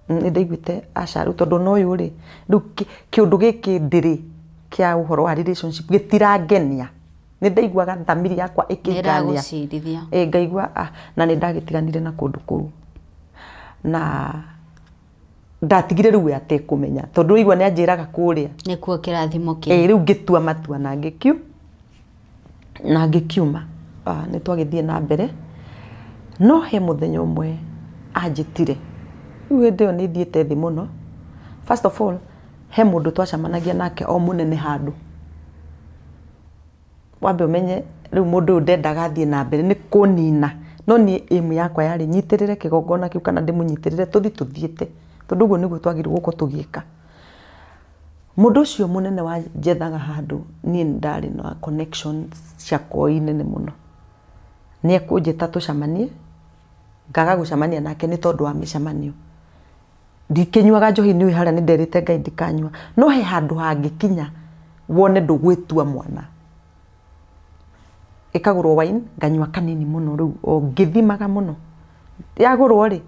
Nĩ ndaiguĩte aca rĩu tondũ na ũyũ rĩ rĩu kĩũndũ gĩkĩ ndĩrĩ kĩa ũhoro wa relationship gĩtirangenia. Nĩ ndaiguaga thamiri yakwa ĩkĩngania. Ngaigua na nĩ ndagĩtiganire na kũndũ kũu. Na ndatigire rĩu we atekũmenya tondũ waigua nĩ anjĩraga kũrĩa. Nĩkuo kĩrathimo kĩu. Rĩu ngĩtua matua na ngĩkiuma. Nĩ twagĩthiĩ na mbere. No he mũthenya ũmwe anjĩtire. Rĩu hĩndĩ ĩyo nĩ thiĩte thĩ mũno. First of all he mũndũ twacemanagia nake o mũnene handũ. Wambe ũmenye rĩu mũndũ ũyũ ndendaga athiĩ na mbere nĩ kũnina. No niĩ aim yakwa yarĩ nyitĩrĩre kĩgongona kĩu kana ndĩmũnyitĩrĩre tũthiĩ tũthiĩte tondũ ũguo nĩguo twagĩrĩirwo gũkorwo tũgĩka. Mũndũ ũcio mũnene wanjethaga handũ niĩ nĩ ndarĩ na connections ciakwa nene mũno. Nĩ ekũnjĩta tũcemanie ngaga gũcemania nake nĩ tondũ wa mĩcemanio. Ndikĩnyuaga njohi nĩ harĩa nĩ nderĩte Ngai ndikanyua. No he handũ hangĩkinya wone ndũgwĩtua mwana. Ĩkagũrwo wine nganyua kanini mũno rĩu o ngĩthimaga mũno. Yagũrwo rĩ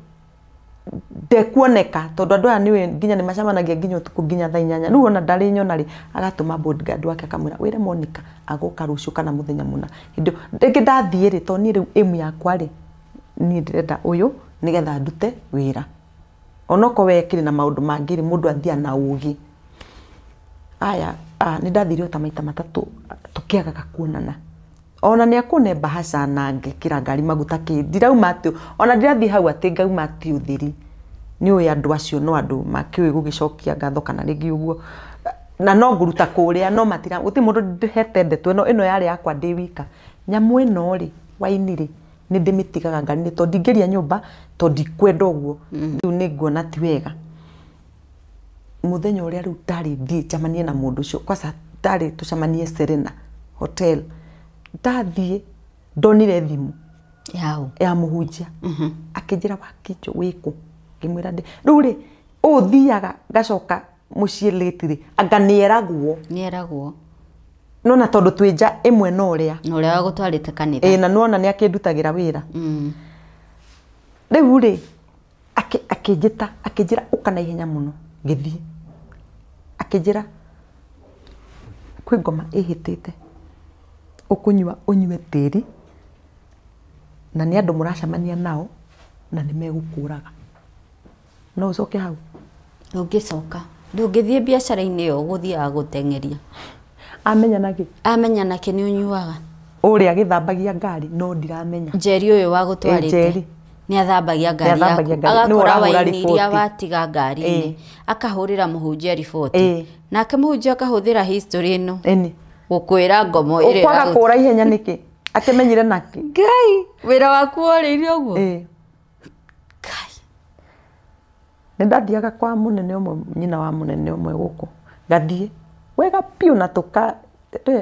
ndekuoneka tondũ andũ aya nĩũĩ nginya nĩ macemanagia nginya ũtukũ nginya thaa 8. Rĩu ona ndarĩ nyona rĩ agatũma bodyguard wake akamwĩra wĩre Monica agoka rũciũ kana mũthenya mũna. Hĩndĩ rĩngĩ ndathiĩ rĩ tondũ niĩ rĩu aim yakwa rĩ niĩ ndĩrenda ũyũ nĩgetha ndute wĩra. Onokorwo we kĩrĩ na maũndũ mangĩ rĩ mũndũ athiaga na ũgĩ. Aya nĩ ndathire o ta maita matatũ tũkĩagaga kuonana. Ona nĩ akũne mbahaca na ngĩkĩra ngari maguta kĩ ndirauma atĩ ona ndirathiĩ hau atĩ ngauma atĩ ũtheri. Nĩ ũĩ andũ acio no andũ makĩũĩ gũgĩcokia ngatho kana rĩngĩ ũguo. Na no ngũruta kũrĩa no matira gũtirĩ mũndũ ndĩhete ndeto ĩno ĩno yarĩ yakwa ndĩ wika. Nyamũ ĩno rĩ waini rĩ nĩ ndĩmĩtigaga ngari-inĩ tondũ ndingĩria nyũmba tondũ ndikwenda ũguo. Rĩu nĩ nguona ti wega. Mũthenya ũrĩa rĩu ndarĩ thiĩ njamanie na mũndũ ũcio kwanza ndarĩ tũcemanie Serena Hotel. Ndathiĩ ndonire thimũ ya mũhunjia. Akĩnjĩra Wakĩnjũ wĩkũ? Ngĩmwĩra ndĩ. Rĩu rĩ ũũ thiaga ngacoka mũciĩ late rĩ anga nĩeragwo. Nĩeragwo. Nona tondũ twĩ nja ĩmwe na ũrĩa. Na ũrĩa wagũtwarĩte kanitha. Na nĩwona nĩ akĩndutagĩra wĩra. Rĩu rĩ akĩnjĩta akĩnjĩra ũka na ihenya mũno ngĩthiĩ. Akĩnjĩra kwĩ ngoma ĩhĩtĩte ũkũnyua ũnyue tĩri na nĩ andũ mũracemania nao na nĩ megũkũraga. No ũcoke hau. Ndũngĩcoka. Ndũngĩthiĩ biacara-inĩ ĩyo ũgũthiaga gũteng'eria. Amenya nakĩ? Amenya nakĩ nĩ ũnyuaga. Ũrĩa agĩthambagia ngari no ndiramenya. Njeri ũyũ wagũtwarĩte. Nĩ athambagia ngari yaku. Agakora waini iria watiga ngari-inĩ. Akahũrĩra mũhunjia riboti. Nake mũhunjia akahũthĩra history ĩno. Gũkwĩra ngomo ĩrĩa ũkwaga kũra ihenya nĩkĩ? Akĩmenyire nakĩ? Ngai, wĩra waku worĩire ũguo? Ngai. Nĩ ndathiaga kwa mũnene ũmwe nyina wa mũnene ũmwe gũkũ. Ngathiĩ wega biũ na tũka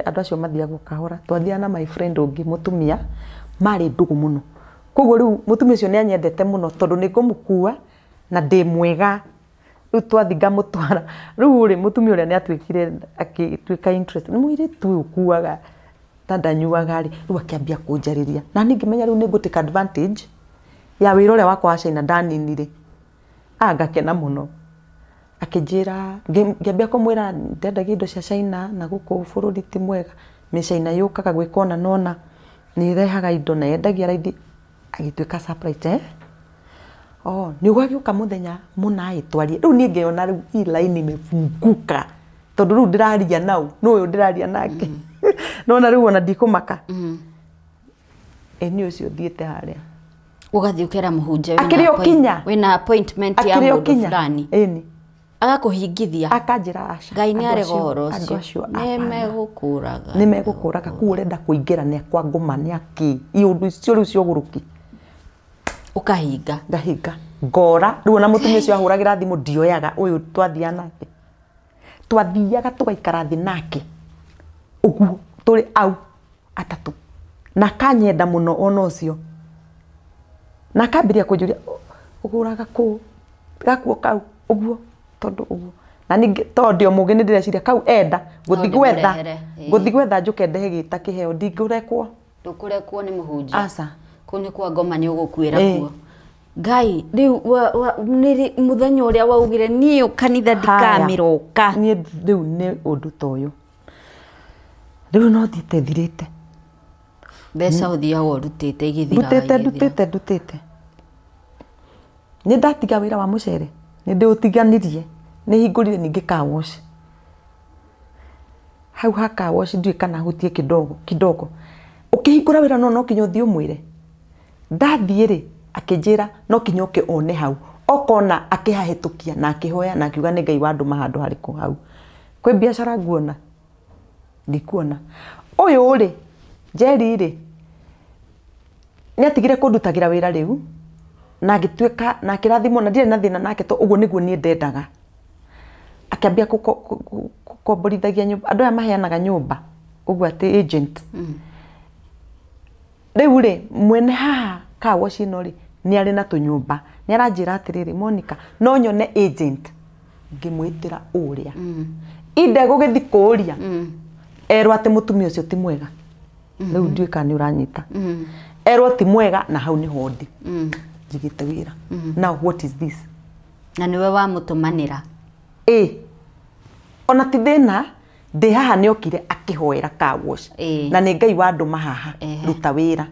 andũ acio mathiaga kahora. Twathiaga na my friend ũngĩ mũtumia Marĩ ndũgũ mũno. Koguo rĩu mũtumia ũcio nĩ anyendete mũno tondũ nĩ ngũmũkua na ndĩ mwega. Rĩu twathi ngamũtwara. Rĩu rĩ mũtumia ũrĩa nĩ atuĩkire agĩtuĩka interest. Nĩ mũirĩtu ũyũ ũkuaga ta ndanyuaga rĩ, rĩu akĩambia kũnjarĩria. Na niĩ ngĩmenya rĩu nĩ ngũ take advantage ya wĩra ũrĩa wakwa wa China ndaninire. Ngakena mũno. Akĩnjĩra, ngĩambia kũmwĩra ndendagia indo cia China na gũkũ bũrũri ti mwega. Mĩcaina yũkaga gwĩka ũna na ũna, nĩ ĩrehaga indo na yendagia raithi. Agĩtuĩka surprised, Oh, nĩ ũgagĩũka mũthenya mũna ĩ twarie. Rĩu niĩ ngĩona rĩu hii line imefunguka. Tondũ rĩu ndĩraria nau, nũ ũyũ ndĩraria nake. Nona rĩu ona ndikũmaka. Ĩ niĩ ũcio thiĩte harĩa. Ũgathiĩ ũkera mũhunjia Akĩrĩ o kinya. wĩna appointment ya Akĩrĩ o mũndũ kinya. fulani. Ĩni. Agakũhingithia. Akanjĩra aca. Ngai nĩ andũ arega acio- ũhoro andũ ũcio. acio Nĩ hapana. megũkũraga. Nĩ megũkũraga kũu ũrenda kũingĩra nĩ akwa ngũma nĩ akĩ. Iũndũ icio rĩu cia ũgũrũki. Ũkahinga. Ngahinga. Ngora. Rĩu ona mũtumia ũcio ahũragĩra thimũ ndioyaga ũyũ twathiaga nake. Twathiaga tũgaikara thĩ nake. Ũguo tũrĩ au atatũ. Na akanyenda mũno ona ũcio. Na akambĩrĩria kũnjũria ũgũraga kũ? Gakuo kau ũguo tondũ ũguo. Na ningĩ tondũ ndĩ o mũgĩ nĩ ndĩreciria kau enda ngũthi gwetha. Ndĩmũrehere, ĩĩ. Ngũthi gwetha njũke ndehe gĩta kĩheo ndingũrekwo. Ndũkũrekwo nĩ mũhunjia. Aca. Kũu nĩ kwa ngoma nĩ ũgũkuĩra Ĩĩ. kuo. Ngai rĩu nĩ mũthenya ũrĩa waugire niĩ kanitha ndikamĩroka. Niĩ rĩu nĩ ũndũ ta ũyũ. Rĩu no thiĩte thirĩte. Mbeca ũthiaga ũrutĩte igĩthiraga. Ndutĩte ndutĩte ndutĩte. Nĩ ndatiga wĩra wa mũcere. Nĩ ndĩũtiganirie. Nĩ hingũrire ningĩ car wash. Hau ha car wash ndiũĩ kana hutie kidogo kidogo. Ũkĩhingũra wĩra no kinya ũthiĩ ũmwĩre. Ndathiĩ rĩ akĩnjĩra no kinya ũke one hau. Okona akĩhahĩtũkia na akĩhoya na akiuga nĩ Ngai wandũma handũ harĩkũ hau. Kwĩ biacara nguona? Ndikuona. Ũyũ rĩ Jerry rĩ nĩ atigire kũndutagĩra wĩra rĩu na agĩtuĩka na akĩrathimwo na ndirĩ na thĩna nake to ũguo nĩguo niĩ ndendaga. Akĩambia gũkomborithagia nyũmba. Andũ aya maheanaga nyũmba ũguo atĩ agent. Rĩu rĩ mwene haha car wash ĩno rĩ nĩ arĩ na tũnyũmba. Nĩ aranjĩra atĩrĩrĩ Monica no nyone agent ngĩmwĩtĩra ũrĩa. Inde gũgĩthiĩ kũũria erwo atĩ mũtumia ũcio ti mwega. Rĩu ndiũĩ kana nĩ ũranyita. Erwo ti mwega na hau nĩho ndĩ. Njigĩte wĩra. Now what is this? Na nĩwe wamũtũmanĩra. Ĩ. Ona ti thĩna ndĩ haha nĩ okire akĩhoera car wash. Na nĩ Ngai wandũma haha ruta wĩra.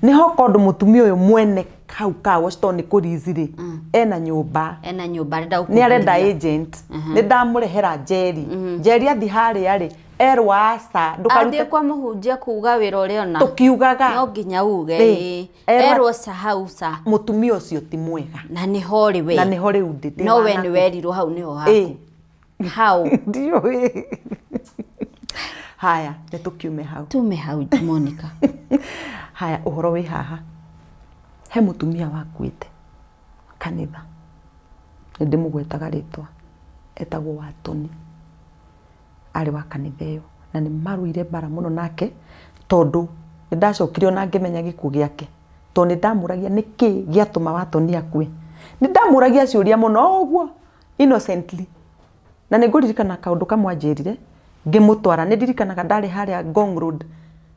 Nĩho kondũ mũtumia ũyũ mwene hau car wash tondũ nĩ kũrizi rĩ ena nyũmba. Ena nyũmba arenda Nĩ arenda agent. Nĩ ndamũrehera Jerry. Jerry athi harĩa rĩ erwo aca ndũkarute Athiĩ kwa mũhunjia kuga wĩra ũrĩa ona. Tũkiugaga. No nginya uge. Erwo ca hau ca. Mũtumia ũcio ti mwega. Na nĩho rĩ we. Na nĩho rĩu ndĩ. No we nĩ werirwo hau nĩho haku. Hau. Ndiũĩ. Haya, nĩ tũkiume hau. Tume hau Monica. Haya, ũhoro wĩ haha. He mũtumia wakuĩte kanitha. Nĩ ndĩmũgwetaga rĩtwa. Etagwo Watoni. Arĩ wa kanitha ĩyo. Na nĩ marũire mbara mũno nake tondũ nĩ ndacokire ona ngĩmenya gĩkuũ gĩake. Tondũ nĩ ndamũragia nĩkĩ gĩatũma Watoni akue. Nĩ ndamũragia ciũria mũno ũguo innocently. Na nĩ ngũririkana kaũndũ kamwe anjĩrire ngĩmũtwara. Nĩ ndirikanaga ndarĩ harĩa Ngong Road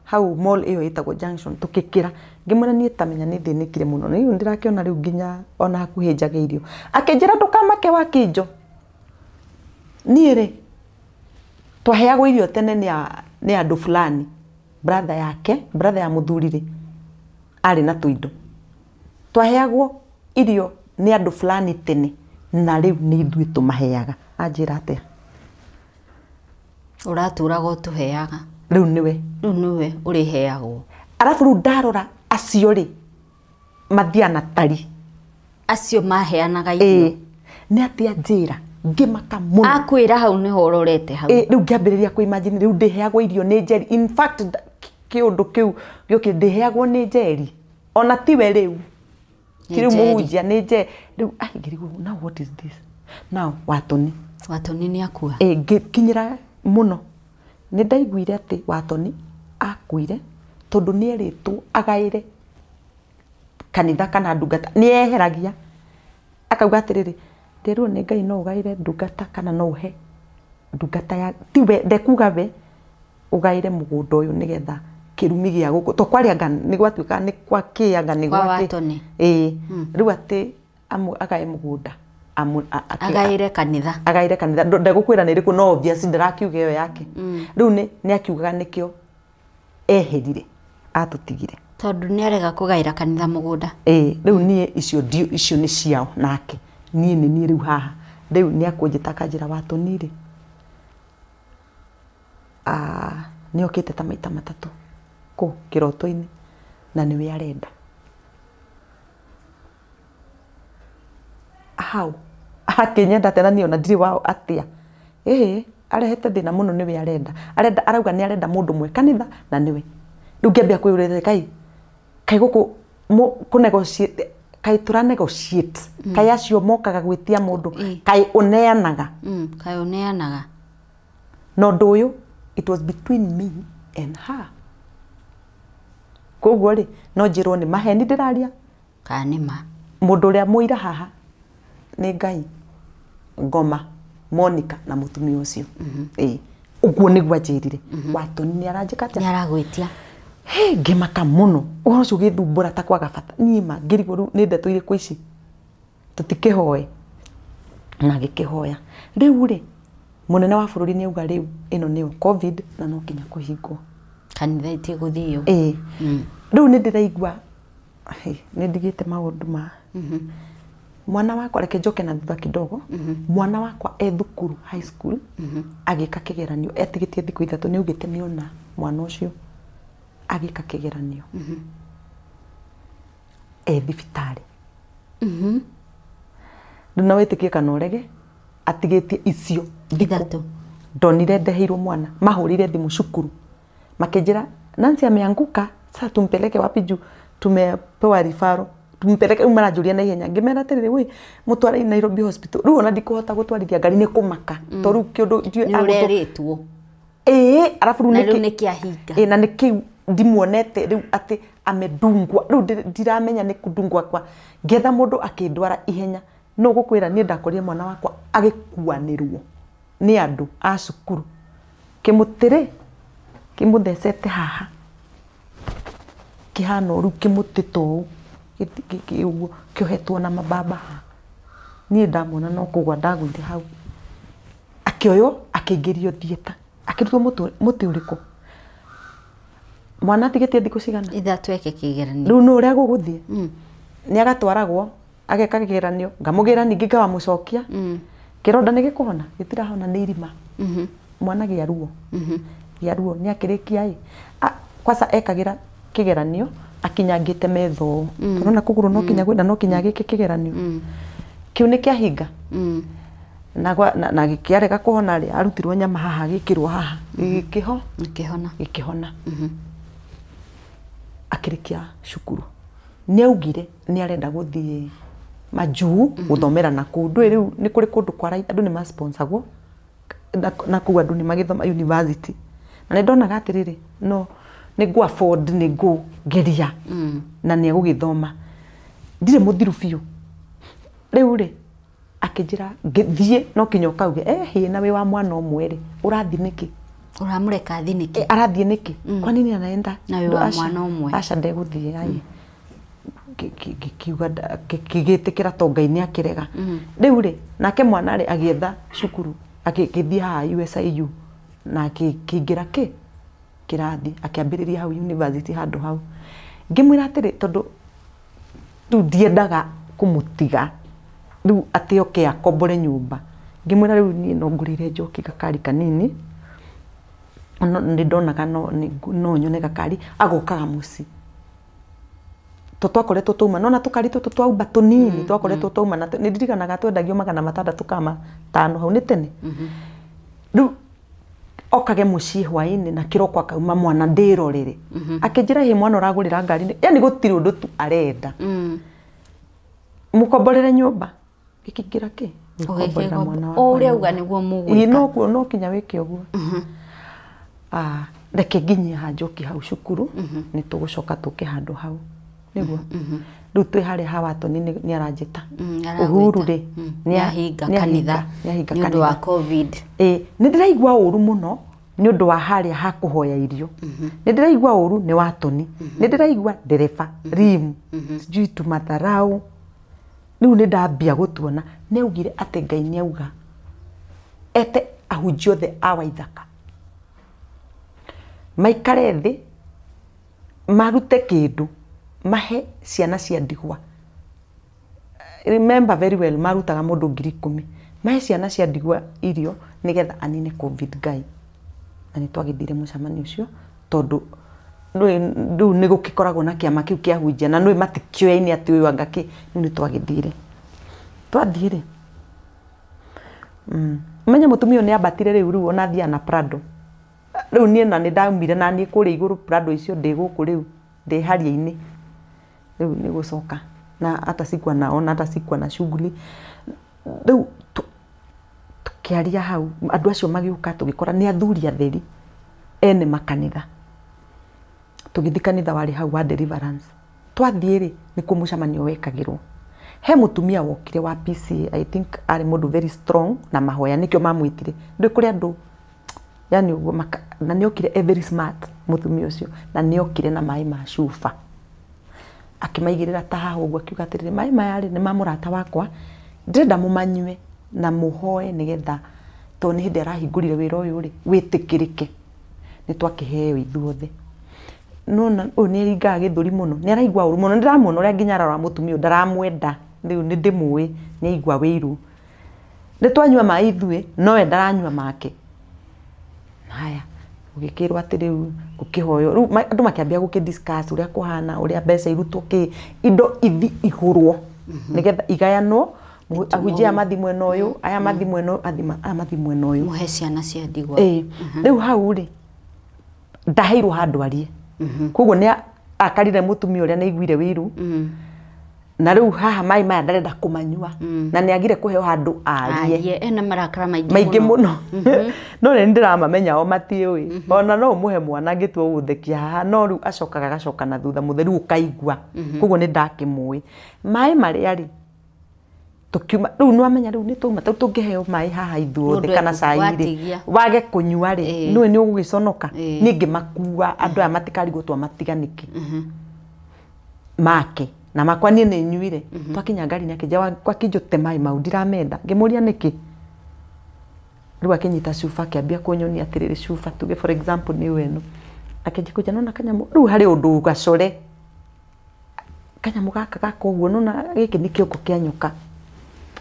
hau mall ĩyo ĩtagwo Junction tũkĩkĩra ngĩmwĩra niĩ tamenya nĩ thĩnĩkire mũno. Rĩu ndĩrakĩona rĩu nginya ona hakuhĩ njage irio. Akĩnjĩra ndũkamake Wakĩnjo. Niĩ rĩ twaheagwo irio tene nĩ andũ fulani. Brother yake, brother ya mũthuri rĩ arĩ na tũindo. Twaheagwo irio nĩ andũ fulani tene na rĩu nĩ ithuĩ tũmaheaga. Anjĩra atĩa? Ũratũraga ũtũheaga. Rĩu nĩwe. Rĩu nĩwe ũrĩheagwo. Arabu rĩu ndarora acio rĩ mathiaga na tari. Acio maheanaga irio. Nĩ atĩa njĩra ngĩmaka mũno. Akwĩra hau nĩho ũrorete hau. Rĩu ngĩambĩrĩria kũ imagine rĩu ndĩheagwo irio nĩ Njeri. In fact kĩũndũ kĩu gĩũkĩte ndĩheagwo nĩ Njeri. Ona tiwe rĩu. Ti rĩu mũhunjia nĩ Njeri. Rĩu ai ngĩrigwo now what is this? Now Watoni. Watoni nĩ akua. Ngĩkinyĩra mũno. Nĩ ndaiguire atĩ Watoni akuire tondũ nĩ erĩtwo agaĩre kanitha kana ndungata nĩ eheragia akauga atĩrĩrĩ nderwo nĩ Ngai no ũgaĩre ndungata kana no ũhe ndungata ya tiwe ndekuga we ũgaĩre mũgũnda ũyũ nĩgetha kĩrumi gĩa gũkũ to kwaria nĩ gwatuĩka nĩ kwa kĩanga nĩ Kwa watoni. Ĩĩ rĩu atĩ agae mũgũnda agaire kanitha agaire kanitha ndegũkwĩra nĩ ĩrĩkũ no obvious ndĩrakiuga ĩyo yake rĩu nĩ akiugaga nĩkĩo eherire atũtigire tondũ nĩ arega kũgaĩra kanitha mũgũnda. Ĩĩ rĩu niĩ icio icio nĩ ciao nake niĩ nĩ niĩ rĩu haha rĩu nĩ akũnjĩta akanjĩra watoni rĩ nĩ okĩte ta maita matatũ kũ kĩroto-inĩ na nĩwe arenda hau akĩnyenda atĩa na niĩ ona ndirĩ wao atĩa ĩĩ arehete thĩna mũno nĩwe arenda arenda arauga nĩ arenda mũndũ mwe kanitha na nĩwe rĩu ngĩambia kwĩyũrĩria kai kai gũkũ kũ negotiate kai tũra negotiate kai acio mokaga gwĩtia mũndũ kai ũneanaga kai ũneanaga na ũndũ ũyũ it was between me and her koguo rĩ no njĩrwo nĩ maheni ndĩraria kana nĩ ma mũndũ ũrĩa mũira haha nĩ Ngai Ngoma Monica na mũtumia ũcio ĩĩ ũguo nĩguo anjĩrire watoni nĩ aranjĩka atĩa nĩ aragwĩtia hĩ ngĩmaka mũno ũhoro ũcio ũgĩthumbũra ta kwaga bata niĩ ma ngĩrigwo rĩu nĩ ndeto irĩkũ ici tũtikĩhoe na gĩkĩhoya rĩu rĩ mũnene wa bũrũri nĩ auga rĩu ĩno nĩyo COVID na no nginya kũhingwo kanitha itigũthio ĩĩ rĩu nĩ ndĩraigua nĩ ndigĩte maũndũ ma mwana wakwa reke njoke na thutha kidogo mwana wakwa e thukuru high school agĩka kĩgeranio etigĩtie thikũ ithatũ nĩ augĩte nĩona mwana ũcio agĩka kĩgeranio e thibitarĩ rĩu no wĩtĩkie kana ũrege atigĩtie icio ithatũ ndonire ndeheirwo mwana mahũrire thimũ cukuru makĩnjĩra Nancy ameanguka sasa tumpeleke wapi juu tumepewa rifaro tumpeleke rĩu maranjũria na ihenya ngĩmera atĩrĩrĩ wĩ mũtware Nairobi hospital rĩu ona ndikũhota gũtwarithia ngari nĩ kũmaka to rĩu kĩũndũ nĩ ũrerĩtwo ĩĩ arabu rĩu nĩ kĩahinga ĩĩ na nĩ kĩu ndimuonete rĩu atĩ amedungwa rĩu ndiramenya nĩ kũndungwa kwa ngĩetha mũndũ akĩndwara ihenya no gũkwĩra niĩ ndakorire mwana wakwa agĩkuanĩrwo nĩ andũ a cukuru kĩmũtĩ rĩ kĩmũthecete haha kĩhana ũru kĩmũtĩ ta ũũ ũguo kĩohetwo na mabamba haha niĩ ndamwona no kũgwa ndagũire hau akĩoywo akĩingĩrio theatre akĩrutwo mũtĩ ũrĩkũ mwana atigĩtie thikũ cigana ithatũ eke kĩgeranio rĩu nũ ũrĩa gũgũthiĩ nĩ agatwaragwo ageka kĩgeranio ngamũgĩra ningĩ ngamũcokia kĩronda nĩ gĩkũhona gĩtirahona nĩ irima mwana gĩa ruo gĩa ruo nĩ akĩrĩkia ĩ kwanza ekagĩra kĩgeranio akinyangĩte metha ũũ tũrona kũgũrũ no kinya gwenda no kinya agĩke kĩgeranio kĩu nĩ kĩahinga na gĩkĩarega kũhona rĩ arutirwo nyama haha gĩkĩrwo haha gĩkĩhona akĩrĩkia cukuru nĩ augire nĩ arenda gũthiĩ majuu gũthomera na kũu ndũĩ rĩu nĩ kũrĩ kũndũ kwa raithi andũ nĩ masponsagwo na kũu andũ nĩ magĩthoma university na nĩ ndonaga atĩrĩrĩ no nĩ ngũ afford nĩ ngũgeria na nĩ egũgĩthoma ndirĩ mũthiru biũ rĩu rĩ akĩnjĩra ngĩthiĩ no kinya ũkauge hĩ na wĩ wa mwana ũmwe rĩ ũrathiĩ nĩkĩ ũramũreka athiĩ nĩkĩ arathiĩ nĩkĩ kwa nini anaenda na wĩ wa mwana ũmwe aca ndegũthiĩ ai ngĩkiuga ngĩgĩtĩkĩra to Ngai nĩ akĩrega rĩu rĩ nake mwana rĩ agĩetha cukuru agĩthiĩ haha USIU na akĩingĩra kĩ kĩrathi akĩambĩrĩria hau university handũ hau ngĩmwĩra atĩrĩ tondũ rĩu ndiendaga kũmũtiga rĩu atĩ oke akombore nyũmba ngĩmwĩra rĩu niĩ no ngũrĩre Njoki gakari kanini nĩ ndonaga no nyone gakari agokaga mũciĩ to twakoretwo twauma nona tũkari tũtũ twaumba tũnini twakoretwo twauma na nĩ ndirikanaga twendagio 600 kana 500 hau nĩ tene rĩu okage mũciĩ hwaĩ-inĩ na kĩroko akauma mwana ndĩrorere akĩnjĩra hĩ mwana ũragũrĩra ngari yani gũtirĩ ũndũ tu arenda mũkomborere nyũmba gĩkĩingĩra kĩ gũkomborera mwana wakwa o ũrĩa auga nĩguo mũgwĩka no no kinya wĩke ũguo reke nginyie ha Njoki hau cukuru nĩ tũgũcoka tũke handũ hau Nĩguo rĩu twĩ harĩa ha Watoni nĩ aranjĩta Uhuru rĩ nĩahinga kanitha nĩ ũndũ wa COVID. Ĩ nĩ ndĩraigua ũru mũno nĩ ũndũ wa harĩa ha kũhoya irio. Nĩ ndĩraigua ũru nĩ Watoni. Nĩ ndĩraigua ndereba rimu sijui tumatharau. Rĩu nĩ ndambia gũtuona. Nĩ augire atĩ Ngai nĩ auga ete ahunjia othe a Waithaka maikare thĩ marute kĩndũ mahe ciana cia ndigwa. Remember very well, marutaga mũndũ 10,000 mahe ciana cia ndigwa irio nĩgetha anine COVID Ngai. Na nĩ twagĩthire mũcemanio ũcio tondũ rĩu nĩ gũgĩkoragwo na kĩama kĩu kĩa hunjia na nĩ matikĩoyaine atĩ ũyũ anga kĩ. Rĩu nĩ twagĩthire twathiĩ rĩ menye mũtumia ũyũ nĩ ambatire rĩu ona athiaga na Prado. Rĩu niĩ na nĩ ndaumire na niĩ kũrĩa igũrũ Prado icio ndĩ gũkũ rĩu ndĩ haria-inĩ. Rĩu nĩ gũcoka na hata sikuwa naona hata sikuwa na shughuli. Rĩu tũkĩaria hau andũ acio magĩũka tũgĩkora nĩ athuri atheri ene makanitha. Tũgĩthiĩ kanitha warĩ hau wa Deliverance. Twathiĩ rĩ nĩkuo mũcemanio wekagĩrwo. He mũtumia wokire wa PCA, I think arĩ mũndũ very strong na mahoya nĩkĩo mamwĩtire. Ndĩ kũrĩ andũ yani ũguo na nĩokire e very smart mũtumia ũcio na nĩokire na maĩ ma cuba. Akĩmaigĩrĩra ta haha ũguo akiuga atĩrĩrĩ maĩ maya rĩ nĩ ma mũrata wakwa ndĩrenda mũmanyue na mũhoe nĩgetha tondũ nĩ hĩndĩ arahingũrire wĩra ũyũ rĩ wĩtĩkĩrĩke. Nĩ twakĩheo ithuothe. Nona ũyũ nĩ aringaga gĩthũri mũno nĩ araigua ũru mũno. Nĩ ndĩramuona ũrĩa nginya arora mũtumia ũyũ ndaramwenda. Rĩu nĩ ndĩmũĩ nĩ aigua wĩiru. Nĩ twanyua maĩ ithuĩ nowe ndaranyua make. Haya ũgĩkĩrwo atĩ rĩu gũkĩhoywo. Rĩu andũ makĩambia gũkĩ-discuss ũrĩa kũhana ũrĩa mbeca irutwo kĩ indo ithi igũrwo nĩgetha igayanwo ahunjia aya mathi mwena ũyũ aya mathi mwena ũyũ aya mathi mwena ũyũ mũhe ciana cia ndigwa. Rĩu hau rĩ ndaheirwo handũ arie. Koguo nĩ akarire mũtumia ũrĩa nĩaiguire wĩiru. Na rĩu haha maĩ maya ndarenda kũmanyua na nĩagire kũheo handũ arie. Ena marakara maingĩ mũno. No nĩ ndĩramamenya o matiũĩ. Ona no ũmũhe mwana angĩtua gũgũthekia haha no rĩu acokaga agacoka na thutha mũtheru ũkaigua. Koguo nĩ ndakĩmũĩ. Maĩ marĩa rĩ tũkiuma rĩu nĩwamenya rĩu nĩ twauma rĩu tũngĩheo maĩ haha ithuothe kana cai rĩ wage kũnyua rĩ nĩũĩ nĩ ũgũgĩconoka. Niĩ ngĩmakua andũ aya matikarigwo twamatiga nĩkĩ make na makwa niĩ nĩ nyuire. Twakinya ngari-inĩ akĩnjĩra gwakĩnjũte maĩ mau ndiramenda. Ngĩmũria nĩkĩ. Rĩu akĩnyita cuba akĩambia kũnyonia atĩrĩrĩ cuba tuge for example nĩ ĩno. Akĩnjia kũnjĩra nona kanyamũ rĩu harĩ ũndũ gacore kanyamũ gaka gaka ũguo nona gĩkĩ nĩ kĩongo kĩa nyoka.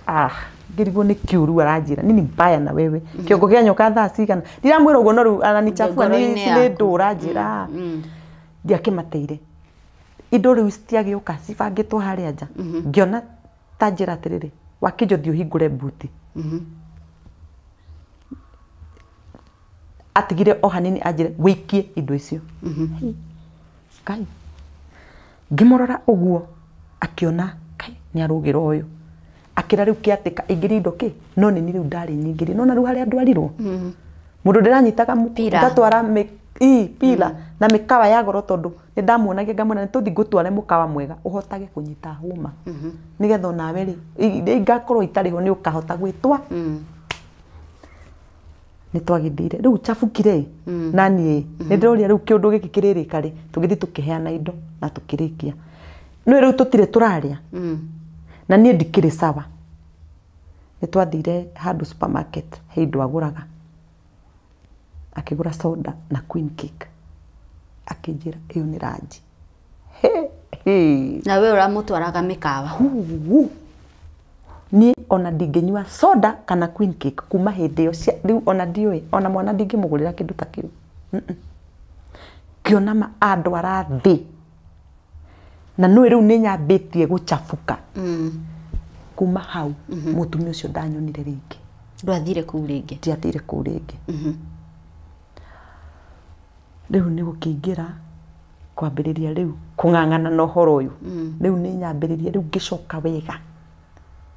Ah, ngĩrigwo nĩ kĩũru aranjĩra nini mbaya na wewe kĩongo kĩa nyoka thaa cigana ndiramwĩra ũguo no rĩu ananichafua nĩ ndũra njĩra ndiakĩmateire. Indo rĩu citiagĩũka cibangĩtwo harĩa nja. Ngĩona ta njĩra atĩrĩrĩ Wakĩnjo thiĩ ũhingũre mbuti. Atigire o hanini anjĩre wĩikie indo icio. Ngai ngĩmũrora ũguo akĩona Ngai nĩ arũgĩra ũyũ. Akĩra rĩu kĩatĩka ingĩria indo kĩ no nĩ rĩu ndarĩ nyingĩrie nona rĩu harĩa ndwarirwo mũndũ ndĩranyitaga ndatwara pila na mĩkawa ya goro tondũ nĩ ndamuonagia ngamwĩra nĩ tũthiĩ ngũtware mũkawa mwega ũhotage kũnyita hũma nĩgetha onawe rĩ ngakorwo itarĩ ho nĩ ũkahota gwĩtwa. Nĩ twagĩthire rĩu chabukire na niĩ nĩ ndĩroria rĩu kĩũndũ gĩkĩ kĩrĩrĩka rĩ tũgĩthiĩ tũkĩheana indo na tũkĩrĩkia. Nĩ rĩu tũtirĩ tũrarĩa na niĩ ndikĩrĩ sawa. Nĩ twathire handũ supermarket he indo agũraga akĩgũra soda na queen cake akĩnjĩra ĩyo nĩ ranji. Na we ũramũtwaraga mĩkawa? Niĩ ona ndingĩnyua soda kana queen cake kuma hĩndĩ ĩyo rĩu ona ndiũĩ ona mwana ndingĩmũgũrĩra kĩndũ ta kĩu. Ngĩona ma andwara thĩ na nĩũĩ rĩu nĩ nyambĩtie gũchabuka. Kuma hau mũtumia ũcio ndanyonire rĩngĩ. Ndwathire kũu rĩngĩ? Ndiathire kũu rĩngĩ. Rĩu nĩ gũkĩingĩra kwambĩrĩria rĩu kũng'ang'ana na ũhoro ũyũ. Rĩu nĩ nyambĩrĩria rĩu ngĩcoka wega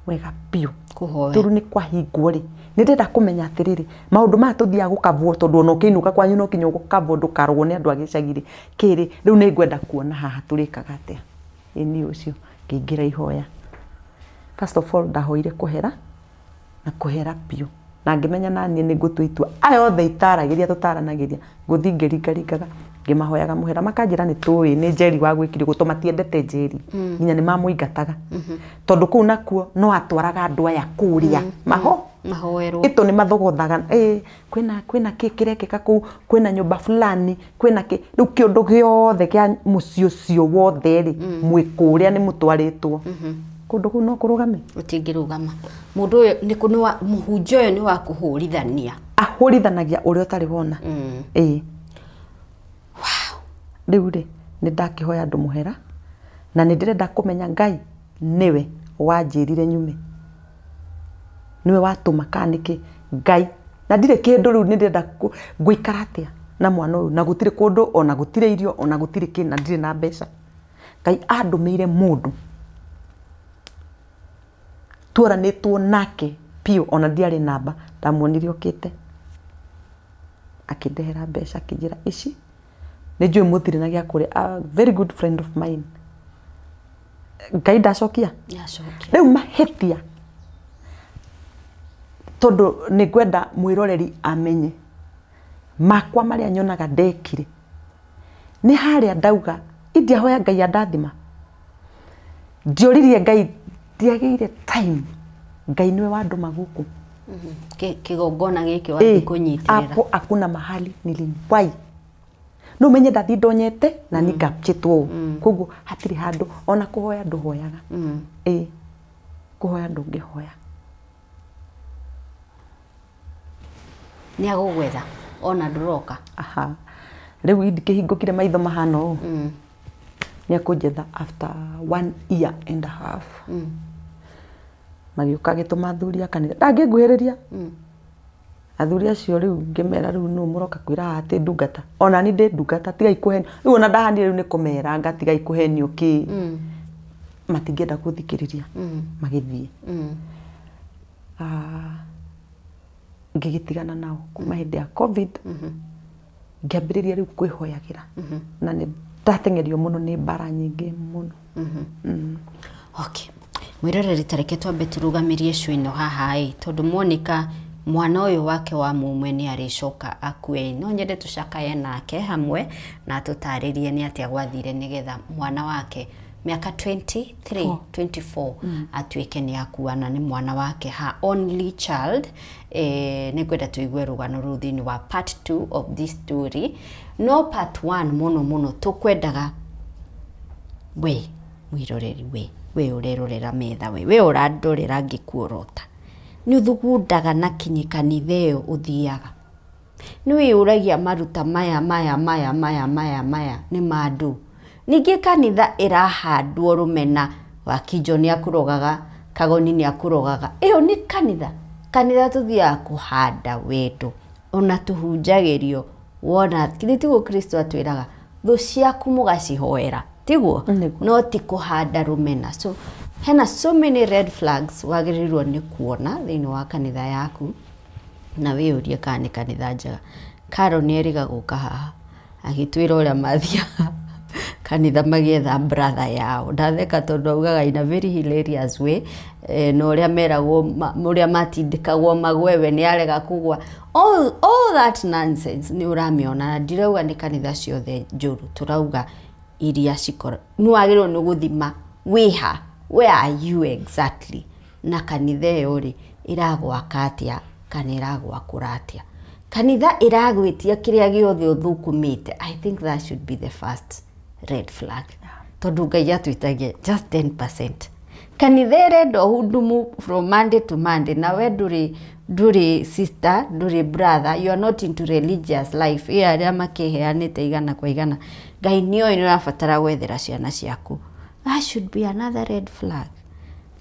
wega biũ tondũ nĩ kwahingwo rĩ nĩ ndĩrenda kũmenya atĩrĩrĩ maũndũ maya tũthiaga gũkavwo tondũ ona ũkĩinũka kwanyu no kinya ũgũkavwo ndũkarogwo nĩ andũ a gĩcagi rĩ kĩrĩ rĩu nĩ ngwenda kuona haha tũrĩkaga atĩa. Ĩni ũcio ngĩingĩra ihoya. First of all ndahoire kũhera na kũhera biũ, na ngĩmenya naniĩ nĩ ngũtua itua. Aya othe itaragĩria tũtaranagĩria, ngũthiĩ ngĩringaringaga ngĩmahoyaga mũhera, makanjĩra nĩ tũĩ nĩ Njeri wa gwĩkire ũguo, tondũ matiendete Njeri, nginya nĩ mamũingataga, tondũ kũu nakuo no atwaraga andũ aya kũrĩa maho mahoerwo. Ĩtũ nĩ mathogothaga, kwĩna kĩ kĩrekĩka kũu, kwĩna nyũmba fulani, kwĩna kĩ rĩu kĩũndũ gĩothe kĩa mũciĩ ũcio wothe rĩ, mwĩ kũrĩa nĩ mũtwarĩtwo kũndũ kũu no kũrũgame. Ũtingĩrũgama. Mũndũ ũyũ nĩ kũ- nĩ wa mũhunjia ũyũ nĩ wa kũhũrithania. Ahũrithanagia ũrĩa ũtarĩ wona. Ĩĩ, rĩu rĩ nĩ ndakĩhoya andũ mũhera, na nĩ ndĩrenda kũmenya Ngai nĩwe wanjĩrire nyume, nĩwe watũma kana nĩkĩ Ngai, na ndirĩ kĩndũ. Rĩu nĩ ndĩrenda ngũikara atĩa na mwana ũyũ, na gũtirĩ kũndũ, ona gũtirĩ irio, ona gũtirĩ kĩ, na ndirĩ na mbeca. Ngai andũmĩire mũndũ tuoranĩtwo nake biũ, ona ndiarĩ namba, ndamuonire okĩte akĩndehera mbeca, akĩnjĩra ici nĩ njũĩ mũtirĩ na gĩa kũrĩa. A very good friend of mine. Ngai ndacokia. Nĩacokia. Rĩu mahĩtia, tondũ nĩ ngwenda mwĩroreri amenye makwa marĩa nyonaga ndekire nĩ harĩa ndauga indiahoya Ngai andathima, ndioririe Ngai, ndiagĩire time. Ngai nĩwe wandũma gũkũ. Kĩgongona gĩkĩ wathiĩ kũnyitĩrĩra. Hapo hakuna mahali niliwahi no menye ndathi ndonyete na ningapchĩtwo ũũ, koguo hatirĩ handũ ona kũhoya ndũhoyaga. Ĩĩ, kũhoya ndũngĩhoya. Nĩ agũgwetha ona ndũroka. Aha, rĩu ndikĩhingũkire maitho mahana ũũ, nĩ akũnjetha after one year and a half. Magĩũka agĩtũma athuri a kanitha, ndangĩnguhĩrĩria athuri acio. Rĩu ngĩmera, rĩu nũ mũroka kwĩra haha atĩ ndungata? Ona ni ndĩ ndungata, tigai kũhenio. Rĩu ona ndahanire, rĩu nĩ kũmera ngatigai kũhenio kĩ, matingĩenda gũthikĩrĩria, magĩthiĩ. Ah, ngĩgĩtigana nao kuma hĩndĩ ya COVID, ngĩambĩrĩria rĩu kwĩhoyagĩra, na nĩ ndateng'erio mũno nĩ mbara nyingĩ mũno. Okay. Mwĩroreri, tareke twambe tũrũgamĩrie issue ĩno haha ĩ, tondũ Monica mwana ũyũ wake wa mũmwe nĩ arĩcoka akue. No nyende tũcakaye nake hamwe na tũtarĩrie nĩ atĩa gwathire nĩgetha mwana wake mĩaka 23, 24 atuĩke nĩ akua, na nĩ mwana wake, her only child. Nĩ ngwenda tũigue rũgano rũu thĩinĩ wa part 2 of this story, no part 1 mũno mũno tũkwendaga we mwiroreri, we ũrerorera metha, we ũrandorera ngĩkuorota, nĩ ũthugundaga na kinyi kanitha ĩyo ũthiaga, nĩ wĩyũragia maruta maya maya maya maya maya maya nĩ mandũ. Ningĩ kanitha ĩrahandwo rũmena, Wakinjo nĩ akũrogaga, Kagoni nĩ akũrogaga, ĩyo nĩ kanitha? Kanitha tũthiaga kũhanda wendo, ona tũhunjagĩrio wona githĩ tiguo Kristo atwĩraga thũ ciaku mũgacihoera, tiguo? Nĩguo. No ti kũhanda rũmena. So hena so many red flags wagĩrĩirwo nĩ kuona thĩinĩ wa kanitha yaku na wĩyũrie kana nĩ kanitha njega. Karo nĩ erĩga gũka haha agĩtwĩra ũrĩa mathiaga kanitha magĩetha brother yao. Ndatheka tondũ augaga in a very hilarious way, na ũrĩa meragwo ũrĩa matindĩkagwo magwe, we nĩ arega kũgwa, all that nonsense nĩ ũramĩona. Na ndirauga nĩ kanitha ciothe njũru, tũrauga iria cikora nĩ wagĩrĩirwo nĩ gũthima wĩha, where are you exactly, na kanitha ĩyo rĩ ĩragwaka atĩa kana ĩragwakũra atĩa. Kanitha ĩragwĩtia kĩrĩa gĩothe ũthũkũmĩte, I think that should be the first red flag, tondũ Ngai atwĩtagia just 10%. Kanitha ĩrenda ũhudumu from Monday to Monday, na we ndũrĩ sister, ndũrĩ brother, you are not into religious life ĩ arĩa makĩheanĩte igana kwa igana, Ngai nĩoĩ nĩ ũrabatara gwethera ciana ciaku, that should be another red flag.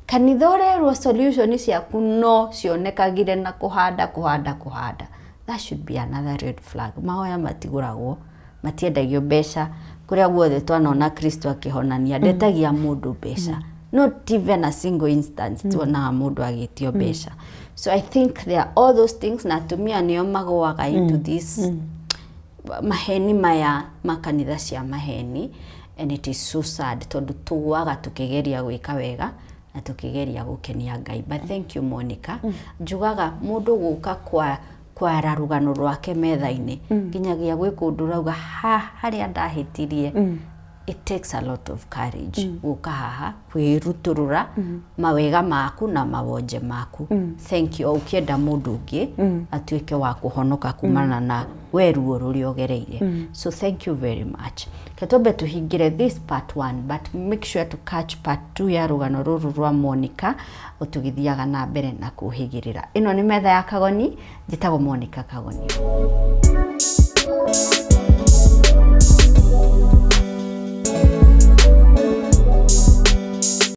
Kanitha ũrerwo solution ciaku no cionekagire na kũhanda kũhanda kũhanda, that should be another red flag. Mahoya matigũragwo, matiendagio mbeca. Kũrĩa guothe twanona Kristo akĩhonania, ndetagia mũndũ mbeca, not even a single instance tuonaga mũndũ agĩtio mbeca. So I think there are all those things, na atumia nĩo magũaga into this maheni maya, makanitha cia maheni. And it is so sad tondũ tũgũaga tũkĩgeria gwĩka wega na tũkĩgeria gũkenia Ngai. But thank you, Monica. Njugaga mũndũ gũka kwa kwara rũgano rwake metha-inĩ, nginyagia gwĩ kũndũ ũrauga ha harĩa ndahĩtirie. It takes a lot of courage gũka haha kwĩrutũrũra mawega maku na mawonje maku. Thank you. O ũkĩenda mũndũ ũngĩ atuĩke wa kũhonoka kumana na we ruo rũrĩa ũgereire. So thank you very much. Ketwambe tũhingĩre this part one, but make sure to catch part two ya rũgano rũrũ rwa Monica o tũgĩthiaga na mbere na kũhĩgĩrĩra. Ĩno nĩ metha ya Kagoni. Njĩtagwo Monica Kagoni.